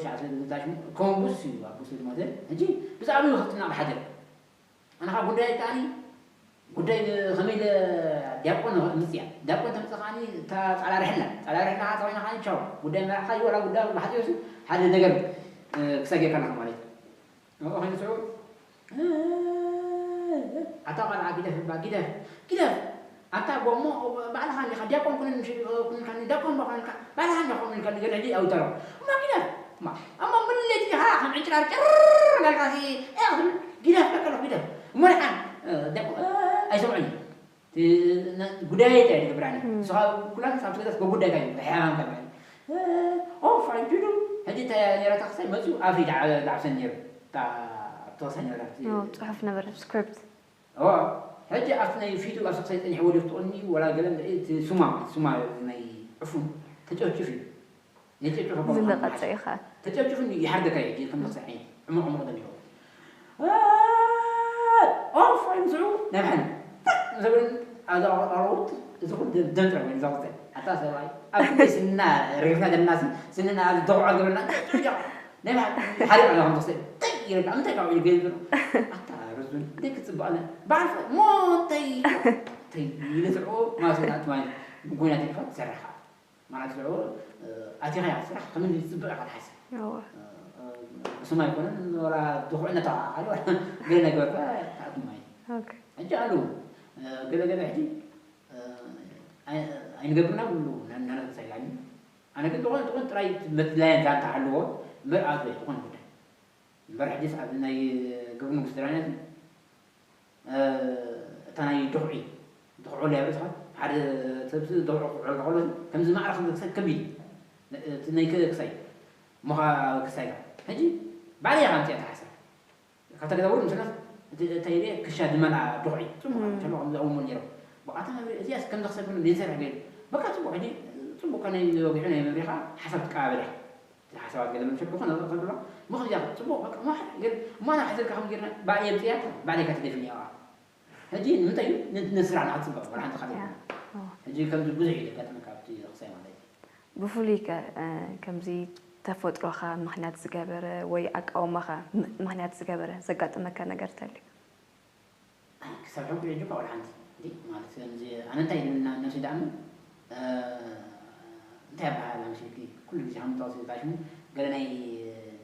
ሻዕ ስለ ዝዛሽ ከምኡ ቡስ እዩ ኣቡ ስለ ዝሞተ ሕጂ ብዛዕባ ይኸፍትና ብሓደ ኣነ ካብ ጉዳይ ከዓኒ ጉዳይ ከመይ ኢለ ዲያቆን ምፅያ ዲያቆን ተምፅእ ከዓኒ እታ ፃላ ርሕላ ፃላ ርሕላ ከዓ ተኮይና ከዓኒ ቻው ጉዳይ መራሕካ ይወላ ጉዳይ ብሓፂሩ ሓደ ነገር ክሳይ ጌርካ ኣለካ ማለት እዩ ኣብኡ ኮይኑ ስዑ ኣታ ቆልዓ ግደፍ እባ ግደፍ ግደፍ ኣታ ጎሞ ባዕልኻ እንዲኻ ዲያቆን ኩነን ምሽ ኩንካኒ ዲያቆን ባ ኩነንካ ባዕልኻ እንዲኻ ኩነንካ ንገለ ሕጂ ኣውተሮ እማ ግደፍ እማ እማ ምለይቲ ኢኻ ከም ዕንጭራር ጭር እንዳልካ ሲ እያ ክትብል ግደፍ በቀሎ ግደፍ እሞ ደሓን ዲያቆን ኣይሰምዑን እዩ ጉዳይ እንታይ ትገብራኒ ንስኻ ኩላን ኣብቲ ገዛስ በጉዳይካ እዩ ሕያማም ካብ ኦፍ ኣይዱዱ ሕጂ እንታይ ነራታ ክሳይ መፅኡ ኣፍሪ ዳዕሰን ነይሩ ተወሰነ ፅሑፍ ነበረ ስክሪፕት ሕጂ ኣብቲ ናይ ፊቱ ኣብ ሰክሳይ ፀኒሐ ወዲኹ ትቕኒ ወላ ገለ ሱማ ሱማ ናይ ዕፉን ተጨፍጭፍ እዩ የጨፍጭፍ ዝለቐፀ ኢኻ ተጨፍጭፍ ይሓርደካ እዩ ከም ሰክሳይ ዓይነት ዕሙቕ ዕሙቕ ደሚቑ ኦፍ ኣይምስዑ ናይ ብሓኒ ዘብል ኣዛ ኣሮት እዚ ኩሉ ደም ጥራሕ ኮይኑ ዘቕፀ ኣታ ሰብኣይ ኣብ ክንደይ ስንና ረጊፍና ዘለና ስንና ኣብዚ ደቑዖ ዝገብረና ናይ ብሓኒ ሓሪቕ ኣለኹም ተኽሰ እንታይ ይረዳ እንታይ ካብ ኢሉ ገይሩ ኣታ ርዙን ደቂ ጽባለ ባዕፈ ሞተይ ተይ ይልትዑ ማሰናት ማለት ጎይና ተሪፋ ትሰርሓ ማለት ዝዑ ኣቲኻ ኢኻ ስራሕ ከመይ ዝጽብቕ ኢኻ ትሓስብ እሱም ኣይኮነን ወላ ድኹዕነት ተባዓሉ ገለ ነገርካ ተኣቱ ማለት ሕጂ ኣለዉ ገለ ገለ ሕጂ ኣይንገብርና ብሉ ናነረሳ ኢላኒ ኣነ ግን ዝኾነ ዝኾነ ጥራይ መድላያን ዛንታ ኣለዎ እምበር ኣቶ ዝኾነ ጉዳይ እምበር ሕጂስ ኣብ ናይ ግብሪ ንጉስ ጥራይ ነዚ እታ ናይ ድኹዒ ድኹዑ ለያ ብለስኻ ሓደ ሰብ ድኹዑ ክዑ ከሎ ከምዚ ማዕረ ክሰብ ከቢድ እቲ ናይ ክሳይ ሞኻ ክሳይ ሕጂ ባዕለይ ኢኻ ኣምፅኣ ተሓሰብ ካብ ተገዛውሩ ምስና እንታይ ኢለ ክሻ ዝመልኣ ድኹዒ ፅቡቅ እንተሎ ከም ዝኣውሞ ነይሮም በቃ እታ መብሪእ እዚኣስ ከም ዘኽሰብ ሌንሰር ሕገ በቃ ፅቡቅ ሕጂ ፅቡቅ ከ ናይ ወጊሑ ናይ መብሪኻ ሓሳብ ትቀባበል ኢኻ ሓሳባት ገለ ምንሽር ዝኾነ ከብሎ ምኽንያት ጽቡቕ በቃ ማሕ ግን ማና ሕዘልካ ከም ጌርና ባዕየ ብፅያ ባዕለይ ከትደፍን እያ ሕጂ ንምንታይ እዩ ነስራዕ ንክፅበቕ ወላ ሓንቲ ካልእ ሕጂ ከምዚ ብዙሕ እዩ ዘጋጥመካ ኣብቲ ክሳይ ማለት እዩ ብፍሉይ ከ ከምዚ ተፈጥሮኻ ምኽንያት ዝገበረ ወይ ኣቃውማኻ ምኽንያት ዝገበረ ዘጋጥመካ ነገር ተልዩ ክሳብ ሕጂ ሕጂ እኳ ወላ ሓንቲ እንዲ ማለት ከምዚ ኣነ እንታይ ይብል ናብ ነብሲ ደኣ እሞ እንታይ ኣበሃል ኣምሲልኪ ኩሉ ግዜ ከም ጠቕሲ ዝጣሽሙ ገለ ናይ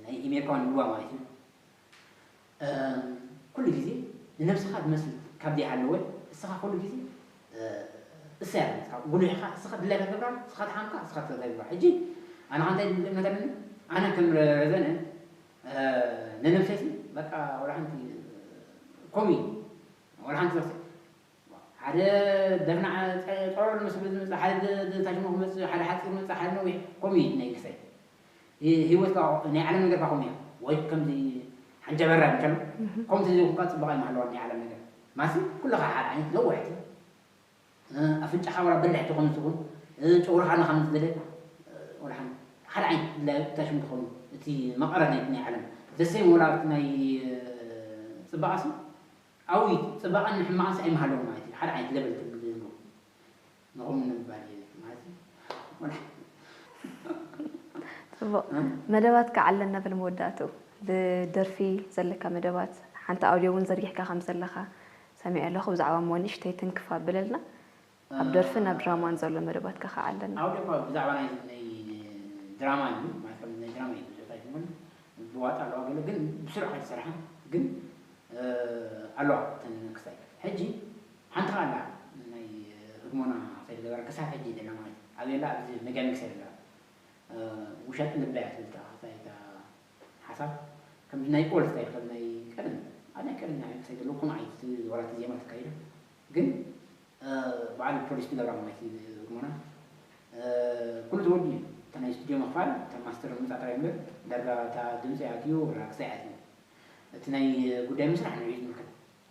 ናይ ኢሜልካ ንብልዋ ማለት እዩ ኩሉ ግዜ ንነብስኻ ትመስል ካብ ዘይሃለወ እስኻ ኩሉ ግዜ እሰያ ጉልሕኻ እስኻ ድላይካ ትገብራ እስኻ ተሓምካ እስኻ ተገብራ ሕጂ ኣነ እንታይ እምነት ኣለኒ ኣነ ከም ረዘነ ንነብሰይ በቃ ወላ ሓንቲ ኮሚ ወላ ሓንቲ ዘርሰ ሓደ ደፍና ጸሮር ምስ ዝመጽእ ሓደ ታሽሞ ክመጽእ ሓደ ሓጺር መጽእ ሓደ ነዊሕ ኮሚ ናይ ክሰይ ህይወትካ ናይ ዓለም ነገር ካ ኮሚ ወይ ከምዚ ሓንጀበራ ምቸሎ ኮም ተዘይኮንካ ጽቡቕ ኣይምሃለዋ ናይ ዓለም ነገር ማሲ ኩልኻ ሓደ ዓይነት ነዋሕቲ ኣፍንጫኻ ወላ በላሕቲ ኮም ትኹን ጨጉርኻ ንኸም ዝደለ ወላ ሓደ ዓይነት ድላይ ታሽም ትኾኑ እቲ መቐረት ናይ ናይ ዓለም ዘሰይ ወላ ናይ ፅባቐ ሲ ኣዊ ፅባቐን ሕማቕን ሲ ኣይምሃለዎ ማለት እዩ ሓደ ዓይነት ለበል ትብል ዝህሉ ንኹም ንምባል ማለት እዩ ፅቡቕ መደባትካ ዓለና በል መወዳእትኡ ብደርፊ ዘለካ መደባት ሓንቲ ኣውድዮ እውን ዘርጊሕካ ከም ዘለኻ ሰሚዐ ኣለኹ ብዛዕባ እሞ ንእሽተይ ትንክፍ ኣብለልና ኣብ ደርፍን ኣብ ድራማን ዘሎ መደባትካ ከዓ ኣለና። ኣውደ እኳ ብዛዕባ ናይ ናይ ድራማ እዩ ማለት ከም ናይ ድራማ እዩ ብዙሕ ኣይኮነን ብዋጣ ኣለዋ ገለ ግን ብስሩዕ ኣይተሰርሐን ግን ኣለዋ እተን ክስታይ ሕጂ ሓንቲ ከዓ ኣላ ናይ ህግሞና ከይተገበረ ክሳብ ሕጂ ደላ ማለት እዩ ኣበየላ ኣብዚ መጋሚ ክሳይ ደላ ውሸጢ ልባ እያ ትብል እታ ክስታይ እታ ሓሳብ ከምዚ ናይ ኦል ስታይል ከም ናይ ቀደም ኣብ ናይ ቀደም ናይ ክሳይ ዘለዉ ከምኡ ዓይነት ወላ እቲ ዜማ ተካይዱ ግን በዓል ፖሊስ ትገብራ ማለት እዩ ህግሞና ኩሉ ተወዲኡ እዩ እታ ናይ ስቱድዮ ምኽፋል እታ ማስተር ምምፃእ ጥራይ እምበር ዳርጋ እታ ድምፂ ኣትዩ ወላ ክሳይ ኣትዩ እቲ ናይ ጉዳይ ምስራሕ ንሪኡ ዝምልከት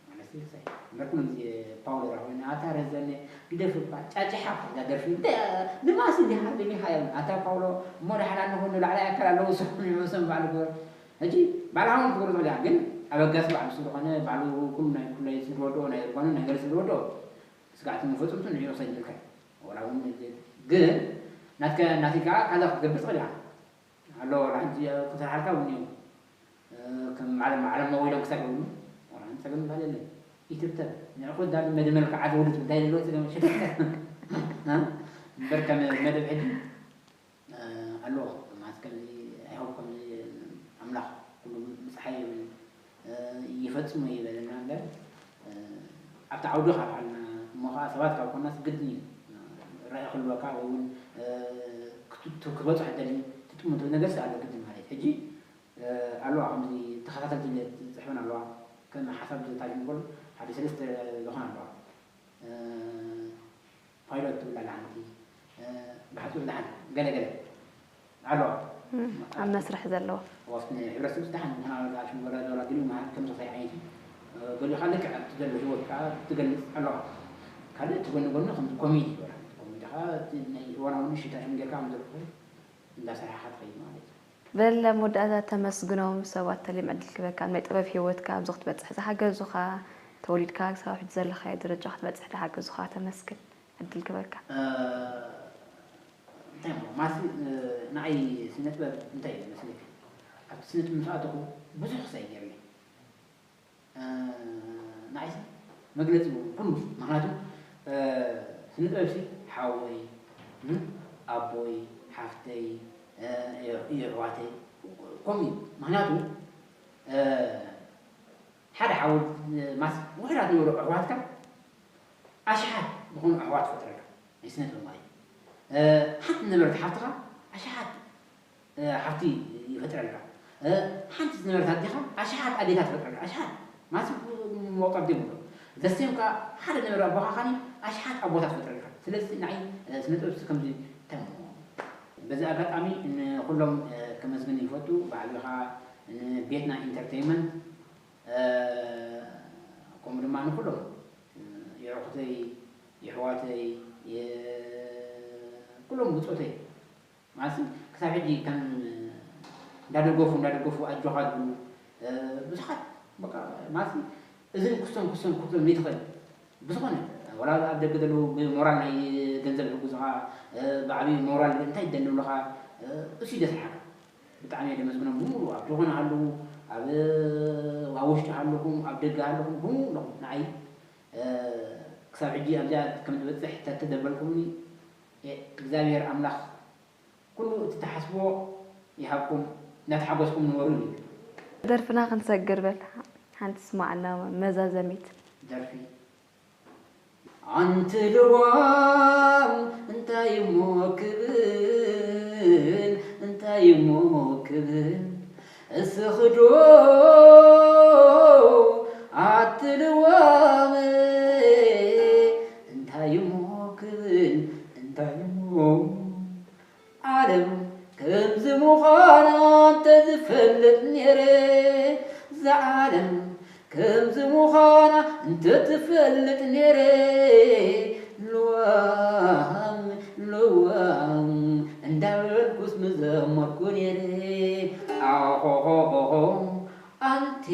ማለት እዩ ክሳይ እምበር ኩሉ ግዜ ፓውሎ ራ ኮይኑ ኣታ ረዘነ ግደፍ እባ ጫጭሓ እዛ ደርፊ ንማስ እንዲኻ ደሊኻ እዮም ኣታ ፓውሎ እሞ ዳሕና ንኹን ንላዕላይ ኣካል ኣለዉ ስኹም ይመሶም ባዕሉ ክበር ሕጂ ባዕልኻ እውን ክገብሮ ትኽእል ኢኻ ግን ኣበጋሲ ባዕሉ ስለ ዝኾነ ባዕሉ ኩሉ ናይ ኩላይ ስለ ዝወድኦ ናይ እርጋኑ ናይ ገለ ስለ ዝወድኦ ስጋዕቲ መፈፀምቱ ንዕኡ ክሳይ ዝምልከት ወላ እውን ግን ናትከ ናትካ ካልእ ክትገብር ትኽእል ኢኻ ኣሎ ወላ ሓንቲ ክሰርሓልካ እውን እዮም ከም ዓለም ዓለም መወይሎም ክሳብ ይብሉ ወላ ሓንቲ ፀገም ባል የለን ይትብተብ ንዕኹ ዳ መደመልካ ዓዚ ውሉት እንታይ ዘለዎ ፀገም ሸ እምበር ከም መደብ ሕጂ ኣለዎ ማለት ከምዚ ኣይሆፕ ከምዚ ኣምላኽ ኩሉ ምፅሓይ ይብል ይፈፅሞ ይበለና እምበር ኣብቲ ዓውዲ ካብ ዓልና እሞ ከዓ ሰባት ካብ ኮናስ ግድን እዩ ራእይ ክህልወካ ወይ እውን ክትበፅሖ ደሊ ትጥምቶ ነገር ኣሎ ግድን ማለት ሕጂ ኣለዋ ከምዚ ተኸታተልቲ ዝፅሕፈን ኣለዋ ከም ሓሳብ ዝታጅ ንበሉ ሓደ ሰለስተ ዝኾን ኣለዋ ፓይሎት ትብል ኣላ ሓንቲ ብሓፂሩ ደሓን ገለ ገለ ኣለዋ ኣብ መስርሕ ዘለዋ ወስነ ሕብረተሰብ ደሓን ምዃና ሽንጎራ ዶላ ግን መሃር ከም ዝኸይ ዓይነት እዩ ገሊኻ ልክዕ ኣብቲ ዘሎ ህይወት ከዓ ትገልፅ ኣለዋ ካልእ እቲ ጎኒ ጎኒ ከም ኮሜዲ ይበላ ኮሜዲ ከዓ ናይ እዋናዊ ንሽታ ሽም ጌርካ ከም ዘልኩ እንዳሰራሓ ትኸይድ ማለት እዩ በለ መወዳእታ ተመስግኖም ሰባት ተልዮም ዕድል ክበካ ናይ ጥበብ ህይወትካ ኣብዚ ክትበፅሕ ዝሓገዙኻ ተወሊድካ ክሳብ ሕጂ ዘለኻዮ ደረጃ ክትበፅሕ ዝሓገዙኻ ተመስግን ዕድል ክበካ እንታይ እሞ ማሲ ንዓይ ስነ ጥበብ እንታይ እዩ መስለካ ኣብቲ ስነ ጥበብ ምስ ኣተኹ ብዙሕ ክሳይ ገይርኒ ንዓይሲ መግለፂ እውን ኩሉ ምክንያቱ ስነ ጥበብሲ ሓወይ ኣቦይ ሓፍተይ የሕዋተይ ከምኡ እዩ ምክንያቱ ሓደ ሓወ ማስ ውሕዳት ነበሩ ኣሕዋትካ ኣሽሓት ዝኾኑ ኣሕዋት ፈጥረልካ ናይ ስነ ጥበብ ማለት ሓንቲ ነበረት ሓፍትኻ ኣሽሓት ሃብቲ ይፈጥረልካ። ሓንቲ ዝነበረት ኣዴኻ ኣሽሓት ኣዴታት ትፈጥረልካ። ኣሽሓት ማሲ መቆጠር ዘይብሉ ዘሴም ከ ሓደ ነበረ ኣቦኻ ኻኒ ኣሽሓት ኣቦታት ትፈጥረልካ። ስለዚ ንዓይ ስነ ጥበብ ከምዚ ተሞ። በዚ ኣጋጣሚ ንኩሎም ከመስግን ይፈቱ። ብዓቢኻ ንቤትና ኢንተርቴይንመንት፣ ከምኡ ድማ ንኩሎም የዕኹተይ፣ የሕዋተይ፣ ኩሎም ብጾተይ ማሲ ክሳብ ሕጂ ከም እንዳደገፉ እንዳደገፉ ኣጆኻ ዝብሉ ብዙሓት በቃ ማሲ እዝን ክሶም ክሶም ክሶም ይትኽእል ብዝኾነ ወላ ኣብ ደገ ዘለዉ ብሞራል ናይ ገንዘብ ሕጉዝኻ ብዓብዪ ሞራል እንታይ ደንብሉኻ እሱ ደስሓካ ብጣዕሚ እየ ደመስግኖም ብምሉ ኣብ ዝኾነ ሃለዉ ኣብ ኣብ ውሽጢ ሃለኹም ኣብ ደገ ሃለኹም ብምሉ ንዓይ ክሳብ ሕጂ ኣብዚኣ ከም ዝበፅሕ ተተደበልኩምኒ እግዚኣብሔር ኣምላኽ ኩሉ እቲ ትሓስብዎ ይሃብኩም፣ እናተሓጎስኩም ንበሩ ይብል። ደርፍና ክንሰግር በል ሓንቲ ስማዕና መዛዘሚት። ደርፊ ኣንቲ ልዋም እንታይ እሞ ክብል እንታይ እሞ ክብል እስኽዶ ኣቲ ልዋም እንታይ እሞ ክብል እንታይ እሞ ዓለም ከምዚ ምዃና እንተዝፈልጥ ነይረ፣ እዛ ዓለም ከምዚ ምዃና እንተትፈልጥ ነይረ፣ ልዋም ልዋም እንዳበልኩስ ምዘመርኩ ነይረ። ኣኾኾኾኾ ኣንቲ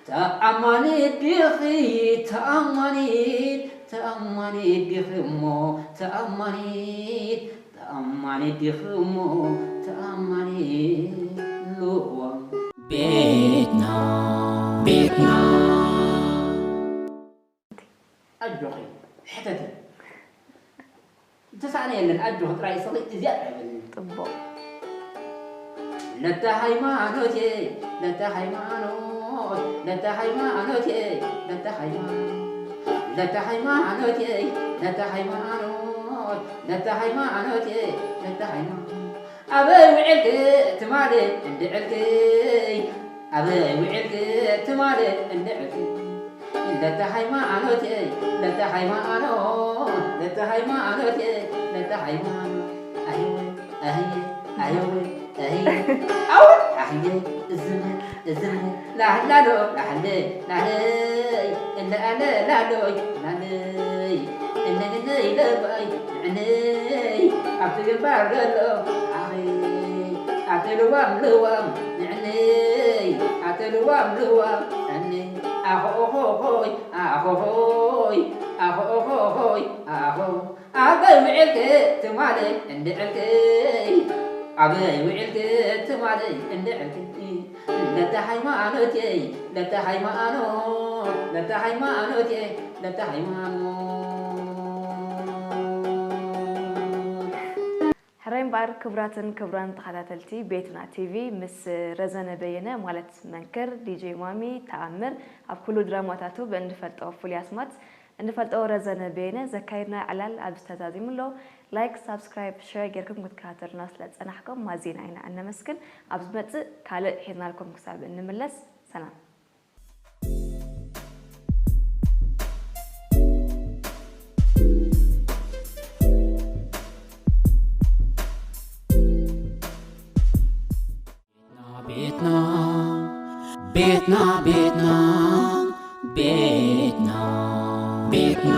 ተኣማኒት ዲኺ ተኣማኒት ተኣማኒት ዲኺ እሞ ተኣማኒት ተኣማኒት ዲኺ እሞ ተኣማኒት ልዋም ቤትና ቤትና ኣጆኺ ሕተቲ ዝተሳእነ የለን ኣጆኺ ጥራይ እስኺ እዚኣ ጥራይ በልኒ። ጽቡቕ። ለተ ሃይማኖቴ ለተ ሃይማኖት ለተ ሃይማኖቴ ለተ ሃይማኖት ለተ ሃይማኖቴ ለተ ሃይማኖት ለተ ሃይማኖቴ ለተ ሃይማኖት ኣበይ ውዒልኪ ትማሊ እንድዕልኪ ኣበይ ውዒልኪ ትማሊ እንድዕልኪ ለተ ሃይማኖቴ ለተ ሃይማኖት ለተ ሃይማኖቴ ለተ ሃይማኖት ኣህየ ኣህየ ኣየወ ኣህየ ኣው ኣህየ እዝነ እዝነ ላህላሎ ላህለ ላህለይ እለ ኣለ ላሎይ ላለይ እነግነይ ለባይ ንዕነይ ኣብቲ ግንባር ዘሎ ኣኺ ኣቲ ልዋም ልዋም ንዕነይ ኣቲ ልዋም ልዋም ንዕነይ ኣኾኦኾኾይ ኣኾኾይ ኣኾኦኾኾይ ኣኾ ኣበይ ውዒልኪ ትማሊ እንድዕልኪ ኣበይ ውዒልኪ ትማሊ እንድዕልኪ ለተ ሃይማኖትየይ ለተ ሃይማኖት ለተ ሃይማኖትየይ ለተ ሃይማኖት ሕራይ እምበኣር ክቡራትን ክቡራን ተኸታተልቲ ቤትና ቲቪ ምስ ረዘነ በየነ ማለት መንክር፣ ዲጄ ማሚ፣ ተኣምር ኣብ ኩሉ ድራማታቱ ብእንፈልጦ ፍሉይ ኣስማት እንፈልጦ ረዘነ በየነ ዘካየድናዮ ዕላል ኣብዚ ተዛዚሙ ኣሎ። ላይክ፣ ሳብስክራይብ፣ ሸር ጌርኩም ክትከታተሉና ስለ ዝጸናሕኩም ኣዚና ኢና እነመስግን። ኣብ ዝመጽእ ካልእ ሒዝናልኩም ክሳብ እንምለስ ሰላም። ቤትና ቤትና ቤትና ቤትና ቤትና